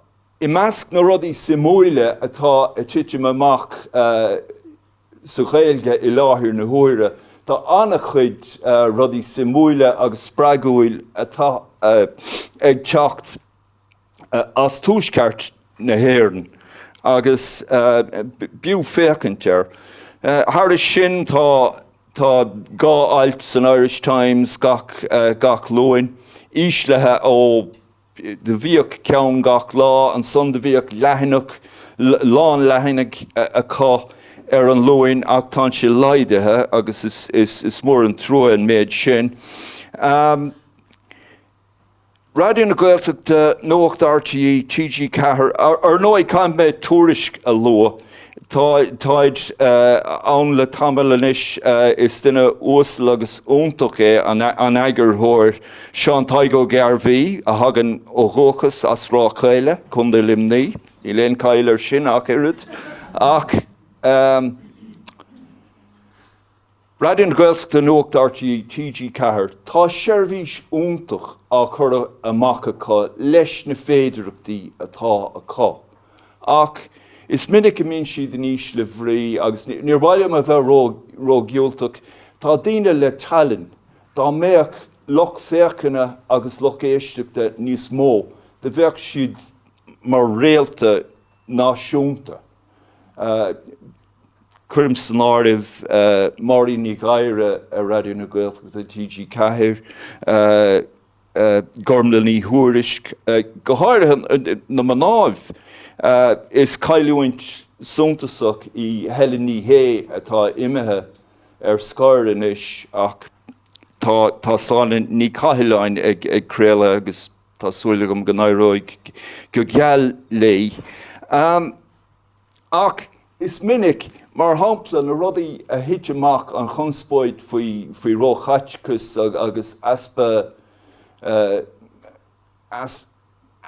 i measc na rudaí suimiúla atá ag titim amach sa Ghaeilge i láthair na huaire, tá an-chuid rudaí suimiúla agus spreagúil atá ag teacht as tuaisceart na hÉireann agus b'fhiú féachaint air. Thairis sin tá tá 2 alt san Irish Times gach gach Luan, íslithe ó do bhíodh ceann gach lá, ansan do bhíodh leathanach, lán leathanaigh acu ar an Luan ach tá sé laghdaithe agus is is is mór an trua an méid sin. Raidió na Gaeltachta, Nuacht RTÉ, TG4, Ar ndóigh, caithfidh mé Tuairisc a lua. Tá, táid ann le tamall anois. Is duine uasal agus iontach é an eagarthóir Seán Tadhg Ó Gairbhí, a thagann ó dhúchas as Ráth Caola, Contae Luimnigh. Níl aon caill air sin ach oiread. Ach. Raidió na Gaeltachta, Nuacht RTÉ, TG4, Tá seirbhís iontach á cur amach acu leis na féidireachtaí atá acu. Ach is minic a mbíonn siad in ísle bhrí agus níor mhaith liom a bheith ródhiúltach, tá daoine le tallann, dá mbeadh lucht féachana agus lucht éisteachta níos mó, do bheadh siad mar réalta náisiúnta. Cuirim san áireamh Máirín Ní Ghadhra ar Raidió na Gaeltachta, TG4, Gormlaith Ní Thuairisg, go háirithe na mnáibh. Is cailliúint suntasach í Helen Ní Shé atá imithe ar scor anois ach tá tá Sláine Ní Chathalláin ag craoladh agus tá súil agam go n-éireoidh go geal léi. Ach is minic, mar shampla, na rudaí a thit amach, an chonspóid faoi faoi róchaiteachas agus easpa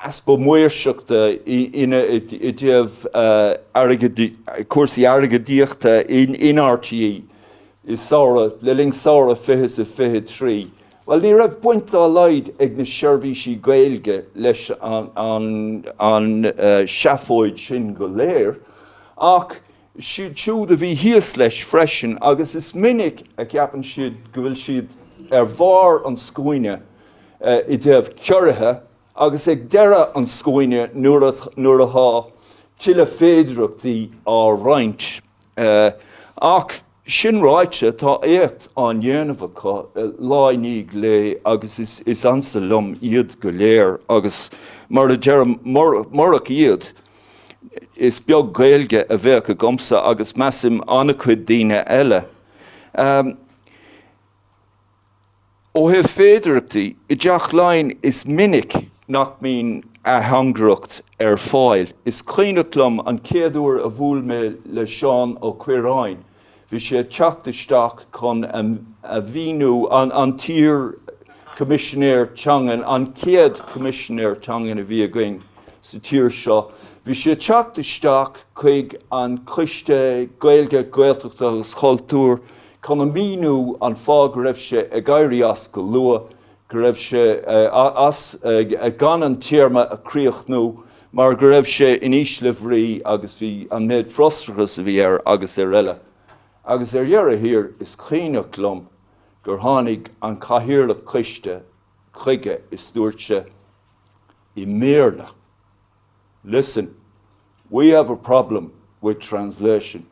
easpa maoirseachta ina i dtaobh airgead cúrsaí airgeadaíochta in RTÉ i samhradh le linn samhradh 2023. Bhuel, ní raibh baint dá laghad ag na seirbhísí Gaeilge leis an seafóid sin go léir, ach siad siúd a bhí thíos leis freisin, agus is minic a cheapann siad go bhfuil siad ar bharr an scuaine i dtaobh ciorruithe agus ag deireadh an scuaine nuair atá tuilleadh féidireachtaí á roinnt. Ach Sin ráite, tá éacht á ndéanamh acu lá i ndiaidh lae agus is ansa liom iad go léir agus mar a deirim, murach iad, is beag Gaeilge a bheadh agamsa agus measaim an-chuid daoine eile. Ó thaobh féidireachtaí, i dTeach Laighean is minic nach mbíonn ateangaireacht ar fáil. Is cuimhneach liom an chéad uair a bhuail mé le Seán Ó Cuirreáin, bhí sé ag teacht isteach chun a mhíniú, an t-iar-Choimisinéir Teangan, an chéad Choimisinéir Teangan a bhí againn sa tír seo, bhí sé ag teacht isteach chuig an Choiste Gaeilge, Gaeltachta agus Cultúir Chun a mhíniú an fáth go raibh sé ag éirí as go luath, go raibh sé as gan an téarma a chríochnú mar go raibh sé in ísle bhrí agus bhí an méid frustrachas a bhí air agus ar eile. Agus ar dheireadh thiar is cuimhneach liom gur tháinig an cathaoirleach coiste chuige is dúirt sé i mBéarla, Listen, we have a problem with translation.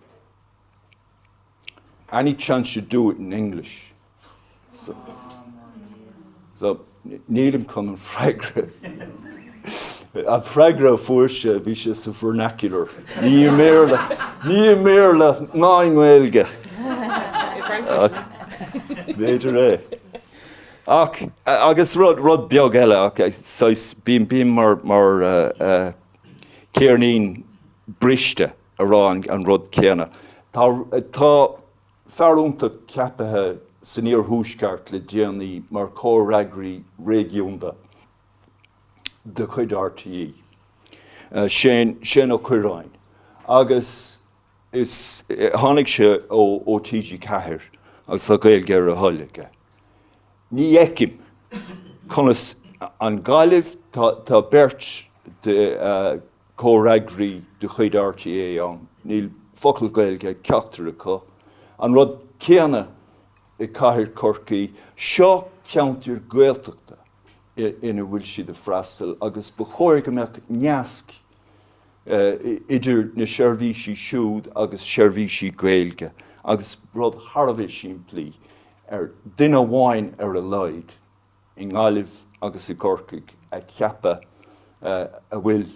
Any chance you'd do it in English? So, so nílim chun an freagra an freagra a fuair sé, bhí sé sa vernacular. Ní i mBéarla, ní i mBéarla ná i nGaeilge. B'fhéidir é. Ach, agus rud, rud beag eile, ach saghas, bím, bím mar, mar uh, ceirnín briste. a rá an rud céanna. Tá tá fear iontach ceapaithe san iarthuaisceart le déanaí mar chomhfhreagraí réigiúnda de chuid RTÉ. Shane, Shane Ó Cuirreáin, agus is, tháinig sé ó, ó TG4 agus tá Gaeilge ar a thoil aige. Ní fheicim conas an Ghaillimh, tá, tá beirt de chomhfhreagraí de chuid RTÉ ann, níl focal Gaeilge ag ceachtar acu. An rud céanna i cathair Chorcaí. Seo ceantair Gaeltachta ina bhfuil siad ag freastal agus ba chóir go mbeadh nasc idir na seirbhísí siúd agus seirbhísí Gaeilge agus rud thar a bheith simplí ar duine amháin ar a laghad i nGaillimh agus i gCorcaigh a cheapadh a bhfuil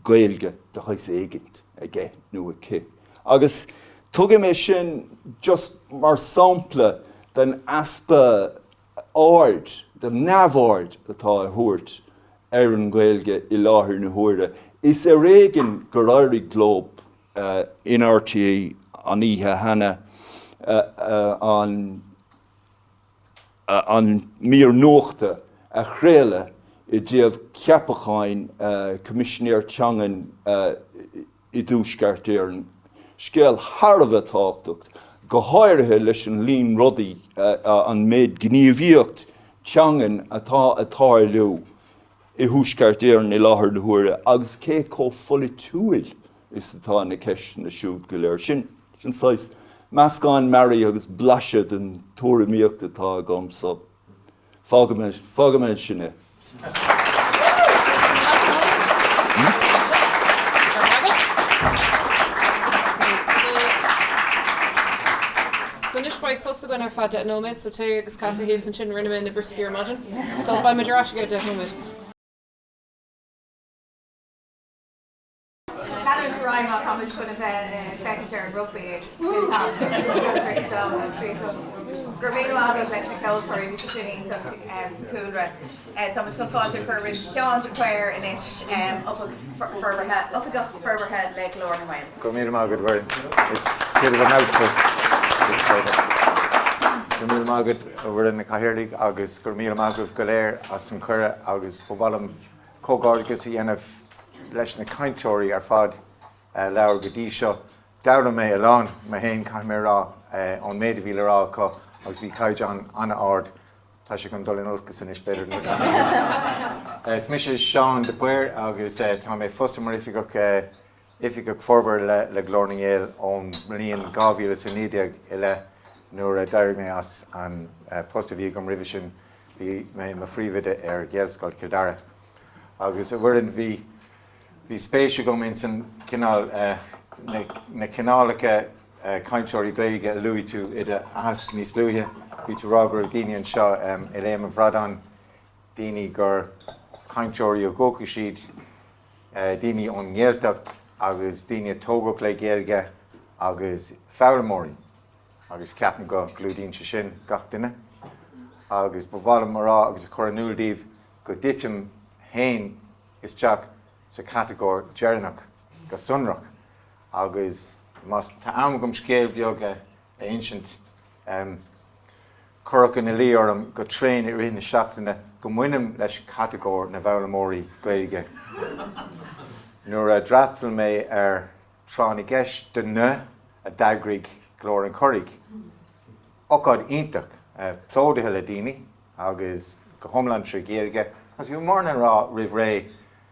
Gaeilge de shaghas éigint aige nó aici. Agus tugaim é sin just mar sampla den easpa aird, den neamhaird atá á thabhairt ar an nGaeilge i láthair na huaire. Is ar éigean gur éirigh leo in RTÉ an oíche cheana an an mír nuachta a chraoladh i dtaobh ceapacháin Coimisinéir Teangan i dTuaisceart Éireann. Scéal thar a bheith tábhachtach, go háirithe leis an líon rudaí, an méid gníomhaíocht teangan atá ag tarlú i dTuaisceart Éireann i láthair na huaire agus cé chomh pholaitiúil is atá na ceisteanna siúd go léir. Sin saghas meascán mearaí agus blaiseadh den tuairimíocht atá agam so fágfaidh mé ansin é. So anois beidh sos againn ar feadh 10 nóiméad, so tae agus caife thíos ansin, rinne mé na brioscaí ar maidin. So beidh muid ar ais i gceann 10 nóiméad. Leanúint ar aghaidh má tá muid chun a bheith ag féachaint ar an rugbaí ag 2:30. Go raibh míle maith agat leis na ceoltóirí, bhí sé sin iontach sa chúlra. Tá muid chun fáilte a chur roimh Sheán de Paor anois, Oifigeach Forbartha le Glór na nGael. Go raibh míle maith agat, a Mhuireann. It's a bit of a mouthful. Go raibh míle maith agat, a Mhuireann, a Chathaoirligh, agus go raibh míle maith agaibh go léir as an chuireadh agus ba mhaith liom comhghairdeachas a dhéanamh leis na cainteoirí ar fad a labhair go dtí seo. D'fhoghlaim mé a lán mé féin, caithfidh mé a rá, ón méid a bhí le rá acu agus bhí caighdeán an-ard. Tá sé chun dul in olcas anois, b'fhéidir. Is mise Seán de Paor agus tá mé fosta mar oifigeach Oifigeach Forbartha le Glór na nGael ón mbliain 2019 i leith nuair a d'éirigh mé as an post a bhí agam roimhe sin, bhí mé i mo phríomhoide ar Ghaelscoil Chill Dara. Agus a Mhuireann, bhí bhí spéis agam ins an cineál, na cineálacha cainteoirí Gaeilge a luaigh tú i d'aitheasc níos luaithe. Bhí tú ag rá go raibh daoine anseo i Léim an Bhradáin, daoine gur cainteoirí ó dhúchas iad, daoine ón nGaeltacht agus daoine a tógadh le Gaeilge agus foghlaimeoirí agus ceapaim go gclúdaíonn sé sin gach duine. Agus ba mhaith liom a rá agus a chur in iúl daoibh go dtitim féin isteach sa chatagóir deireanach go sonrach agus má tá am agam scéal beag a insint. Cuireadh ina luí orm go tréan i rith na seachtaine go mbainim leis catagóir na bhfoghlaimeoirí Gaeilge. Nuair a d'fhreastail mé ar Tráth na gCeist do na a d'eagraigh Glór an Churraigh, ocáid iontach, plódaithe le daoine agus go hiomlán trí Ghaeilge, agus bhí mé ag rá roimh ré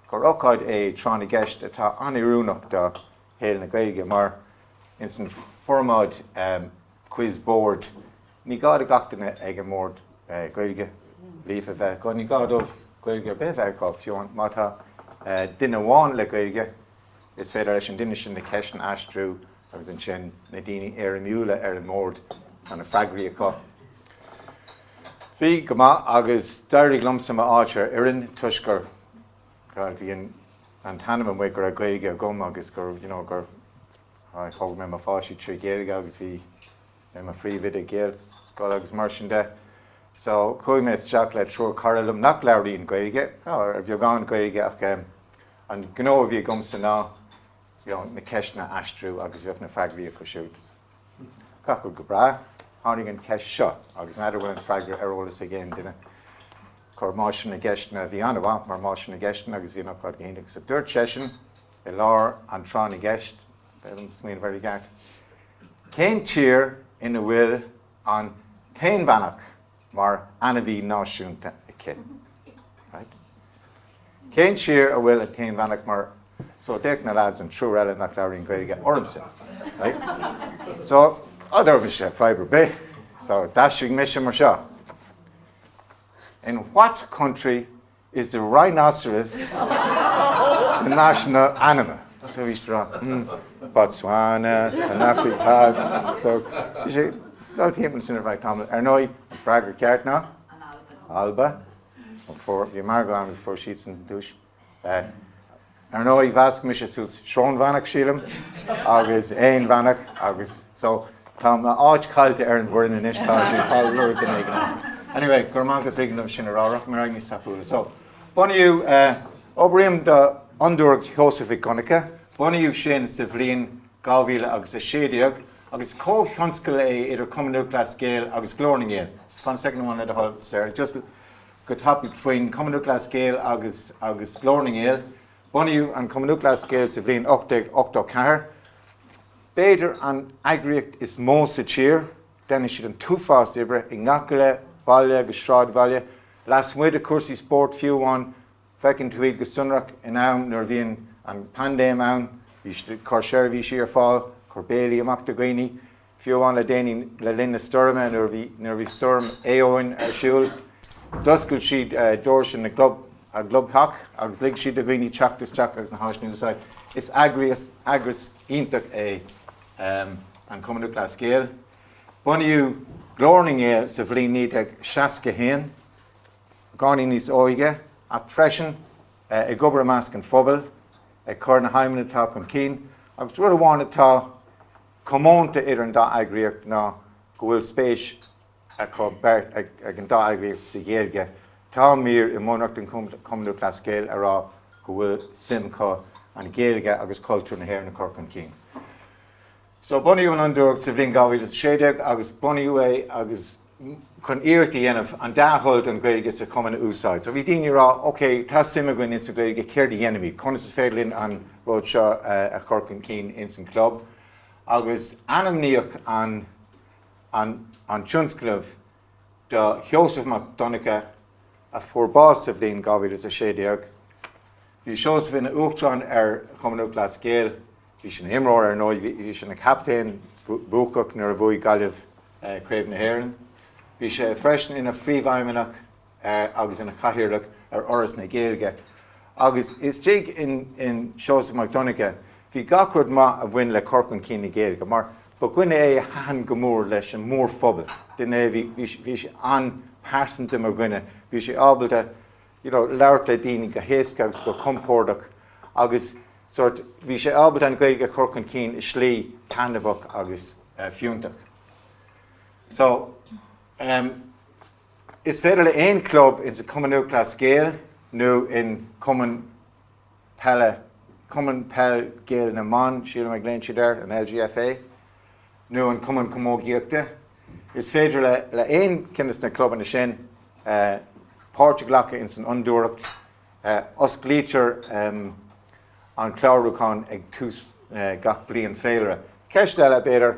gur ocáid é Tráth na gCeist atá an-oiriúnach do shaol na Gaeilge mar ins an formáid quiz board ní gá do gach duine ag an mbord Gaeilge líofa a bheith acu, ní gá dóibh Gaeilge ar bith a bheith acu, fiú má tá duine amháin le Gaeilge is féidir leis an duine sin na ceisteanna a aistriú agus ansin na daoine éirimiúla ar an mbord tá na freagraí acu. Bhí go maith agus d'éirigh liomsa m'áit ar fhoireann toisc gur bhí an an t-ainm amuigh go raibh Gaeilge agam agus gur you know gur thóg mé mo pháistí trí Ghaeilge agus bhí mé mo phríomhoide Gaelscoil agus mar sin de. So chuaigh mé isteach le triúr cara liom nach labhraíonn Gaeilge, ar bheagán Gaeilge ach an gnó a bhí agamsa ná you know na ceisteanna a aistriú agus bheadh na freagraí acu siúd. Gach rud go breá. Tháinig an cheist seo agus n'fheadar bhfuil an freagra ar eolas ag aon duine. Chuir máistir na gceisteanna, a bhí an-mhaith mar máistir na gceisteanna agus bhí an ócáid go hiontach, so dúirt seisean. I lár an tráth na gceist, b'fhéidir liom smaoineamh air i gceart, cén tír ina bhfuil an t-aonbheannach mar ainmhí náisiúnta aici? Right? Cén tír a bhfuil an t-aonbheannach mar So d'fhéach na lads, an triúr eile nach labhraíonn Gaeilge, ormsa. Right? So, á dúirt mise, fadhb ar bith. So, d'aistrigh mise mar seo. In what country is the rhinoceros the national animal? So bhí siad ag rá, hmm, Botswana, an Afraic Theas. So bhí sé dul timpeall sin ar feadh tamaill. Ar ndóigh, an freagra ceart ná? Alba. Fuair, bhí margadh ann agus fuair siadsan an duais. Ar ndóigh, mheasc mise suas srónbheannach, sílim, agus aonbheannach agus so tá m'áit caillte ar an bhfoireann anois, tá sé ag fáil lorg duine éigin eile. Anyway, go raibh maith agat as ligean dom sin a rá, rachaidh mé ar aghaidh níos tapúla. So, bunaíodh, oibrím do Fhondúireacht Sheosaimh Mhic Dhonncha, bunaíodh sin sa bhliain 2000 agus 16 agus comhthionscal é idir Cumann Lúthchleas Gael agus Glór na nGael. Fan soicind amháin le do thoil, Sarah, just Go tapaidh faoin Chumann Lúthchleas Gael agus agus Glór na nGael. Bunaíodh an Cumann Lúthchleas Gael sa bhliain 1884. B'fhéidir an eagraíocht is mó sa tír. Déanann siad an t-uafás oibre i ngach uile baile agus sráidbhaile, lasmuigh de chúrsaí spóirt fiú amháin. Feiceann tú iad go sonrach in am nuair a bhíonn an paindéim ann. Bhí siad ag cur seirbhísí ar fáil, cur béilí amach do dhaoine. Fiú amháin le déanaí, le linn na stoirme, nuair a bhí nuair a bhí stoirm Éowyn ar siúl, d'oscail siad doirse na gclub, a gclubtheach agus lig siad do dhaoine teacht isteach agus na háiseanna a úsáid. Is eagraíos, eagras iontach é an Cumann Lúthchleas Gael. Bunaíodh Glór na nGael sa bhliain 1961, beagáinín níos óige, ach freisin ag obair i measc an phobail, ag cur na haidhmeanna atá chun cinn. Agus rud amháin atá comónta idir an dá eagraíocht ná go bhfuil spéis acu beirt, ag an dá eagraíocht sa Ghaeilge. Tá mír i mbunreacht an Chumann Lúthchleas Gael ag rá go bhfuil suim acu an Ghaeilge agus cultúr na hÉireann a chur chun cinn. So bunaíodh an Fhondúireacht sa bhliain 2016 agus bunaíodh é agus chun iarracht a dhéanamh an dea-thoil don Ghaeilge sa chumann a úsáid. So bhí daoine ag rá, ok, tá suim againn ins an Ghaeilge, céard a dhéanfaimid? Conas is féidir linn an rud seo a chur chun cinn ins an chlub? Agus ainmníodh an an an tionscnamh do Sheosamh Mac Donncha a fuair bás sa bhliain 2016. Bhí Seosamh ina uachtarán ar Chumann Lúthchleas Gael. Bhí sé ina imreoir ar ndóigh, bhí sé ina chaptaen buacach nuair a bhuaigh Gaillimh Craobh na hÉireann. Bhí sé freisin ina phríomhfheidhmeannach agus ina chathaoirleach ar Fhoras na Gaeilge. Agus istigh in Seosamh Mac Donncha bhí gach rud maith a bhain le cur chun cinn na Gaeilge, mar ba dhuine é a thaitin go mór leis an mórphobal, duine é a bhí, bhí sé an-pearsanta mar dhuine, bhí sé ábalta you know, labhairt le daoine go héasca agus go compordach agus sórt, bhí sé ábalta an Ghaeilge a chur chun cinn i slí taitneamhach agus fiúntach. So, um, is féidir le aon chlub in sa Chumann Lúthchleas Gael nó in Cumann Peile, Cumann Peil Gael na mBan, sílim a ghlaonn siad air, an LGFA, nó an Cumann Camógaíochta, is féidir le le aon cheann de na clubanna sin páirt a ghlacadh ins an Fhondúireacht. Osclaítear an clárúchán ag tús gach bliain féilire. Ceist eile, b'fhéidir,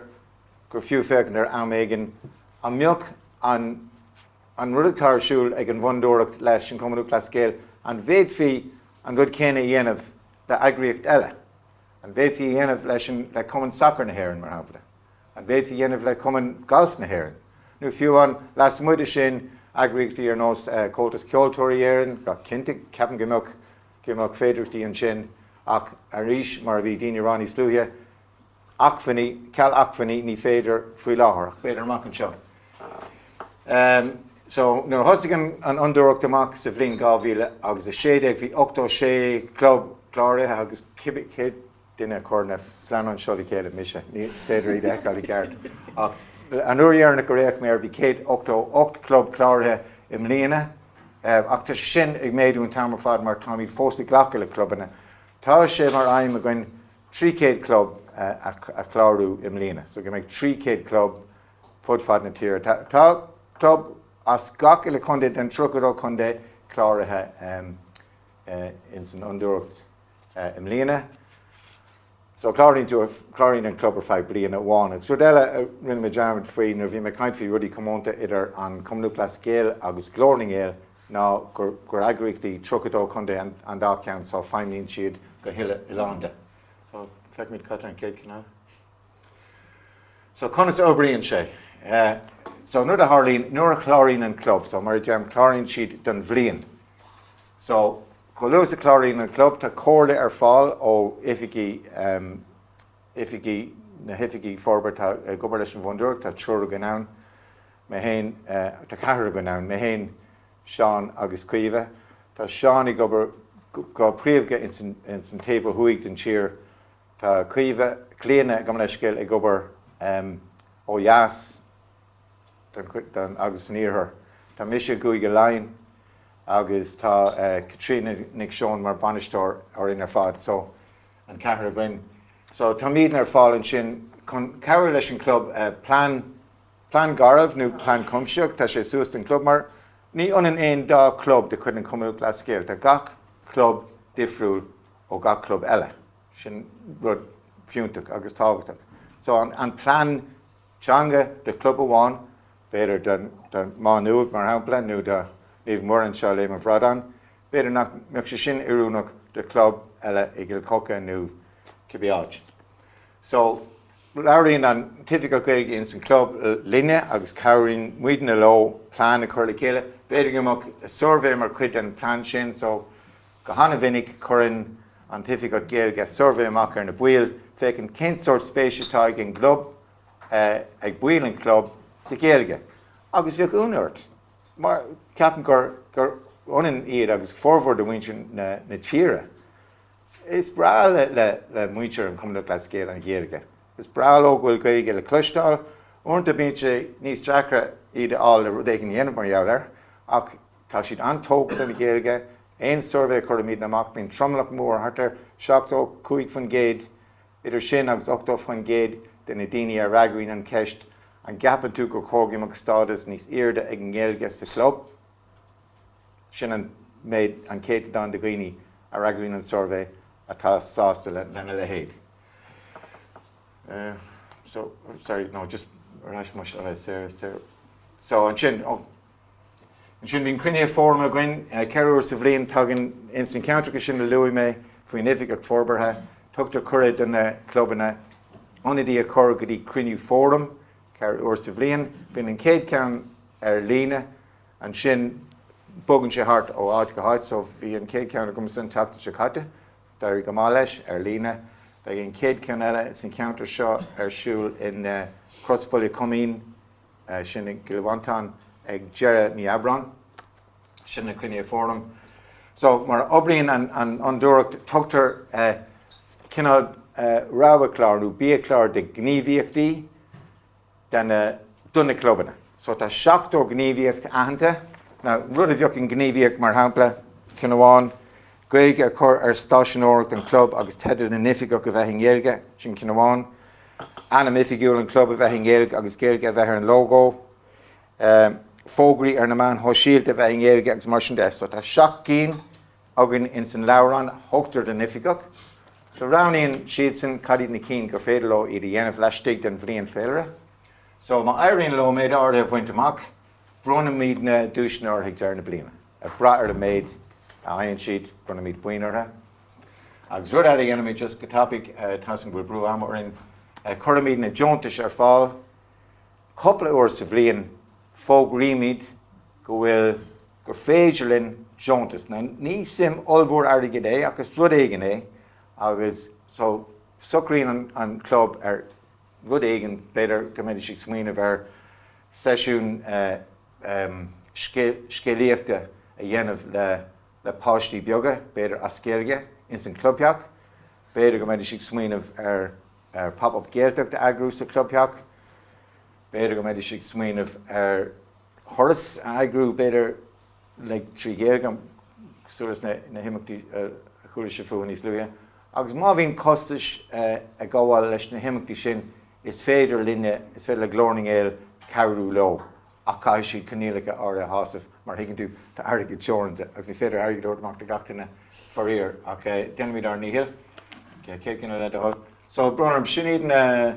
gur fiú féachaint air am éigin, an mbeadh an an rud atá ar siúl ag an bhFondúireacht leis an Chumann Lúthchleas Gael, an bhféadfaí an rud céanna a dhéanamh le eagraíocht eile? An bhféadfaí a dhéanamh leis an le Cumann Sacair na hÉireann, mar shampla? An bhféadfaí a dhéanamh le Cumann Gailf na hÉireann? Nó fiú amháin lasmuigh de sin, eagraíochtaí ar nós Comhaltas Ceoltóirí Éireann, cinnte, ceapaim go mbeadh go mbeadh féidearthachtaí ansin ach arís, mar a bhí daoine ag rá níos luaithe, acmhainní, ceal acmhainní, ní féidir faoi láthair, ach b'fhéidir amach anseo. So, nuair a thosaigh an Fhondúireacht amach sa bhliain 2016, bhí 86 club cláraithe agus cibé cén duine a chuir na sleamhnáin seo le chéile, mise, ní féidir iad a fheiceáil i gceart. Ach an uair dheireanach gur fhéach mé air bhí 188 club cláraithe i mbliana, ach tá sé sin ag méadú an t-am ar fad mar táimid fós ag glacadh le clubanna. Tá sé mar aidhm againn 300 club a chlárú i mbliana, so go mbeidh 300 club fud fad na tíre. Tá club as gach uile chontae den 32 contae cláraithe ins an Fhondúireacht i mbliana. So cláraíonn tú, cláraíonn an club ar feadh bliana amháin. Agus rud eile a rinne mé dearmad faoi nuair a bhí mé ag caint faoi rudaí comónta idir an Cumann Lúthchleas Gael agus Glór na nGael ná gur gur eagraíochtaí 32 contae an an dá cheann so feidhmíonn siad go huile oileánda. So feicimid cad tá an chéad cheann eile. So conas a oibríonn sé? So an rud a tharlaíonn nuair a chláraíonn an club, so mar a deirim cláraíonn siad don bhliain. So chomh luath is a chláraíonn an club tá comhairle ar fáil ó oifigí oifigí na hoifigí forbartha ag obair leis an bhFondúireacht, tá triúr againn ann, mé féin, tá ceathrar againn ann, mé féin, Seán agus Caoimhe. Tá Seán ag obair go príomha ins an taobh ó thuaidh den tír Tá Caoimhe, Clíodhna, gabh mo leithscéal, ag obair ó dheas den agus san iarthar. Tá mise i gCúige Laighean agus tá Caitríona Nic Seoin mar bhainisteoir orainn ar fad, so an ceathrar againn. So táimidne ar fáil ansin chun cabhrú leis an chlub plean, plean garbh nó plean cuimsitheach, tá sé suas don chlub mar ní ionann aon dá chlub de chuid an Chumann Lúthchleas Gael, tá gach club difriúil ó gach club eile. Sin rud fiúntach agus tábhachtach. So an plean teanga do chlub amháin, b'fhéidir do Má Nuad mar shampla nó do Naomh Muire anseo i Léim an Bhradáin, b'fhéidir nach mbeadh sé sin oiriúnach do chlub eile i gCill Choca nó cibé áit. So labhraíonn an t-oifigeach Gaeilge ins an chlub linne agus cabhraíonn muidne leo plean a chur le chéile. B'fhéidir go mbeadh suirbhé mar chuid den plean sin so Go han-mhinic cuireann an tOifigeach Gaeilge suirbhé amach ar na baill, féachaint cén sórt spéise atá ag an gclub, ag baill an chlub, sa Ghaeilge. Agus bheadh ionadh ort, mar ceapaim gur gur ionann iad agus formhór de mhuintir na na tíre. Is breá le le le muintir an Chumann Lúthchleas Gael an Ghaeilge. Is breá leo go bhfuil Gaeilge le cloisteáil. Uaireanta bíonn sé níos deacra iad a fháil le rud éigin a dhéanamh mar gheall air, ach Tá siad an-tógtha lena Ghaeilge. Aon suirbhé a chuirimidne amach, bíonn tromlach mór, thart ar 75%, idir sin agus 80% de na daoine a fhreagraíonn an cheist 'An gceapann tú gur chóir go mbeadh stádas níos airde ag an nGaeilge sa chlub? Sin an méid, an céatadán de dhaoine a fhreagraíonn an suirbhé atá sásta lena leithéid. So, sorry, no, just ar ais muis, Sarah, Sarah. So, ansin, oh, Ansin bíonn cruinnithe fóraim againn 4 uair sa bhliain. Tagann ins na ceantracha sin a luaigh mé faoin Oifigeach Forbartha, tugtar cuireadh do na clubanna ionadaí a chur go dtí cruinniú fóraim 4 uair sa bhliain. Bíonn an chéad cheann ar líne, ansin bogann sé thart ó áit go háit. So bhí an chéad cheann agamsa an tseachtain seo caite, d'éirigh go maith leis, ar líne. Beidh an chéad cheann eile ins an cheantar seo ar siúl in Croisbhaile Coimín, sin i gCill Mhantáin ag deireadh mí Aibreáin. Sin na cruinnithe fóraim. So, mar a oibríonn an Fhondúireacht, tugtar cineál roghchlár nó biachlár de ghníomhaíochtaí do na, do na clubanna. So tá 70 gníomhaíocht aitheanta. Now, rud a bheadh i ngníomhaíocht, mar shampla, ceann amháin, Gaeilge a chur ar stáiseanóireacht an chlub agus teidil na n-oifigeach a bheith i nGaeilge, sin ceann amháin. Ainm oifigiúil an chlub a bheith i nGaeilge agus Gaeilge a bheith ar an lógó. Fógraí ar na meáin shóisialta a bheith i nGaeilge agus mar sin de. So tá 7 gcinn againn ins an leabhrán a thugtar don oifigeach. So roghnaíonn siadsan cad iad na cinn gur féidir leo iad a dhéanamh laistigh den bhliain féilire. So má éiríonn leo méid áirithe a bhaint amach, Bronnfaimidne duaiseanna orthu ag deireadh na bliana. Ag brath ar an méid a fhaigheann siad, bronnfaimid boinn orthu. Agus rud eile a dhéanaimid, just go tapaidh, tá's agam go bhfuil brú ama orainn, cuirimidne deontais ar fáil. Cúpla uair sa bhliain fógraímid go bhfuil, gur féidir linn deontas. Now ní suim ollmhór airgid é ach is rud éigin é agus so socraíonn an club ar rud éigin, b'fhéidir go mbeidís ag smaoineamh ar seisiún scéalaíochta a dhéanamh le páistí beaga, b'fhéidir as Gaeilge, ins an chlubtheach. B'fhéidir go mbeidís ag smaoineamh ar Pop Up Gaeltacht a eagrú sa chlubtheach. B'fhéidir go mbeidís ag smaoineamh ar thuras a eagrú, b'fhéidir like 3 Ghaeilge, cosúil leis na himeachtaí a chuala sibh fúthu níos luaithe. Agus má bhíonn costais ag gabháil leis na himeachtaí sin, is féidir linne, is féidir le Glór na nGael cabhrú leo, ach caithfidh siad coinníollacha áirithe a shásamh, mar a thuigeann tú, tá airgead teoranta agus ní féidir airgead a thabhairt amach do gach duine, faraor, ach déanaimid ár ndícheall. Céad ceann eile le do thoil. So, brón orm, sin iad na,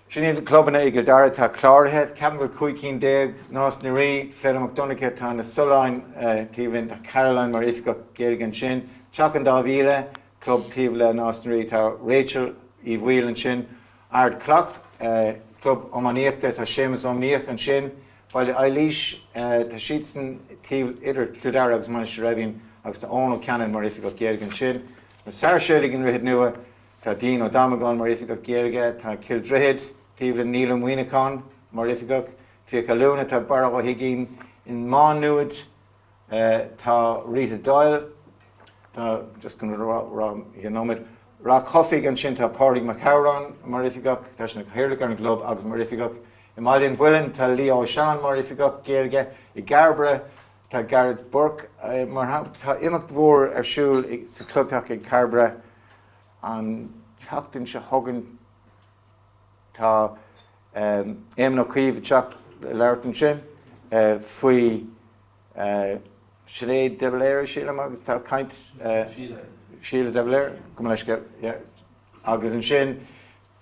sin iad na clubanna i gCill Dara atá cláraithe. Ceapaim go bhfuil 15 cinn, Nás na Rí, Féilim Mac Donncha, tá na Solláin taobh linn, tá Caroline mar oifigeach Gaeilge ansin. Teach an Dá Mhíle, club taobh le Nás na Rí, tá Rachel Uí Bhaoill ansin. Ard Cloch, club iománaíochta, tá Séamus Ó Miaich ansin. Baile Eilís, tá siadsan taobh idir Cill Dara agus Mainistir Eimhín agus tá Eoin Ó Ceanainn mar oifigeach Gaeilge ansin. Na Sáirséalaigh i nDroichead Nua, tá Dean Ó Damagáin mar oifigeach Gaeilge, tá Cill Droichid taobh le Niall Ó Muíneacháin mar oifigeach, Fiach Alúine, tá Barra Ó hUiginn in Má Nuad, tá Rita Doyle, tá, just chun rá i nóiméad, Ráth Cofaigh ansin tá Pádraig Mac Shamhráin mar oifigeach, tá sé ina chathaoirleach ar an gclub agus mar oifigeach. I mBaile an Mhuilinn tá Leo Ó Seanáin mar oifigeach Gaeilge, i gCairbre Tá Gareth Burke, mar shampla, tá imeacht mhór ar siúl sa chlubtheach ag Cairbre an tseachtain seo chugainn. Tá Éamon Ó Cuív ag teacht le labhairt ansin faoi Sinéad de Valera, sílim, agus tá caint Síle de Valera, gabh mo leithscéal, yeah. Agus ansin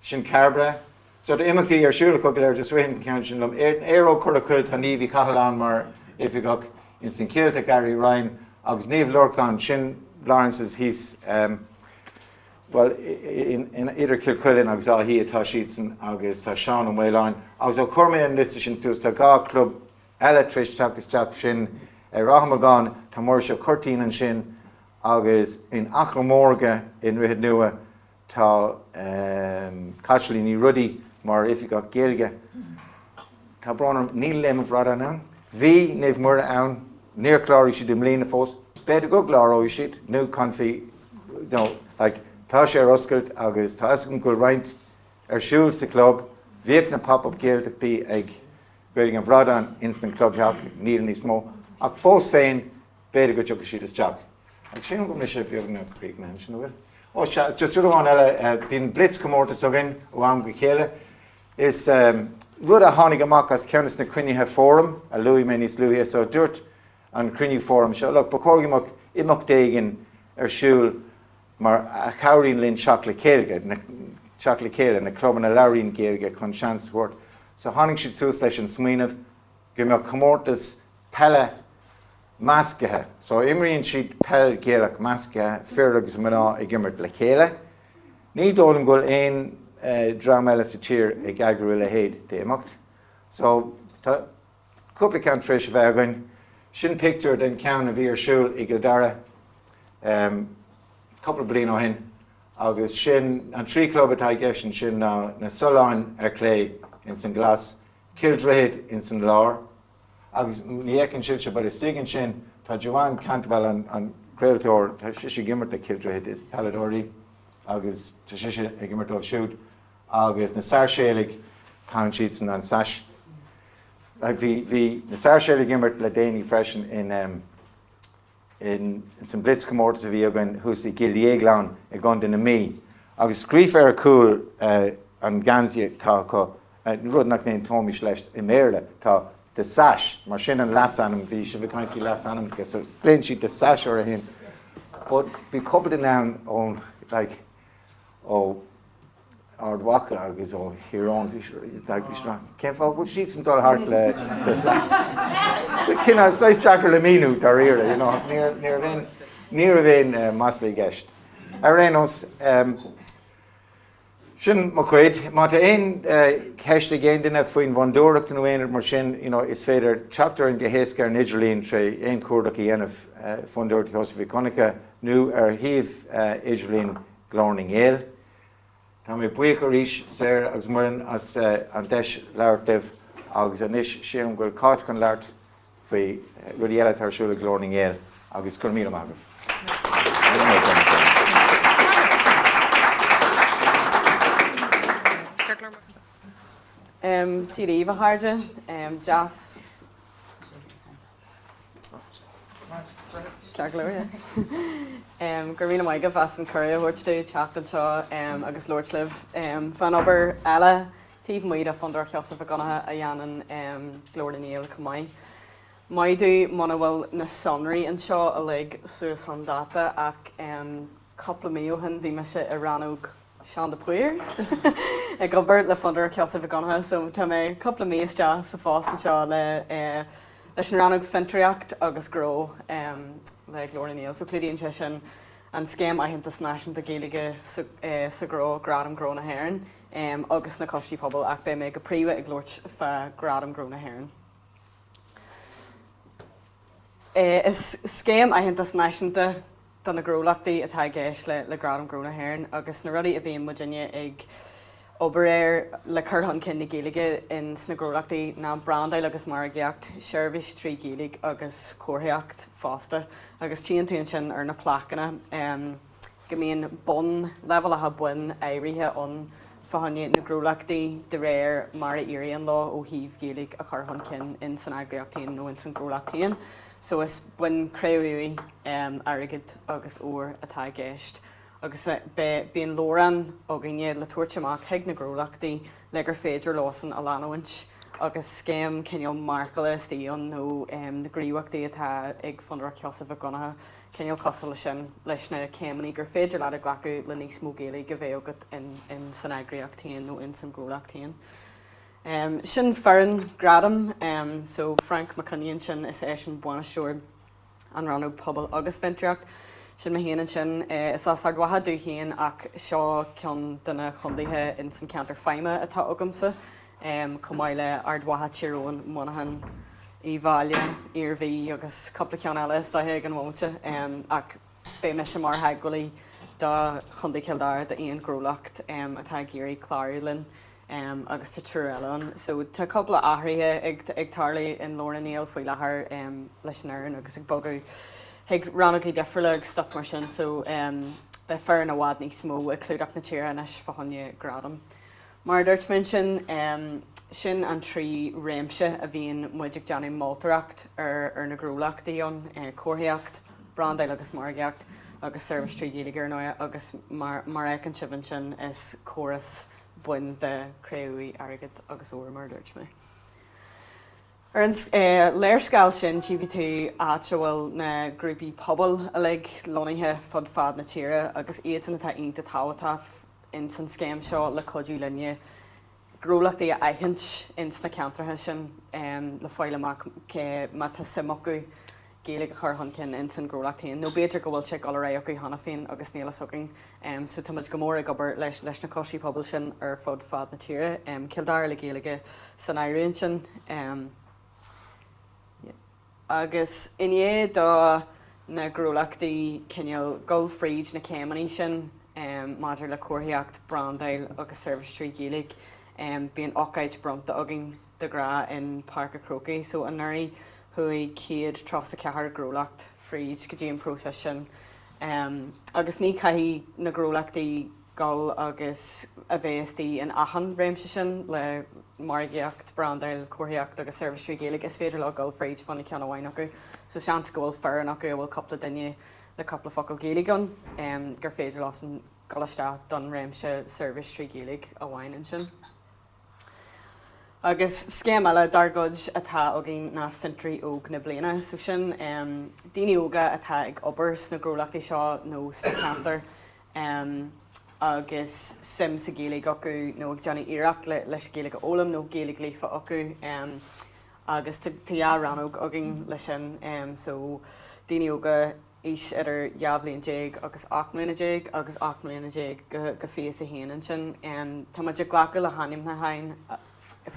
Sin Cairbre. So tá imeachtaí ar siúl acu go léir, just rith an ceann sin liom. In Éire Óg Corra Choill tá Niamh Uí Chathalláin mar oifigeach, ins an Chill tá Gary Ryan agus Naomh Lorcán, sin Lawrence's thíos, bhuel, idir Cill Chuilinn agus Áth Í atá siadsan agus tá Seán Ó Maoláin. Agus ó chuir mé an liosta sin suas tá 2 chlub eile tar éis teacht isteach, sin Ráth Amugáin, tá Muiris Ó Curtín ansin agus in Achadh Mórga i nDroichead Nua Tá Caitlín Ní Rodaigh mar Oifigeach Gaeilge. Tá brón orm, níl Léim an Bhradáin ann. Bhí Naomh Muire ann, níor chláraigh siad i mbliana fós. B'fhéidir go gcláróidh siad, nó canfaí, you know, like, tá sé ar oscailt agus tá fhios agam go bhfuil roinnt ar siúl sa chlub. Bhíodh na pop-up Gaeltachtaí ag Gaeilge an Bhradáin ins an chlubtheach, níl níos mó. Ach fós féin, b'fhéidir go dtiocfaidh siad isteach. Agus sílim go bhfuil mise beagnach críochnaithe ansin, an bhfuil? Ó sea, just rud amháin eile, bíonn blitz comórtas againn ó am go chéile. Is rud a tháinig amach as ceann de na cruinnithe fóraim a luaigh mé níos luaithe, so dúirt an cruinniú fóraim seo, look, ba chóir go mbeadh imeacht éigin ar siúl mar a chabhraíonn linn teacht le chéile, teacht le chéile, na clubanna a labhraíonn Gaeilge chun seans a thabhairt. So tháinig siad suas leis an smaoineamh go mbeadh comórtas peile meascaithe. So imríonn siad peil Ghaelach meascaithe, fir agus mná ag imirt le chéile. Ní dóigh liom go bhfuil aon dream eile sa tír ag eagrú a leithéid d'imeacht. So tá cúpla ceann tar éis a bheith againn. Sin pictiúr den cheann a bhí ar siúl i gCill Dara cúpla bliain ó shin agus sin an trí chlub atá i gceist ansin ná na Solláin ar clé ins an glas, Cill Droichid ins an lár Agus ní fheiceann sibhse but istigh ansin tá Joanne Cantwell an craoltóir, tá sise ag imirt le Cill Droichid, is peileadóir í agus tá sise ag imirt dóibh siúd agus na Sáirséalaigh, caitheann siadsan an sash. Like bhí, bhí na Sáirséalaigh ag imirt le déanaí freisin in um, in san blitz comórtas a bhí againn thuas i gCill Dhéagláin i gContae na Mí agus scríofa ar chúl an gheansaí atá acu, rud nach n-aontóimis leis i mBéarla, tá The Sash, mar sin an leasainm, bhí sibh ag caint faoi leasainmneacha, so glaonn siad The Sash orthu féin. But bhí cúpla duine ann ón, like, ó Ard Mhacha agus ó Thír Eoghain, bhí siad, cén fáth go bhfuil siadsan dul thart le cineál saghas deacair le míniú dáiríre, you know, ní raibh aon, ní raibh aon masla i gceist. Ar aon nós, sin mo chuid. Má tá aon cheist ag aon duine faoin bhfondúireacht nó aon rud mar sin, you know, is féidir teacht orainn go héasca ar an idirlíon tré aon chuardach a dhéanamh, Fondúireacht Sheosaimh Mhic Dhonncha, nó ar shuíomh idirlín Ghlór na nGael. Tá mé buíoch arís, Sarah agus Muireann, as an deis labhairt libh agus anois sílim go bhfuil Cáit chun labhairt faoi rudaí eile atá ar siúl ag Glór na nGael agus go raibh míle maith agaibh. Dia daoibh, a chairde. Deas. Ceart go leor, yeah. Go raibh míle maith agaibh as an cuireadh a thabhairt domh teacht anseo agus labhairt libh fán obair eile taobh amuigh de Fondúireacht Sheosaimh Mhic Dhonncha a dhéanann Glór na nGael chomh maith. Maith domh muna bhfuil na sonraí anseo uilig suas chun dáta ach cúpla mí ó shin bhí mise i rannóg. Seán de Paor ag obair le Fondúireacht Sheosaimh Mhic Dhonncha so tá mé cúpla mí isteach sa phost anseo le leis an rannóg Fiontraíocht agus Gnó le Glór na nGael. So clúdaíonn sé sin an Scéim Aitheantas Náisiúnta Gaeilge sa Ghnó, Gradam Gnó na hÉireann agus na Coistí Pobail ach beidh mé go príomha ag labhairt fá Ghradam Gnó na hÉireann. Is scéim aitheantas náisiúnta do na gnólachtaí atá i gceist le Gradam Gnó na hÉireann agus na rudaí a bhíonn muidinne ag obair air le cur chun cinn na Gaeilge in sna gnólachtaí ná brandáil agus margaíocht, seirbhís trí Ghaeilge agus comharthaíocht fosta. Agus tchíonn tú ansin ar na plaiceanna. go mbíonn bonn, leibhéalacha boinn áirithe ann fá choinne na gnólachtaí de réir mar a éiríonn leo ó thaobh Gaeilge a chur chun cinn in san eagraíocht féin nó in san gnólacht féin. So is boinn cré-umha, airgead agus ór atá i gceist. Agus bíonn leabhrán againne le tabhairt amach chuig na gnólachtaí le gur féidir leosan a leanúint agus scéim cineál marcála istigh ann nó na gníomhaíochtaí atá ag Fondúireacht Sheosaimh Mhic Dhonncha cineál cosúil leis sin, leis na céimeanna gur féidir leat a ghlacadh le níos mó Gaeilge a bheith agat in san eagraíocht féin nó in san gnólacht féin. Sin foireann Gradam, so Frank Mac Coinnigh ansin, is eisean bainisteoir an rannóg Pobail agus Fiontraíocht. Sin mé féin ansin. Is as Ard Mhacha domh féin ach seo ceann de na chondaetha in san ceantar feidhme atá agamsa. chomh maith le Ard Mhacha, Tír Eoghain, Muineachán, Uíbh Fhailí, Iarmhí agus cúpla ceann eile is dóiche ag an bhomaite. Ach beidh mise mar theagmhálaí do Chontae Chill Dara d'aon ghnólacht atá ag iarraidh clárú linn agus tá triúr eile ann. So tá cúpla athruithe ag tarlú i nGlór na nGael faoi láthair leis an fhoireann agus ag bogadh chuig rannógaí difriúla agus stuff mar sin so beidh foireann i bhfad níos mó ag clúdach na tíre anois fá choinne gradam. Mar a dúirt mé ansin, sin an trí réimse a bhíonn muid ag déanamh moltóireacht ar na gnólachtaí ann, comharthaíocht, brandáil agus margaíocht agus seirbhís trí Ghaeilge ar ndóigh agus mar a fheiceann sibh ansin is córas boinn de cré-umha, airgead agus ór mar a dúirt mé. Ar an léarscáil sin tchífidh tú áit a bhfuil na grúpaí pobail uilig lonnaithe fud fad na tíre agus iadsan atá iontach tábhachtach ins an scéim seo le cuidiú linne gnólachtaí a aithint ins na ceantracha sin le fáil amach cé má tá suim acu Gaeilge a chur chun cinn ins an ghnólacht féin nó b'fhéidir go bhfuil sé ag dul ar aghaidh acu cheana féin agus níl fhios againn. So tá muid go mór ag obair leis leis na coistí pobail sin ar fud fad na tíre, Cill Dara le Gaeilge san áireamh ansin. Agus i ndiaidh do na gnólachtaí cineál dul fríd na céimeanna sin maidir le comharthaíocht, brandáil agus seirbhís trí Ghaeilge, bíonn ócáid bronnta againn de ghnáth in Páirc a' Chrócaigh. So anuraidh chuaigh 134 gnólacht fríd go dtí an próiseas sin. Agus ní chaithfidh na gnólachtaí dul agus a bheith istigh in achan réimse sin le margaíocht, brandáil, comharthaíocht agus seirbhís trí Ghaeilge, is féidir leo dul fríd fá choinne ceann amháin acu. So seans go bhfuil foireann acu a bhfuil cúpla duine le cúpla focal Gaeilge ann gur féidir leosan dul isteach don réimse seirbhís trí Ghaeilge amháin ansin. Agus scéim eile dár gcuid atá againn ná Fiontraí Óg na Bliana. So sin daoine óga atá ag obair sna gnólachtaí seo nó sna ceantair agus suim sa Ghaeilge acu nó ag déanamh iarracht leis an Ghaeilge a fhoghlaim nó Gaeilge líofa acu agus tá dhá rannóg againn leis sin so daoine óga aois idir 12 bhliain agus 18 mbliana agus 18 mbliana go 21 ansin. Tá muid ag glacadh le hainmniúcháin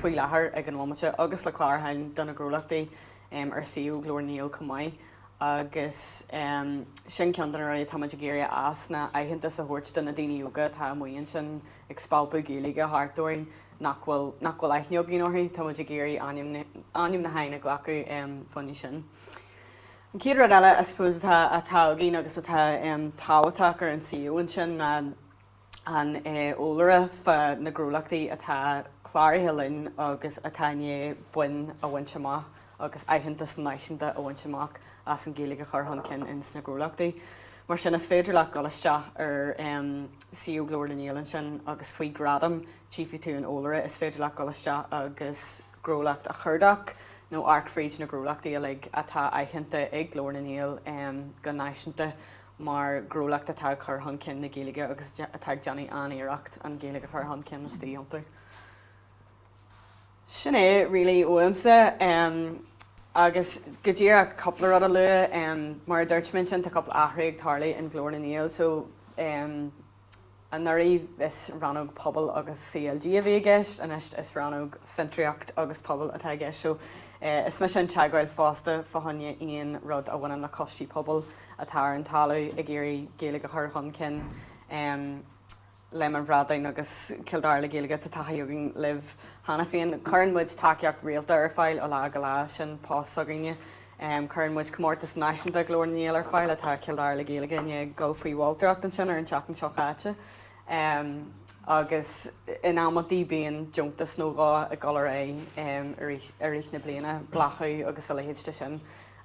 faoi láthair ag an bhomaite agus le clárúcháin do na gnólachtaí ar suíomh Ghlór na nGael chomh maith agus sin ceann de na rudaí atá muid ag iarraidh a fhás ná aitheantas a thabhairt do na daoine óga atá amuigh ansin ag spalpadh Gaeilge thart orainn nach bhfuil nach bhfuil aithne againn orthu. Tá muid ag iarraidh ainmniúcháin a ghlacadh fá choinne sin. An chéad rud eile I suppose atá atá againn agus atá tábhachtach ar an suíomh ansin ná an eolaire fá na gnólachtaí atá cláraithe linn agus atá i ndiaidh boinn a bhaint amach agus aitheantas náisiúnta a bhaint amach as an Ghaeilge a chur chun cinn ins na gnólachtaí. Mar sin is féidir leat dul isteach ar suíomh Ghlór na nGael ansin agus faoi Ghradaim tchífidh tú an eolaire, is féidir leat dul isteach agus gnólacht a chuardach nó amharc fríd na gnólachtaí uilig atá aitheanta ag Glór na nGael go náisiúnta. mar ghnólacht atá ag cur chun cinn na Gaeilge agus atá ag déanamh an-iarracht an Ghaeilge a chur chun cinn istigh iontu. Sin é really uaimse. Agus go díreach cúpla rud a lua, mar a dúirt mé ansin tá cúpla athrú ag tarlú in Glór na nGael so anuraidh is rannóg pobail agus CLG a bhí i gceist, anois is rannóg fiontraíocht agus pobal atá i gceist. So is mise an teagmháil fosta fá choinne aon rud a bhaineann le coistí pobail atá ar an talamh ag iarraidh Gaeilge a chur chun cinn. Léim an Bhradáin agus Cill Dara le Gaeilge, tá taithí againn libh cheana féin. Cuireann muid tacaíocht rialta ar fáil ó lá go lá, sin post s'againne. Cuireann muid comórtas náisiúnta Ghlór na nGael ar fáil atá Cill Dara le Gaeilge i ndiaidh dul faoi mholtóireacht ansin ar an tseachtain seo chaite. Agus in amantaí bíonn deontas nó dhó ag dul ar aghaidh i rith na bliana, Bláthú agus a leithéid de sin.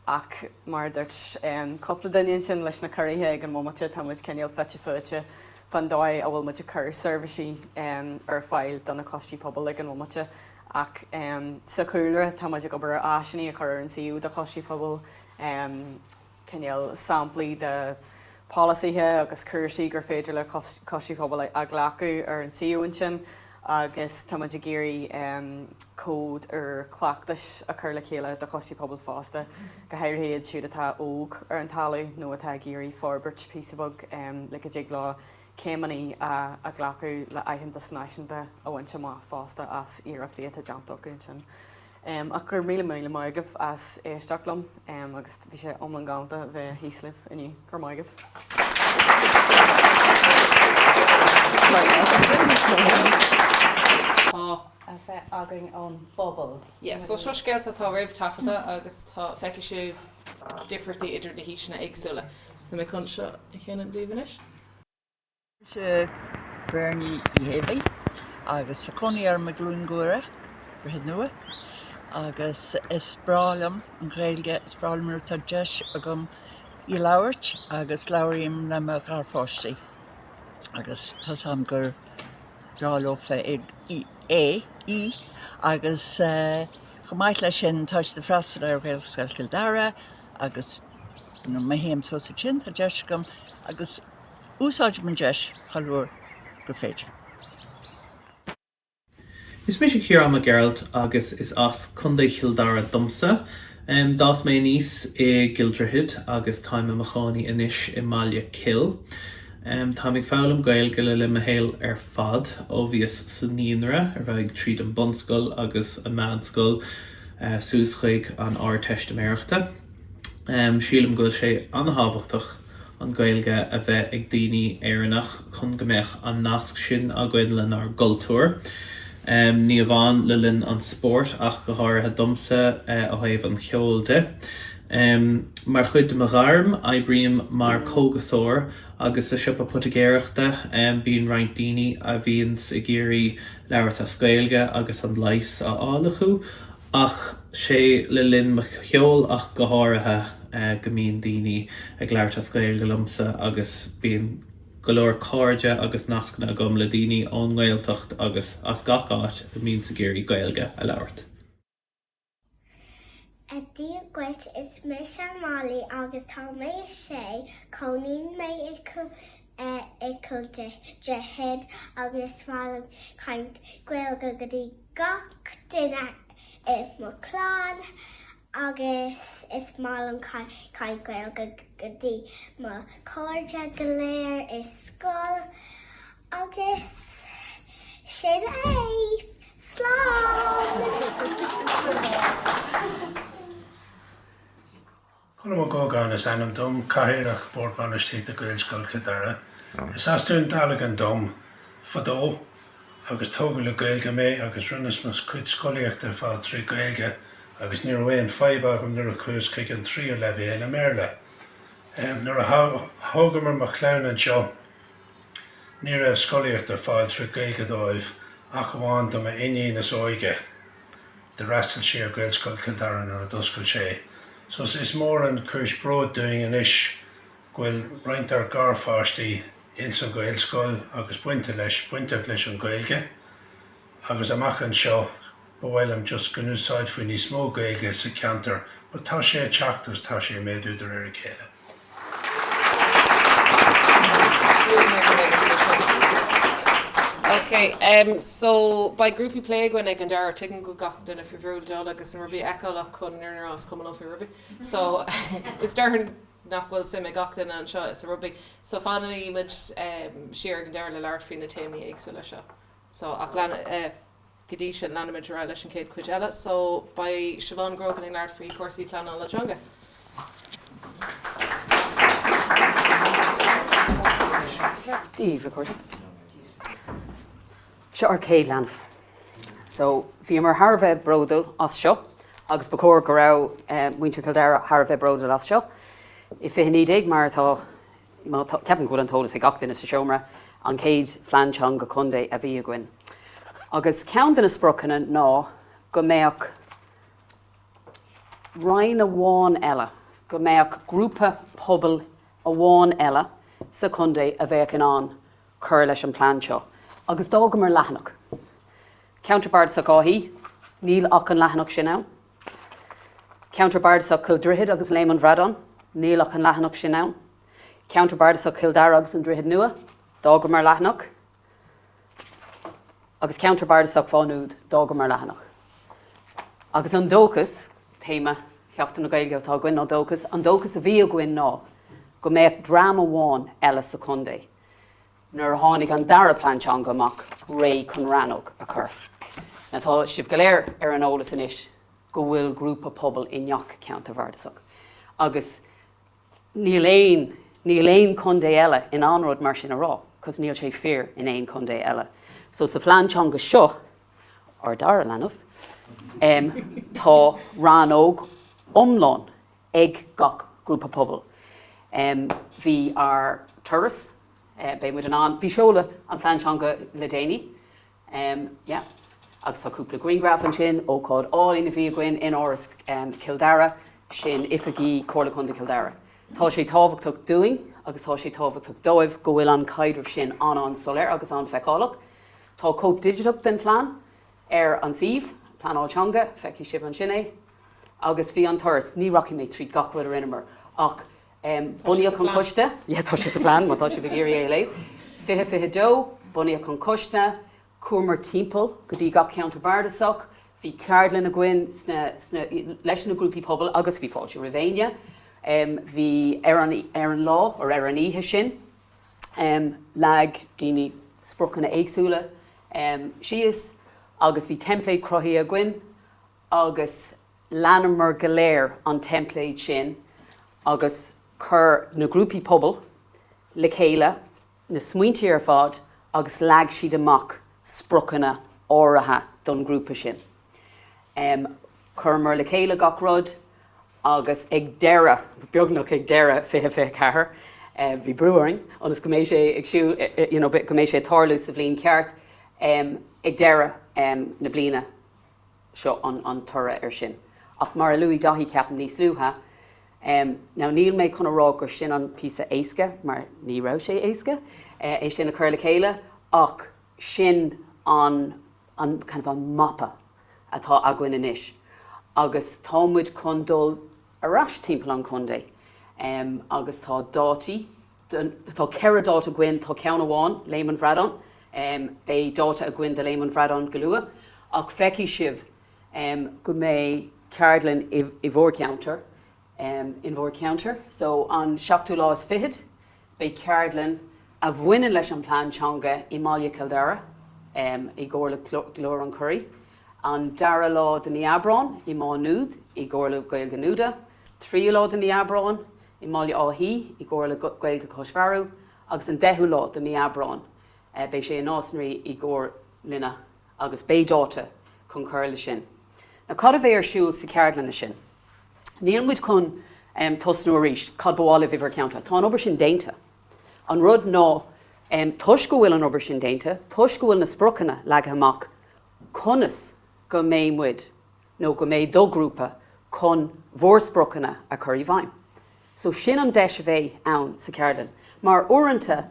Ach mar a dúirt cúpla duine ansin leis na ciorruithe ag an mbomaite tá muid cineál fite fuaite fán dóigh a bhfuil muid ag cur seirbhísí ar fáil do na coistí pobail ag an bhomaite. Ach sa chúlra tá muid ag obair ar áiseanna a chur ar an suíomh do choistí pobail, cineál samplaí de pholasaithe agus cúrsaí gur féidir le coistí pobail a ghlacadh ar an suíomh ansin agus tá muid ag iarraidh cód úr cleachtais a chur le chéile do choistí pobail fosta, go háirithe iad siúd atá óg ar an talamh nó atá ag iarraidh forbairt píosa beag le go dtig leo céimeanna a ghlacadh le aitheantas náisiúnta a bhaint amach fosta as iarrachtaí atá déanta acu ansin. Ach go raibh míle míle maith agaibh as éisteacht liom agus bhí sé iomlán galánta a bheith thíos libh inniu. Go raibh maith agaibh. Tá. a bheith againn ón bpobal. Yeah, so seo scéalta atá roimh taifeadadh agus tá, feicfidh sibh difríochtaí idir na haoiseanna éagsúla. So tá mé chun seo a sheinm daoibh anois. Mise Bernie Uí Shéibhigh agus tá cónaí orm i gCluain Guaire, Droichead Nua, agus is breá liom an Ghaeilge, is breá liom nuair atá deis agam í a labhairt agus labhraím le mo gharpháistí agus tá 's agam gur breá leofa í é, í agus chomh maith leis sin tá siad ag freastal ar Ghaelscoil Chill Dara agus má théim suas ansin tá deis agam agus Úsáidim an deis chuile uair gur féidir. Is mise Ciarán Mac Gearailt agus is as Contae Chill Dara domsa. D'fhás mé aníos i gCill Droichid agus táim i mo chónaí anois i mBaile Cill. Táim ag foghlaim Gaeilge le linn mo shaol ar fad, ó bhíos sa naíonra, ar aghaidh tríd an bunscoil agus an meánscoil suas chuig an Ardteistiméireachta. Sílim go bhfuil sé an-thábhachtach an Ghaeilge a bheith ag daoine Éireannach chun go mbeadh an nasc sin againn lenár gcultúr. Ní amháin le linn an spóirt ach go háirithe domsa ó thaobh an cheoil de. Mar chuid de mo ghairm, oibrím mar cógasóir agus sa siopa poitigéireachta bíonn roinnt daoine a bhíonns ag iarraidh labhairt as Gaeilge agus an leigheas a fháil acu Ach sé le linn mo cheoil ach go háirithe go mbíonn daoine ag labhairt as Gaeilge liomsa agus bíonn go leor cairde agus nascanna agam le daoine ón nGaeltacht agus as gach áit a mbíonns ag iarraidh Gaeilge a labhairt. Dia dhuit, is mise Molly agus tá mé 6, cónaíonn mé i i gCill Droichid agus is maith liom caint Gaeilge go dtí gach duine i mo chlann agus is maith liom caint Gaeilge go dtí mo chairde go léir i scoil agus sin é! Slán! Colm Ó Gógáin is ainm dom, Cathaoirleach Bord Bainistíochta Ghaelscoil Chill Dara. Is as Dún Dealgan dom fadó agus tógadh le Gaeilge mé agus rinneas mo chuid scolaíochta ar fad trí Ghaeilge agus ní raibh aon fadhb agam nuair a chuas chuig an tríú leibhéal i mBéarla. Nuair a thógamar mo chlann anseo ní raibh scolaíocht ar fáil trí Ghaeilge dóibh ach amháin do m'iníon is óige. D'fhreastail sí ar Ghaelscoil Chill Dara nuair a d'oscail sé. So is mór an chúis bróid dúinn anois go bhfuil roinnt dár garpháistí ins an Ghaelscoil agus bainte leis, bainteach leis an Ghaeilge agus amach anseo ba mhaith liom just go n-úsáidfí níos mó Gaeilge sa cheantar but tá sé ag teacht agus tá sé ag méadú de réir a chéile. Ok, um, so beidh grúpaí plé againn ag an deireadh, tuigim go bhfuil gach duine faoi bhrú le dul agus an rugbaí a fheiceáil ach chun an fhírinne a rá is cuma liom faoi rugbaí. So is déarfainn nach bhfuil suim ag gach duine anseo sa rugbaí. So fanfaidh muid um, siar ag an deireadh le labhairt faoi na téamaí éagsúla seo. So ach lean, eh, Go dtí sin, leanfaimid ar aghaidh leis an chéad chuid eile. So, beidh Siobhán Grogan ag labhairt faoi chúrsaí pleanála teanga. Dia daoibh, a chairde. Seo ár chéad leanbh. So, bhíomar thar a bheith bródúil as seo agus ba chóir go raibh muintir Chill Dara thar a bheith bródúil as seo. I 2019, mar atá Má tá, ceapaim go bhfuil an t-eolas ag gach duine sa seomra, an chéad phlean teanga contae a bhí againn. Agus ceann de na spriocanna ná go mbeadh roinn amháin eile, go mbeadh grúpa pobail amháin eile sa chontae a bheadh in ann cur leis an bplean seo. Agus d'fhágamar leathanach. Ceantar Bardasach Átha Í, níl ach an leathanach sin ann. Ceantar Bardasach Chill Droichid agus Léim an Bhradáin, níl ach an leathanach sin ann. Ceantar Bardasach Chill Dara agus an Droichead Nua, d'fhágamar leathanach. Agus Ceantar Bardasach Mhá Nuad, d'fhágamar leathanach. Agus an dóchas, téama Sheachtain na Gaeilge atá againn ná dóchas, an dóchas a bhí againn ná go mbeadh dream amháin eile sa chontae nuair a tháinig an dara plean teanga amach, réidh chun rannóg a chur. Now tá sibh go léir ar an eolas anois go bhfuil grúpa pobail i ngach ceantar bhardasach agus níl aon, níl aon chontae eile in ann rud mar sin a rá cos níl sé fíor in aon chontae eile. So sa phlean teanga seo, ár dara leanbh, em, tá rannóg iomlán ag gach grúpa pobail. Em, bhí ár turas Beidh muid in ann. Bhí seoladh an phlean teanga le déanaí. Yeah. Agus tá cúpla grianghraf ansin, ócáid álainn a bhí againn in Áras Chill Dara, sin oifigí Chomhairle Contae Chill Dara. Tá sé tábhachtach dúinn agus tá sé tábhachtach dóibh go bhfuil an caidreamh sin an-an-soiléir agus an-fheiceálach. Tá cóip digiteach den phlean ar an suíomh, Pleanáil Teanga, feicfidh sibh ansin é. Agus bhí an turas, ní rachaidh mé tríd gach rud a rinneamar ach Bunaíodh an coiste, yeah tá sé sa phlean má tá sibh ag iarraidh é a léamh, 2022, bunaíodh an coiste, chuamar timpeall go dtí gach ceantar bardasach, bhí ceardlann againn sna, sna, leis na grúpaí pobail agus bhí fáilte roimh éinne. Bhí ar an, ar an lá, or ar an oíche sin, leag daoine spriocanna éagsúla síos agus bhí teimpléad cruthaithe againn agus Leanamar go léir an teimpléad sin agus chuir na grúpaí pobail le chéile na smaointe ar fad agus leag siad amach spriocanna áirithe don ghrúpa sin. Chuireamar le chéile gach rud agus ag deireadh, beagnach ag deireadh 2024, bhí brú orainn ionas go mbeidh sé ag siúl, you know, go mbeidh sé ag tarlú sa bhliain cheart, ag deireadh na bliana, Seo an toradh air sin. Ach mar a luaigh Daithí, ceapaim, níos luaithe, now níl mé chun a rá gur sin an píosa éasca, mar ní raibh sé éasca é sin a chur le chéile, ach sin an, an kind of an mapa atá againn anois agus tá muid chun dul ar ais timpeall an chontae agus tá dátaí, Tá 4 dáta againn, tá ceann amháin, Léim an Bhradáin, beidh dáta againn do Léim an Bhradáin go luath, ach feicfidh sibh go mbeidh ceardlann i bhur gceantar, in bhur gceantar. So an seachtú lá is fichead, beidh ceardlann a bhaineann leis an bplean teanga i mBaile Chill Dara, i gcomhar le Glór an Churraigh. An dara lá de mí Aibreán i Má Nuad i gcomhar le Gaeilge Nuada. Tríú lá de mí Aibreán i mBaile Átha hÍ i gcomhar le Gaeilge Cois Bhearú agus an 10ú lá de mí Aibreán beidh sé i Nás na Rí i gcomhar linne agus beidh dáta chun cur le sin. Now cad a bheidh ar siúl sa cheardlanna sin? Níl muid chun tosnú arís, cad ba mhaith libh i bhur gceantar? Tá an obair sin déanta. An rud ná toisc go bhfuil an obair sin déanta, toisc go bhfuil na spriocanna leagtha amach, conas go mbeidh muid nó go mbeidh do ghrúpa chun bhur spriocanna a chur i bhfeidhm. So sin an deis a bheidh ann sa cheardlann. Mar uaireanta,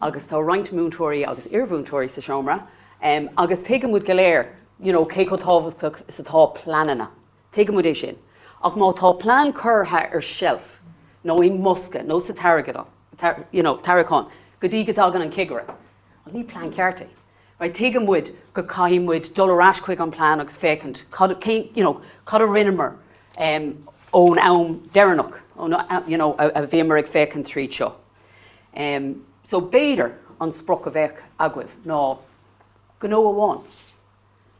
agus tá roinnt múinteoirí agus iarmhúinteoirí sa seomra, agus tuigeann muid go léir you know cé chomh tábhachtach is atá pleananna. Tuigeann muid é sin. Ach má tá plean curtha ar shelf nó i mbosca nó sa tairgeadán, you know, tarraiceán go dtí go dtagann an cigire, ní plean ceart é. Right, tuigeann muid go caithfidh muid dul ar ais chuig an plean agus féachaint cad, cén, you know, cad a rinneamar ón am deireanach, ón, you know, a bhíomar ag féachaint tríd seo. So b'fhéidir an sprioc a bheadh agaibh ná gnó amháin,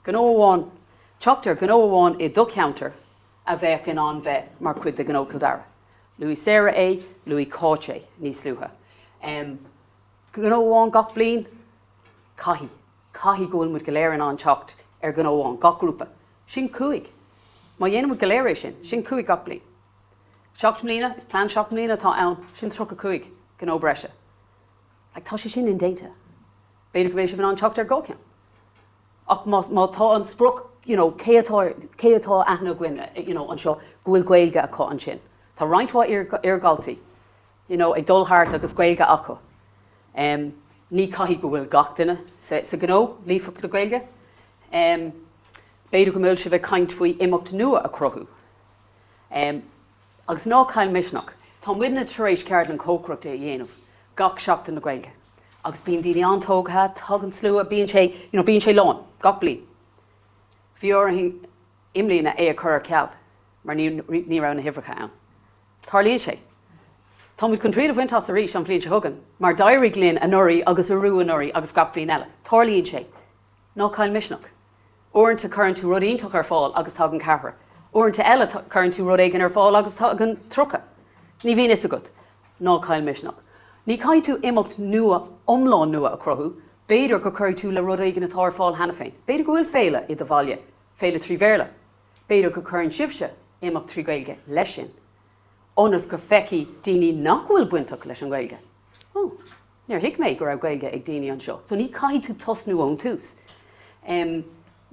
gnó amháin, teacht ar ghnó amháin i do cheantar a bheadh in ann bheith mar chuid de Ghnó Chill Dara. Luaigh Sarah é, luaigh Cáit é níos luaithe. Gnó amháin gach bliain? Caithfidh. Caithfidh go bhfuil muid go léir in ann teacht ar ghnó amháin, gach grúpa. Sin 5. Má dhéanann muid go léir é sin, sin 5 gach bliain. 7 mbliana, is plean 7 mbliana atá ann, sin 35 gnó breise. Like, tá sé sin indéanta. B'fhéidir go mbeidh sibh in ann teacht ar 2 cheann. Ach má, má tá an sprioc, you know, cé atá, cé atá aithne againn, you know, anseo go bhfuil Gaeilge acu ansin. Tá roinnt mhaith iar-dhaltaí, you know, ag dul thart agus Gaeilge acu. Em, ní caithfidh go bhfuil gach duine sa, sa ghnó líofa le Gaeilge. Em, b'fhéidir go mbeidh sibh ag caint faoi imeacht nua a chruthú. Em, agus ná caill misneach. Tá muidne tar éis ceardlann cócaireachta a dhéanamh gach Seachtain na Gaeilge agus bíonn daoine an-tógtha, tagann slua, bíonn sé, you know, bíonn sé lán gach bliain. Bhí orainn i mbliana é a chur ar ceal mar ní, ní raibh na huimhreacha ann. Tarlaíonn sé. Tá muid chun triail a bhaint as arís an bhliain seo chugainn, mar d'éirigh linn anuraidh agus arú anuraidh agus gach bliain eile. Tarlaíonn sé. Ná caill misneach. Uaireanta cuireann tú rud iontach ar fáil agus tagann ceathrar. Uaireanta eile cuireann tú rud éigin ar fáil agus tagann 30. Ní bhíonn fhios agat. Ná caill misneach. Ní caithfidh tú imeacht nua iomlán nua a chruthú, b'fhéidir go cuirfidh tú le rud éigin atá ar fáil cheana féin. B'fhéidir go bhfuil féile i do bhaile, féile 3 Bhéarla. B'fhéidir go cuireann sibhse imeacht 3 Gaeilge leis sin, ionas go feicfidh daoine nach bhfuil bainteach leis an nGaeilge, oh, níor thuig mé go raibh Gaeilge ag daoine anseo. So ní caithfidh tú tosnú ón tús. Em,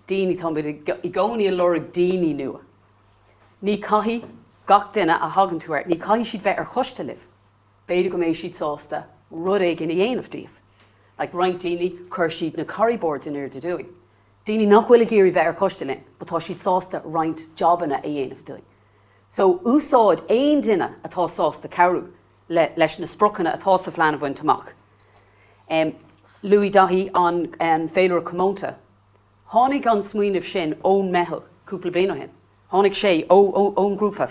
daoine, tá muid i gcónaí ag lorg daoine nua. Ní caithfidh gach duine a thagann tú air, ní caithfidh siad bheith ar choiste libh. B'fhéidir go mbeidh siad sásta rud éigin a dhéanamh daoibh. Like roinnt daoine, chuir siad na curry boards in airde dúinn. Daoine nach bhfuil ag iarraidh bheith ar choiste linn, but tá siad sásta roinnt jabanna a dhéanamh dúinn. So, úsáid aon duine atá sásta cabhrú le leis na spriocanna atá sa phlean a bhaint amach. Em, luaigh Daithí an, an féilire comónta. Tháinig an smaoineamh sin ón meitheal cúpla bliain ó shin. Tháinig sé ó, ó, ón ngrúpa.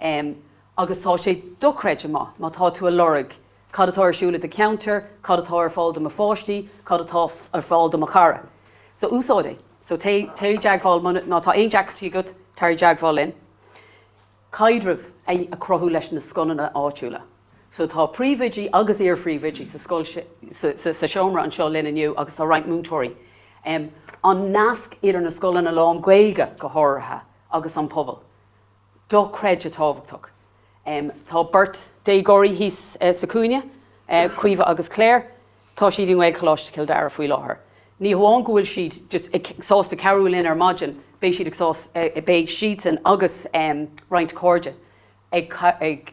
Em, agus tá sé dochreidte maith má tá tú a lorg Cad atá ar siúl i do cheantar, cad atá ar fáil do mo pháistí, cad atá ar fáil do mo chara. So úsáid é. So téigh i dteagmháil, má tá aon deacrachtaí agat, tar i dteagmháil linn. Caidreamh a chruthú leis na scoileanna áitiúla. So tá príomhoidí agus iar-phríomhoidí sa scoil, sa seomra anseo linn inniu agus tá roinnt múinteoirí. An nasc idir na scoileanna lán-Ghaeilge go háirithe agus an pobal. Dochreidte tábhachtach. Tá beirt déagóirí thíos sa chúinne, Caoimhe agus Claire. Tá siad i nGaelcholáiste Chill Dara faoi láthair. Ní hamháin go bhfuil siad just sásta cabhrú linn ar maidin, beidh siad ag sásta, beidh siadsan agus roinnt cairde ag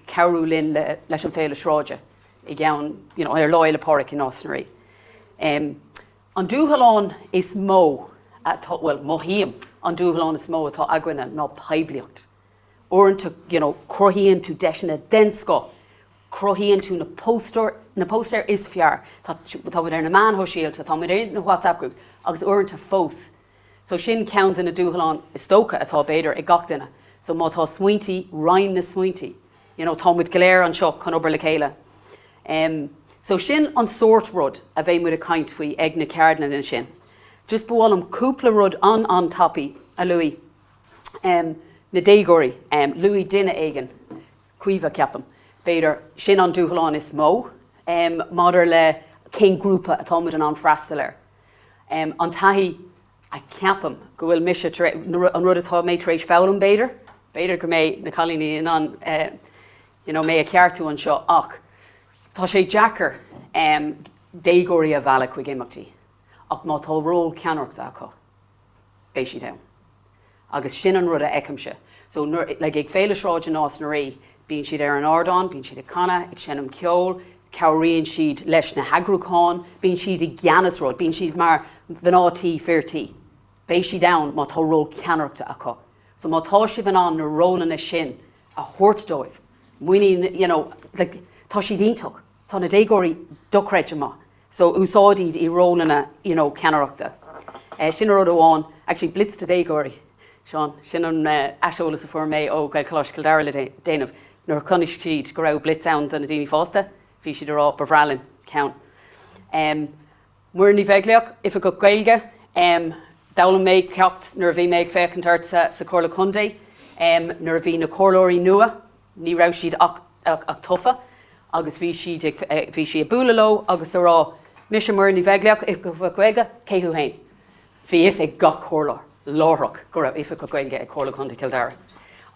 cabhrú linn leis an Féile Sráide i gceann, you know, ar Lá Fhéile Pádraig i Nás na Rí. An dúshlán is mó atá, bhuel, mothaím an dúshlán is mó atá againne ná poiblíocht. Uaireanta, you know, cruthaíonn tú deiseanna den scoth, cruthaíonn tú na póstaer, na póstaeir is fearr, tá, tá muid ar na meáin shóisialta, tá muid ar na WhatsApp groups agus uaireanta fós. So sin ceann de na dúshláin is dócha atá b'fhéidir ag gach duine. So má tá smaointí, roinn na smaointí. You know, tá muid go léir anseo chun obair le chéile. Em, so sin an sórt rud a bheidh muid ag caint faoi ag na ceardlanna sin. Just ba mhaith liom cúpla rud an-an-tapaidh a luaigh. Em, na déagóirí, em, luaigh duine éigin, Caoimhe ceapaim, b'fhéidir, sin an dúshlán is mó, em, maidir le cén grúpa atá muid in ann freastal air. Em, an taithí a ceapaim go bhfuil mise tar an rud atá mé tar éis foghlaim b'fhéidir, b'fhéidir go mbeidh na cailíní in ann eh, you know, mé a cheartú anseo ach tá sé deacair em, déagóirí a mhealladh chuig imeachtaí ach má tá ról ceannaireachta acu, beidh siad ann. Agus sin an rud a fheicimse. So nuair, like ag Féile Sráide Nás na Rí, bíonn siad ar an ardán, bíonn siad ag canadh, ag seinm ceoil, cabhraíonn siad leis na heagrúcháin, bíonn siad i gceannas rud, bíonn siad mar mhná tí, fir tí. Beidh siad ann má tá ról ceannaireachta acu. So má tá sibh in ann na rólanna sin a thabhairt dóibh, muinín, you know, like, tá siad iontach. Tá na déagóirí dochreidte maith. So úsáid iad i rólanna you know ceannaireachta. Sin rud amháin, actually blitz do déagóirí, Seán, sin an aiseolas a fuair mé ó Ghaelcholáiste Chill Dara le déanamh. Nuair a chonaic siad go raibh blitz ann do na daoine fásta, bhí siad ag rá ba bhreá linn ceann. Muireann Ní Bheaglaoich, Oifigeach Gaeilge, D'fhoghlaim mé ceacht nuair a bhí mé ag féachaint ort sa Chomhairle Contae nuair a bhí na comhairleoirí nua, ní raibh siad ach tofa agus bhí siad ag, bhí sí ag bualadh leo agus ag rá, Mise Muireann Ní Bheaglaoich, Oifigeach Gaeilge, cé thú fhéin? Bhí fhios ag gach comhairleoir láithreach go raibh Oifigeach Gaeilge ag Comhairle Contae Chill Dara.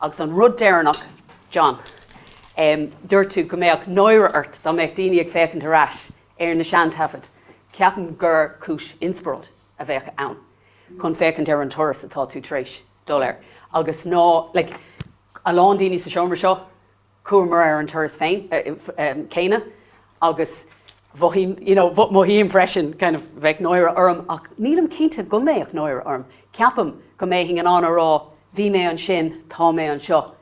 Agus an rud deireanach, John, dúirt tú go mbeadh náire ort dá mbeadh daoine ag féachaint ar ais ar na seantaifid. Ceapaim gur cúis inspioráid a bheadh ann chun féachaint ar an turas atá tú tar éis dul air agus ná, like, a lán daoine sa seomra seo, chuamar ar an turas féin, céanna agus mhothaím, you know, mothaím freisin kind of bheadh náire orm ach nílim cinnte go mbeadh náire orm. Ceapaim go mbeinn in ann a rá bhí mé ansin, tá mé anseo.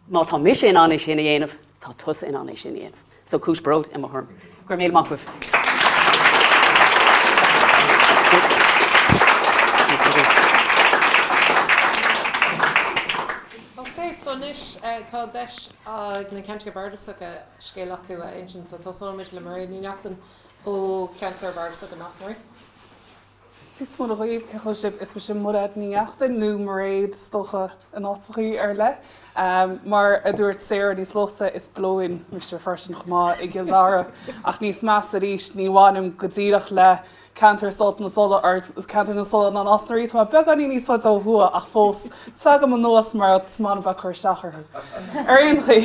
Má tá mise in ann é sin a dhéanamh, tá tusa in ann é sin a dhéanamh. So cúis bróid i mo thuairim. Go raibh míle maith agaibh. Ok, so anois tá deis ag na Ceantracha Bardasacha scéal acu a insint, so tosóimid le Mairéad Ní Neachtain ó Cheantar Bardasach Nás na Rí. Dia is Muire dhaoibh, cén chaoi a bhfuil sibh? Is mise Mairéad Ní Neachtain, nó Mairéad is dócha in áiteachaí ar leith. Mar a dúirt Sarah níos luaithe, is Blowen mise freisin chomh maith i gCill Dara. Ach níos measa arís, ní bhainim go díreach le ceantar Sult na Solla or ceantar na Solla ná Nás na Rí. Tá mé beagáinín níos faide ó thuaidh ach fós tagaim anuas mar is maith liom bheith ag cur isteach orthu. Ar aon chaoi,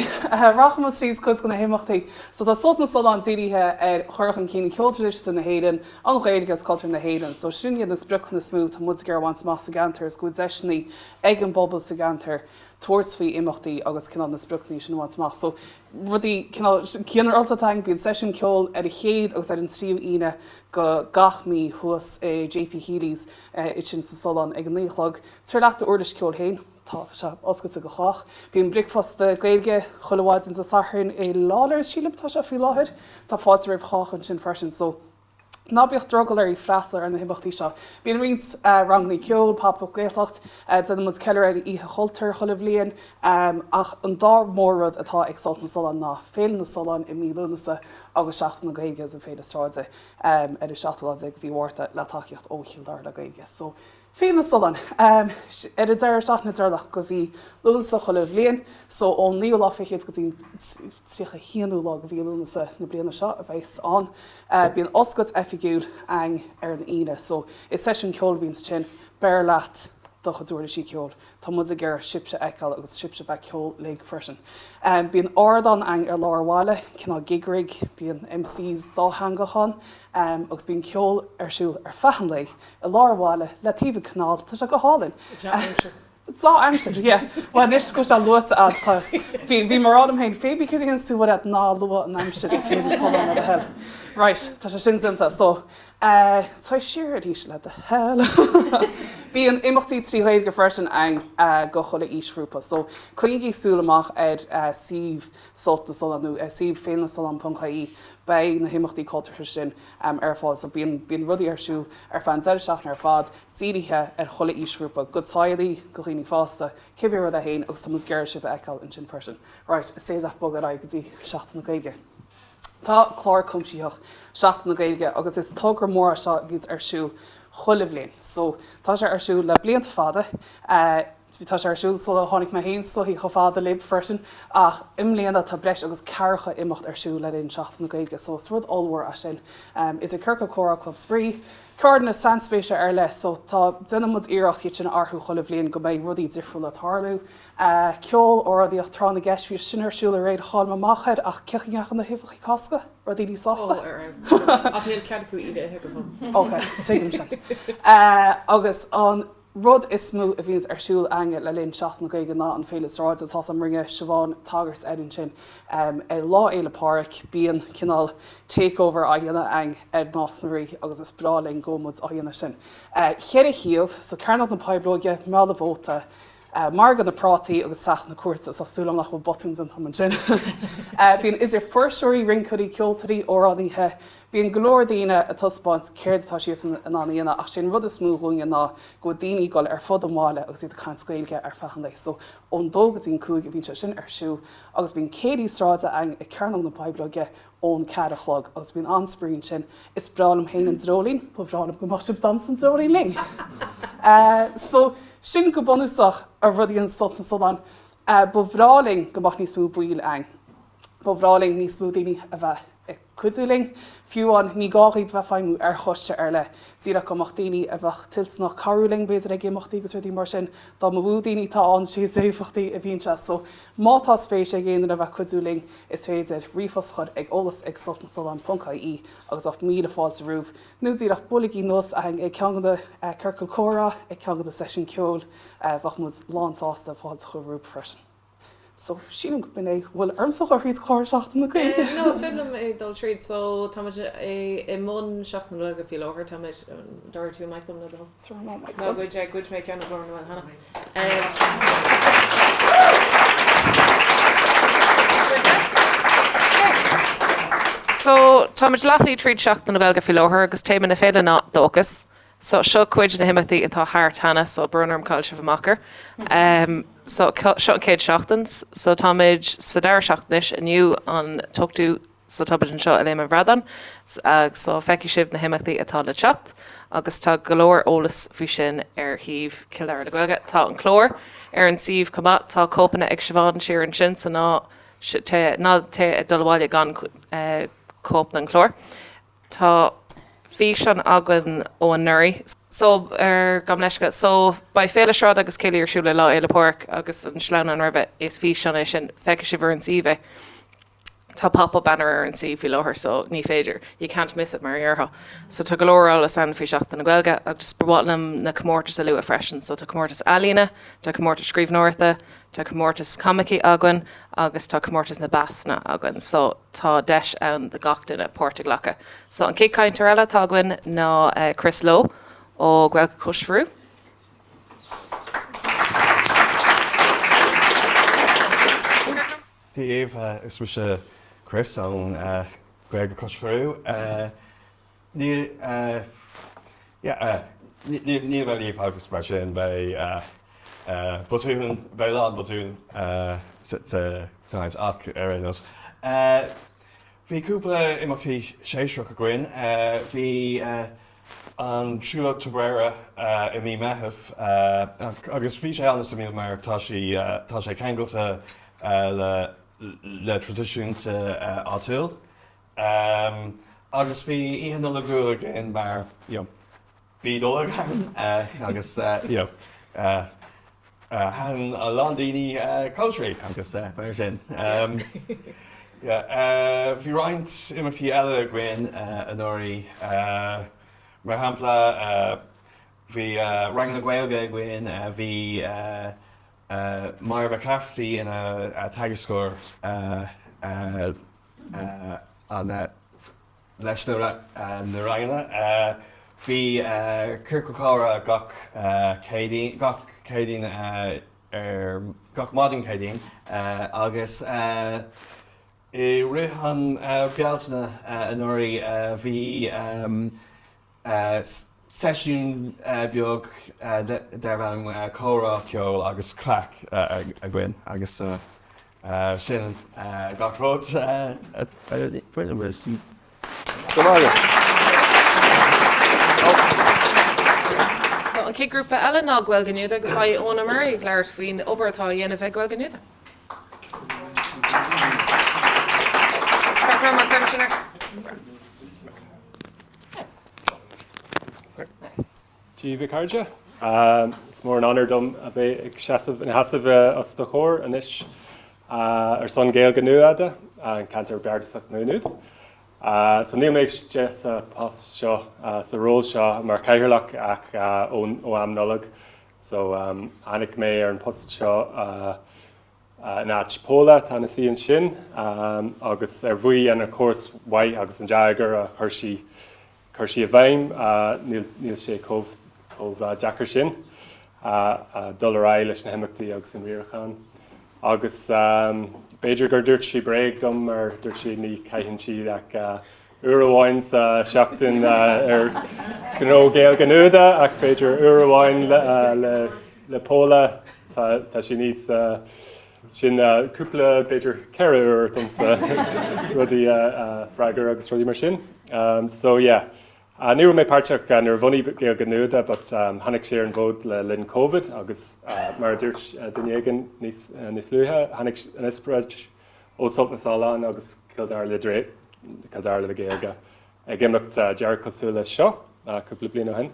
rachaidh muid tríd cuid de na himeachtaí. So tá Sult na Sollán dírithe ar chur chun cinn ceol traidisiúnta na hÉireann, An Ghaeilge agus cultúr na hÉireann. So sin iad na spriocanna is mó atá muid ag iarraidh a bhaint amach sa gceantar is go bhfuil deiseanna ag an bpobal sa gceantar tabhairt faoi imeachtaí agus cineál na spriocanna sin a bhaint amach. So rudaí cineál ginearálta atá ann, bíonn seisiún ceoil ar an chéad agus ar an tríú Aoine de gach mí thuas i JP Healy's ansin sa Sollán ag a 9 a chlog. Tabhair leat d'uirlis ceoil féin. Tá sé oscailte do chách. Bíonn bricfeasta Gaeilge chuile mhaidin Dé Sathairn i Lawlor's, sílim atá sé faoi láthair. Tá fáilte roimh chách ansin freisin so ná bíodh drogall oraibh freastal ar na himeachtaí seo. Bíonn roinnt ranganna ceoil, Pop Up Gaeltacht, déanann muid ceiliúradh ar Oíche Chultúir chuile bhliain ach an dá mhór-rud atá ag Sult na Sollán ná Féile na Sollán i mí Lúnasa agus Seachtain na Gaeilge agus an Féile Sráide ar an seachtú lá déag de mhí Mhárta le tacaíocht ó Chill Dara le Gaeilge. So Féile na Sollán. Ar an deireadh seachtaine deireanach de mhí Lúnasa chuile bhliain, so ón naoú lá fichead go dtí an 31ú lá de mhí Lúnasa na bliana seo a bheas ann. Bíonn oscailt oifigiúil againn ar an Aoine, so is seisiún ceoil a bhíonn ansin. Beir leat do chuid uirlisí ceoil. Tá muid ag iarraidh sibhse a fheiceáil agus sibhse a bheith ag ceol linn freisin. Bíonn ardán againn ar lár an bhaile, cineál gig rig, bíonn MCs dátheangach ann agus bíonn ceol ar siúl ar feadh an lae. I lár an bhaile, le taobh an canál, tá sé go hálainn. Dea-aimsir. Dea-aimsir, yeah. Bhuel, anois go bhfuil sé luaite a'd, tá, bhí, bhí mé ag rá liom féin, pé bí céard a dhéanfas tú, Mhairéad, ná lua an aimsir ag Féile na Sollán le do thoil. Right, tá sé sin déanta. So, eh, téigh siar arís le do thoil. Bíonn imeachtaí 3 Ghaeilge freisin a'inn, eh, go chuile aoisghrúpa. So, coinnígí súil amach ar, eh, suíomh Sult na Sollán nó ar suíomh féilenasollán.ie, beidh na himeachtaí cultúrtha sin ar fáil. So bíonn, bíonn rudaí ar siúl ar feadh an deireadh seachtaine ar fad, dírithe ar chuile aoisghrúpa, go teaghlaigh, go dhaoine fásta, cibé rud é féin agus tá muid ag iarraidh sibh a fheiceáil ansin freisin. Right, is féidir leat bogadh ar aghaidh go dtí Seachtain na Gaeilge. Tá clár cuimsitheach Seachtain na Gaeilge agus is togra mór é seo a bhíonns ar siúl chuile bhliain. So tá sé ar siúl le blianta fada. Tá sé ar siúl sula tháinig mé féin sa sochaí chomh fada libh freisin, ach i mbliana tá breis agus ceathracha imeacht ar siúl le linn Seachtain na Gaeilge, so is rud ollmhór é sin. Idir Ciorcal Comhrá, Club Spraoi, ceardlanna sainspéise ar leith, so tá, déanann muid iarracht iad sin a athrú chuile bhliain go mbeidh rudaí difriúla ag tarlú. Ceol, amhránaíocht, tráth na gceist, bhí sin ar siúl aréir, chaill mé amach air ach cén chaoi a ndeachaigh na huibheacha Cásca? Rudaí níos sásta? Ó, ar fheabhas. Ach níl cead acu iad a ithe go fóill. Ok, tuigim sin. Agus an rud is mó a bhíonns ar siúl againne le linn Seachtain na Gaeilge ná an Féile Sráide. Tá 's a'm rinne Siobhán tagairt air ansin. Ar Lá Fhéile Pádraig bíonn cineál takeover á dhéanamh againn ar Nás na Rí agus is breá linn go bhfuil muid á dhéanamh sin. Cheithre shuíomh, so Cearnóg na Poibleoige, Meall an Mhóta. Margadh na Prátaí agus Teach na Cúirte, tá súil agam nach bhfuil botún déanta agam ansin. Bíonn idir fuirseoirí, rinceoirí, ceoltóirí, amhránaithe, bíonn go leor daoine ag taispeáint céard atá siadsan in ann a dhéanamh ach sé an rud is mó dhúinne ná go bhfuil daoine ag dul ar fud an bhaile agus iad ag caint Gaeilge ar feadh an lae. So ón dó go dtí an 5 a bhíonn sé sin ar siúl agus bíonn céilí sráide againn ag Cearnóg na Poibleoige ón 4 a chlog agus bíonn an-spraoi ansin. Is breá liom féin an dreoilín, ba bhreá liom go mbeadh sibh ag damhsa an dreoilín linn. So, sin go bunúsach a rudaí an Sult na Sollán. Ba bhreá linn go mbeadh níos mó baill againn. Ba bhreá linn níos mó daoine a bheith ag cuidiú linn. Fiú amháin, ní gá dhaoibh bheith feidhmiú ar choiste ar leith. Díreach go mbeadh daoine a bheadh toilteanach cabhrú linn, b'fhéidir ag imeachtaí agus rudaí mar sin. Dá mba mhó daoine atá ann, sé is éifeachtaí a bhíonn sé. So, má tá spéis ag aon duine a bheith ag cuidiú linn, Is féidir ríomhphost a chur ag eolas ag sultnasollán.ie agus bheadh míle fáilte romhaibh, nó díreach buailigí anuas chugainn ag ceann de na ciorcail comhrá, ag ceann de na seisiúin ceoil, bheadh muid lán sásta fáilte a chur romhaibh freisin. So, sílim go b'in é a bhfuil ormsa a dhul thríd clár Seachtain na Gaeilge. No, is féidir liom é dul tríd. So, tá muid i mbun Seachtain na Gaeilge faoi láthair, tá muid, dtabharfaidh tú an mic dom le do thoil? Sorry, no mic. Ná goid é, ghoid mé ceann ó Ghlór na nGael cheana. So, táimid leathshlí tríd Seachtain na Gaeilge faoi láthair agus téama na féile ná Dóchas. So, seo cuid de na himeachtaí atá thart cheana, so brón orm chaill sibh amach air. So, seo an chéad seachtain. So, táimid sa dara seachtain anois, inniu an t-ochtú So táimid anseo i Léim an Bhradáin so feicfidh sibh na himeachtaí atá le teacht agus tá go leor eolas faoi sin ar shuíomh Chill Dara le Gaeilge. Tá an clár ar an suíomh chomh maith. Tá cóipeanna ag Siobhán siar ansin so ná ná téigh ag dul abhaile gan cóip den chlár. Tá físeán againn ó anuraidh. So, ar gabh mo leithscéal. So, beidh Féile Sráide agus Céilí ar siúl ar Lá Fhéile Pádraig agus an sleamhnán roimhe. Is físeán é sin. Feicfidh sibh ar an suíomh é. Tá pop-up banner ar an suíomh faoi láthair so ní féidir, you can't miss it mar a dhéarfá. So tá go leor eolas ann faoi Seachtain na Gaeilge agus ba mhaith liom na comórtais a lua freisin. So tá comórtas ealaíne, tá comórtas scríbhneoireachta, tá comórtas coimicí againn agus tá comórtas na bpasanna againn. So tá deis ann do gach duine páirt a ghlacadh. So an chéad cainteoir eile atá againn ná Chris Lowe ó Gaeilge Cois Bharú. Dia daoibh, is mise Chris ón Gaeilge Cois Bharú. Níl yeah níl mé líofa agus mar sin beidh botúin, beidh a lán botún sa chaint ach ar aon nós. Bhí cúpla imeachtaí séasúrach againn. Bhí an Siúlóid Tipperary i mí Meitheamh agus bhí sé an-suimiúil mar tá sí tá sé ceangailte le le traidisiúnta áitiúil agus bhí Oíche Nollag againn mar you know bhí Nollaig ann agus you know thaitin a lán daoine cóisirí agus mar sin. Bhí roinnt imeachtaí eile againn anuraidh, mar shampla bhí ranganna Gaeilge againn, bhí Máire McCafferty ina teagascóir an leis na ranganna. Bhí ciorcal comhrá gach Céadaoin, gach Céadaoin ar, gach maidin Céadaoin agus i rith an Bealtaine anuraidh bhí seisiún beag darbh ainm Comhrá, Ceol agus Craic againn agus sin gach rud a rinne muid. Go maith. So an chéad grúpa eile ná Gaeilge Nuada agus beidh Eoin Ó Muirí ag labhairt faoin obair atá á dhéanamh ag Gaeilge Nuada. Dia daoibh a chairde. Is mór an onóir dom a bheith ag seasamh ina sheasamh os do chomhair anois ar son Gaeilge Nuada, an Ceantar Bardasach Maigh Nuad. So níl mé istigh sa post seo, sa ról seo mar chathaoirleach ach ó am Nollag. So tháinig mé ar an post seo in áit Paula atá ina suí ansin agus ar bhuí an córas mhaith agus an dea-eagar a chuir sí chuir sí i bhfeidhm, níl níl sé chomh chomh deacair sin. Dul ar aghaidh leis na himeachtaí agus an riarachán. Agus b'fhéidir gur dúirt sí bréag dom mar dúirt sí ní chaitheann sí ach uair amháin sa seachtain ar ghnó Gaeilge Nuada ach b'fhéidir uair amháin le Póla tá sí níos sin cúpla b'fhéidir 4 uair domsa rudaí a freagar agus rudaí mar sin. So yeah. Ní raibh mé páirteach nuair a bhunaigh Gaeilge Nuada but tháinig sé ar an bhfód le linn Covid agus mar a dúirt duine éigin níos níos luaithe, tháinig an inspioráid ó Sult na Sollán agus Cill Dara le Cill Dara le Gaeilge ag imeacht deartha cosúil leis seo cúpla bliain ó shin.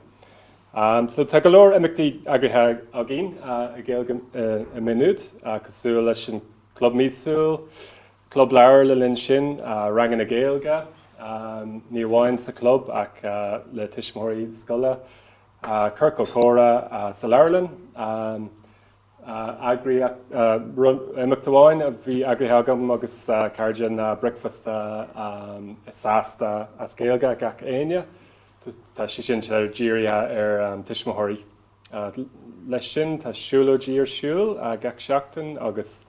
So tá go leor imeachtaí eagraithe againn i Gaeilge i Maigh Nuad cosúil leis an Club Míosúil, Club Leabhar le linn sin, ranganna Gaeilge, ní amháin sa chlub ach le tuismitheoirí scoile, ciorcal comhrá sa leabharlann, eagraíocht, imeacht amháin a bhí eagraithe agam agus cairde ná bricfeasta sásta as Gaeilge gach Aoine. Tá sé sin dírithe ar tuismitheoirí. Leis sin, tá siúlóidí ar siúl gach seachtain agus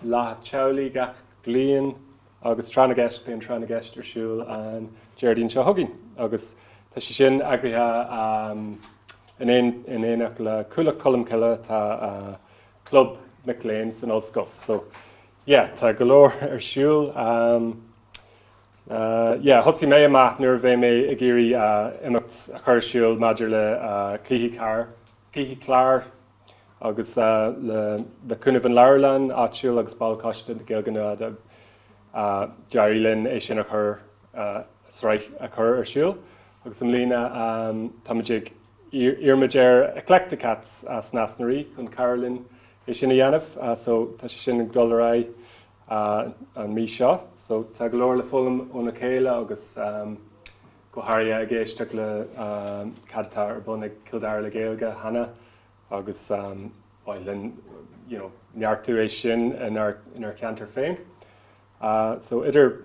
Lá Teaghlaigh gach bliain agus Tráth na gCeist, beidh an Tráth na gCeist ar siúl an Déardaoin seo chugainn agus tá sé sin eagraithe in éineacht le Cuallacht Cholmcille, tá club mic léinn san ollscoil. So yeah, tá go leor ar siúl. Yeah, thosaigh mé amach nuair a bhí mé ag iarraidh imeacht a chur ar siúl maidir le cluichí car, cluichí cláir agus le cúnamh an leabharlann áitiúil agus ball coiste Gaeilge Nuada d'éirigh linn é sin a chur, sraith a chur ar siúl agus i mbliana táimid ag iarraimid ar Eclecticats as Nás na Rí chun cabhrú linn é sin a dhéanamh so tá sé sin ag dul ar aghaidh. an mí seo. So tá go leor le foghlaim óna chéile agus go háirithe ag éisteacht le cad atá ar bun ag Cill Dara le Gaeilge cheana agus ba mhaith linn you know neartú é sin inár inár cheantar féin. So idir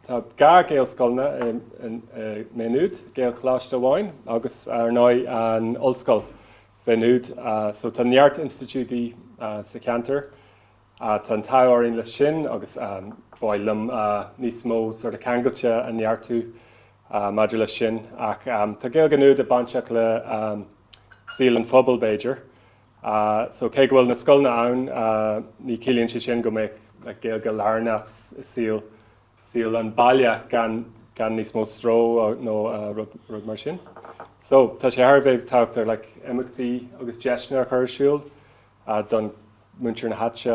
tá 2 Gaelscoileanna i Maigh Nuad, Gaelcholáiste amháin agus ar ndóigh an Ollscoil Mhaigh Nuad. So tá neart institiúidí sa cheantar. Tá an t-ádh orainn leis sin agus ba mhaith liom níos mó sort of ceangailte a neartú maidir leis sin. Ach tá Gaeilge Nuada bainteach le saol an phobail b'fhéidir. So cé go bhfuil na scoileanna ann ní chiallaíonn sé sin go mbeadh like Gaeilge lárnach i saol saol an baile gan gan níos mó stró nó rud rud mar sin. So tá sé thar a bheith tábhachtach like imeachtaí agus deiseanna a chur ar siúl don muintir na háite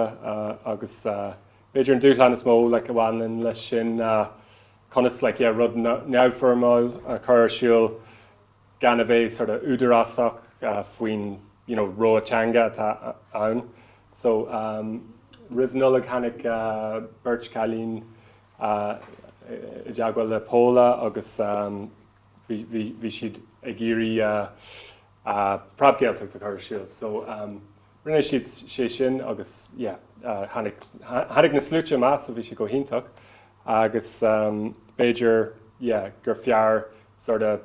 agus b'fhéidir an dúshlán is mó like a bhaineann leis sin ná conas like yeah rud neamhfhoirmiúil a chur ar siúl gan a bheith sort of údarásach faoin you know rogha teanga atá ann. So roimh Nollaig tháinig beirt chailín i dteagmháil le Póla agus bhí bhí bhí siad ag iarraidh Preab-Ghaeltacht a chur ar siúl. So rinne siad sé sin agus yeah tháinig tháinig na sluaite amach so bhí sé go hiontach agus b'fhéidir yeah gur fearr sort of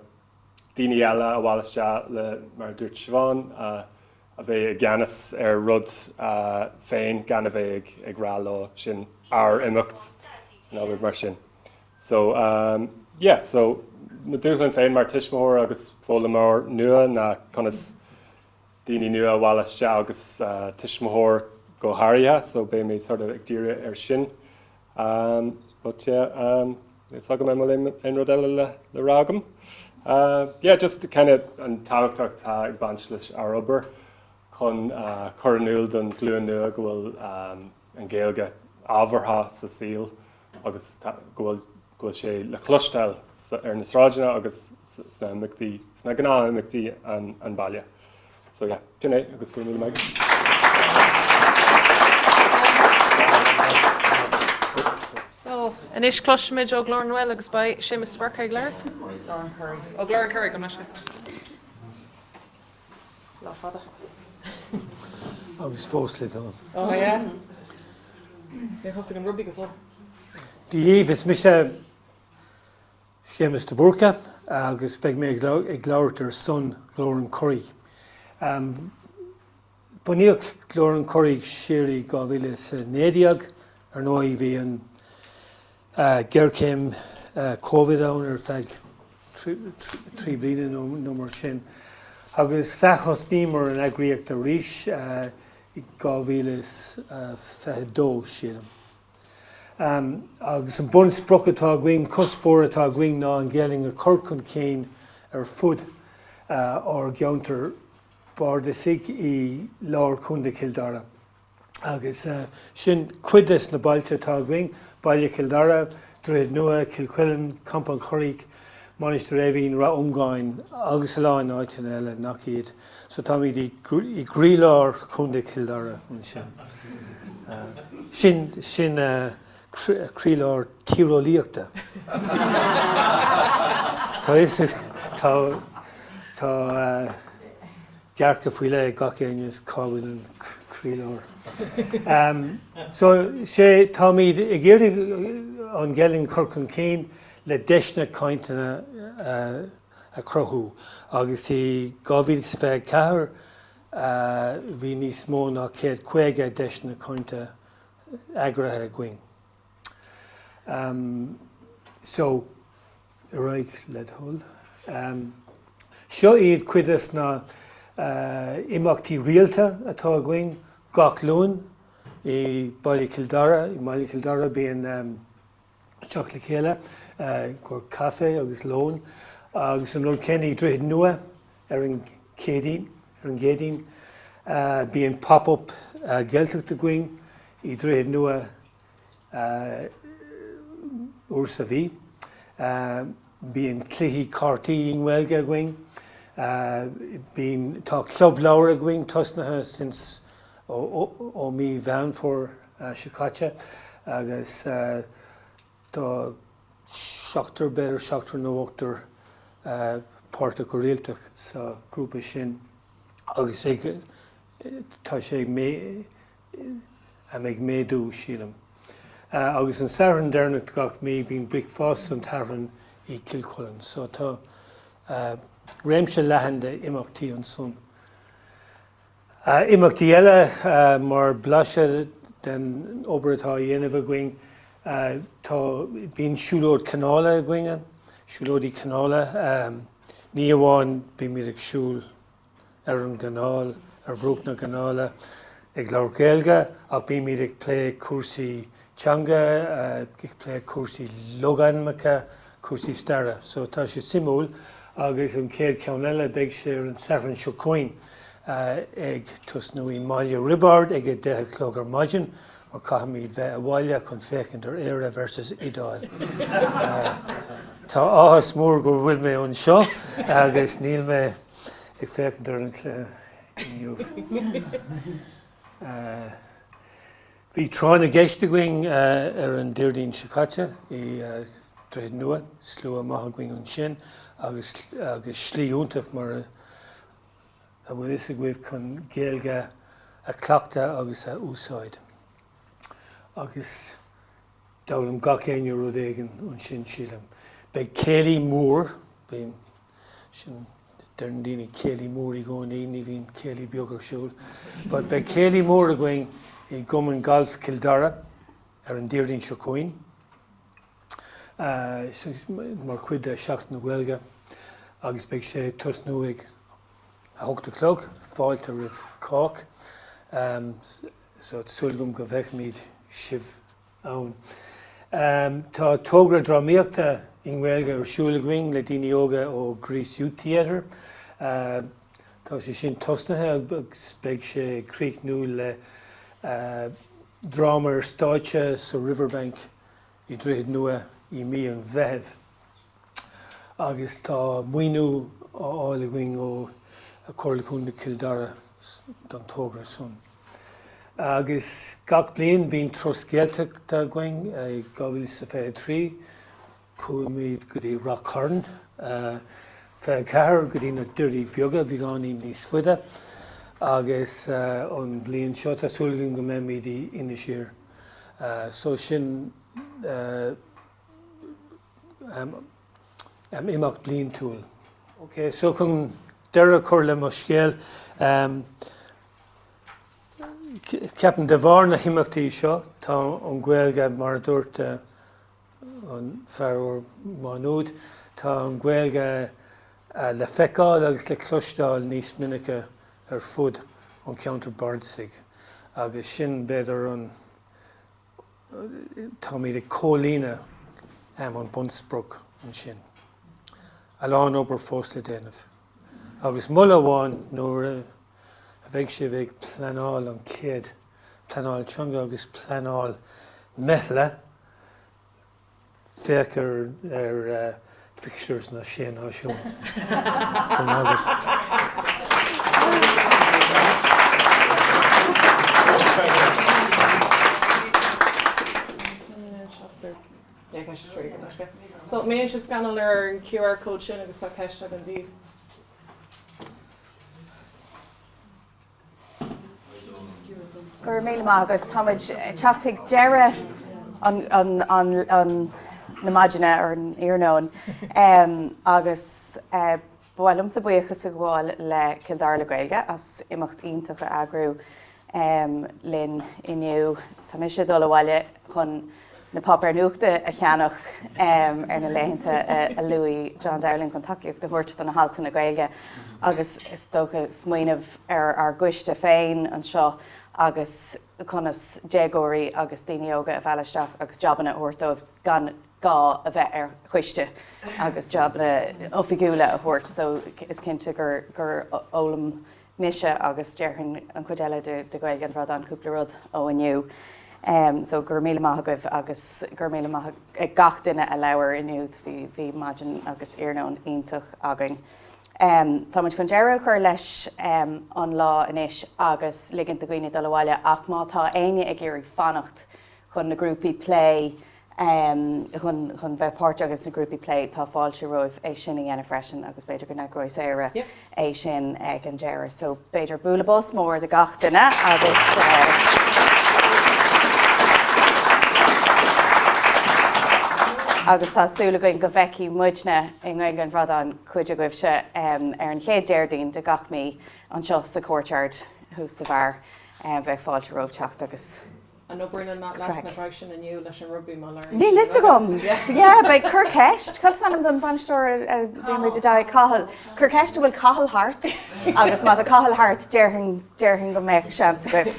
daoine eile a mhealladh isteach le mar a dúirt Siobhán a bheith i gceannas ar rud féin gan a bheith ag ag rá leo sin ár imeacht nó rud mar sin. So yeah so mo dúshlán féin mar tuismitheoir agus foghlaimeoir nua ná conas daoine nua a mhealladh isteach agus tuismitheoir go háirithe so beidh mé sort of ag díriú ar sin. But yeah níl a fhios agam an bhfuil aon rud eile le le rá agam. Yeah just kind of an tábhacht atá ag baint leis ár obair chun cur in iúl don ghlúin nua go bhfuil an Ghaeilge ábhartha sa saol agus go bhfuil go bhfuil sé le cloisteáil ar na sráideanna agus sna himeachtaí, sna gnáth-imeachtaí an baile. So yeah, sin é agus go raibh míle maith agat. So, anois cloisfimid ó Ghlór na nGael agus beidh Séamus de Búrca ag labhairt. Glór an Churraigh. Ó Glór an Churraigh, gabh mo leithscéal. Lá fada. Agus fós le dul. Oh yeah. Níor thosaigh an rugbaí go fóill. Dia dhaoibh, is mise Séamus de Búrca agus beidh mé ag labhairt ar son Ghlór an Churraigh. Bunaíodh Glór an Churraigh siar i 2019. Ar ndóigh bhí an ghéarchéim Covid ann ar feadh 3 bliana nó mar sin. Agus ath-thosnaíomar an eagraíocht arís i 2022, sílim. Agus an bunsprioc atá againn, cuspóir atá againn ná an Ghaelainn a chur chun cinn ar fud ár gceantar bardasaigh i lár Chontae Chill Dara. Agus sin cuid des na bailte atá againn, Baile Chill Dara, Droichead Nua, Cill Chuilinn, Campa an Churraigh, Mainistir Eimhín, Rath Iomgháin agus a lán áiteanna eile nach iad. So táimid i gcroílár Chontae Chill Dara ansin. Sin, sin croílár tíreolaíochta. Tá fhios, tá, tá dearcadh faoi leith ag gach éinne is cá bhfuil an croílár. So, sé, táimid ag iarraidh an Ghaelainn a chur chun cinn le deiseanna cainteanna a chruthú agus i 2024 bhí níos mó ná 150 deiseanna cainte eagraithe againn. So, ar aghaidh le do thoil. Seo iad cuid des na imeachtaí rialta atá againn gach Luan i Baile Chill Dara. I mBaile Chill Dara bíonn teacht le chéile i gcomhair caife agus lón agus an rud céanna i Droichead Nua ar an Chéadaoin, ar an gCéadaoin. Bíonn Pop Up Gaeltacht againn i Droichead Nua uair sa mhí. Bíonn cluichí cártaí i nGaeilge againn. Bíonn, tá club leabhar againn tosnaithe since ó mí Mheán Fómhair seo caite agus tá seachtar, b'fhéidir seachtar nó ochtar páirteach go rialta sa ghrúpa sin agus ag, tá sé ag méadú, sílim. Agus an Satharn deireanach de gach mí bíonn bricfeasta an tSathairn i Cill Chuilinn. So tá réimse leathan de imeachtaí ansan. Imeachtaí eile mar blaiseadh den obair atá á dhéanamh againn, tá, bíonn siúlóid canála againn, siúlóidí canála, ní amháin bímid ag siúl ar an gcanáil, ar bhruach na canála ag labhairt Gaeilge ach bímid ag plé cúrsaí teanga, ag plé cúrsaí logainmneacha, cúrsaí staire. So tá sé suimiúil agus an chéad cheann eile beidh sé ar an Satharn seo chugainn ag tosnú i mBaile Roibeaird ag a 10 a chlog ar maidin mar caithfimid bheith abhaile chun féachaint ar Éire versus Iodáil. Tá áthas mór go bhfuil mé anseo agus níl mé ag féachaint ar an chluiche inniu. Bhí Tráth na gCeist againn ar an Déardaoin seo caite i Droichead Nua, slua maith againn ansin agus agus slí iontach mar a bhfuil fhios agaibh chun Gaeilge a chleachtadh agus a úsáid. Agus d'fhoghlaim gach éinne rud éigin ansin sílim. Beidh céilí mór, bíonn Sin, deireann daoine céilí mór i gcónaí, ní bhíonn céilí beag ar siúl. But beidh céilí mór againn i gCumann Gailf Chill Dara ar an Déardaoin seo chugainn, mar chuid de Sheachtain na Gaeilge agus beidh sé ag tosnú ag a hocht a chlog, fáilte roimh chách. So tá súil agam go bhfeicfimid sibh ann. Tá togra drámaíochta i nGaeilge ar siúl againn le daoine óga ó Grace Youth Theatre. Tá sé sin tosnaithe agus beidh sé ag críochnú le dráma ar stáitse sa Riverbank i Droichead Nua i mí an Mheithimh. Agus tá maoiniú á fháil againn ó Chomhairle Contae Chill Dara don togra san. Agus gach bliain bíonn turas Gaeltachta againn. I 2023 chuaigh go dtí Rath Cairn, 24 go dtí na Doirí Beaga, beagáinín níos faide. Agus an bliain seo tá súil againn go mbeimid i Inis Oírr. So sin imeacht bliantúil. Ok, so chun deireadh a chur le mo scéal. Ceapaim de bharr na himeachtaí seo tá an Ghaeilge, mar a dúirt an fear ó Má Nuad, tá an Ghaeilge le feiceáil agus le cloisteáil níos minice ar fud an cheantair bhardasaigh agus sin b'fhéidir an, táimid ag comhlíonadh an bunsprioc ansin. A lán obair fós le déanamh. Agus moladh amháin nuair a bheidh sibh ag pleanáil an chéad pleanáil teanga agus pleanáil meithle, féach ar fixtures na Sé Náisiún. Go raibh maith agat. So, má bhíonn sibh scannáil ar an QR code sin agus tá ceist agam daoibh. Go raibh míle maith agaibh. Táimid ag teacht chuig deireadh na maidine ar an iarnóin agus ba mhaith liomsa buíochas a ghabháil le Cill Dara le Gaeilge as imeacht iontach a eagrú linn inniu. Tá mise ag dul abhaile chun na páipéir nuachta a cheannach ar na laethanta a luaigh John Dowling chun tacaíocht a thabhairt do na haltanna Gaeilge agus is dócha smaoineamh ar ár gcoiste féin anseo agus conas déagóirí agus daoine óga a mhealladh isteach agus jabanna a thabhairt dóibh gan gá a bheith ar choiste agus jabanna oifigiúla a thabhairt so is cinnte gur fhoghlaim mise agus déarfainn an chuid eile de Ghaeilge an Bhradáin cúpla rud ó inniu. So go raibh míle maith agaibh agus go raibh míle maith ag gach duine a labhair inniu, bhí bhí maidin agus iarnóin iontach againn. Táimid chun deireadh a chur leis an lá anois agus ligint do dhaoine dul abhaile ach má tá éinne ag iarraidh fanacht chun na grúpaí plé chun chun bheith páirteach sna grúpaí plé, tá fáilte romhaibh é sin a dhéanamh freisin agus b'fhéidir go n-eagróidh Sarah é sin ag an deireadh. So b'fhéidir bualadh bos mór do gach duine agus agus tá súil againn go bhfeicfidh muidne i nGaeilge an Bhradáin cuid agaibhse ar an chéad Déardaoin de gach mí anseo sa Courtyard thuas sa bheár. Bheadh fáilte romhaibh teacht agus An oibríonn an nasc breis sin inniu leis an rugbaí má labhraíonn Níl fhios agam. Yeah, beidh cuir ceist. Cad is ainm don bhainisteoir a bhí muid i dtaghaidh Cathal? Cuir ceist an bhfuil Cathal thart agus má tá Cathal thart déarfainn déarfainn go mbeadh seans agaibh.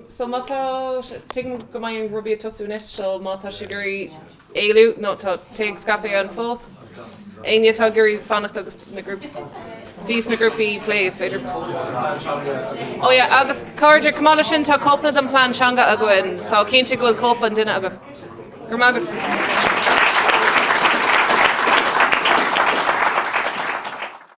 So má tá, tuigim go mbeidh an rugbaí ag tosú anois so má tá sibh ag iarraidh éalú nó tá tae agus caife ann fós. Éinne atá ag iarraidh fanacht agus na grúpaí suí sna grúpaí plé is féidir. Oh yeah, agus cairde, chomh maith leis sin tá cóipeanna den plean teanga againn, so cinnte go bhfuil cóip an duine agaibh. Go raibh maith agaibh.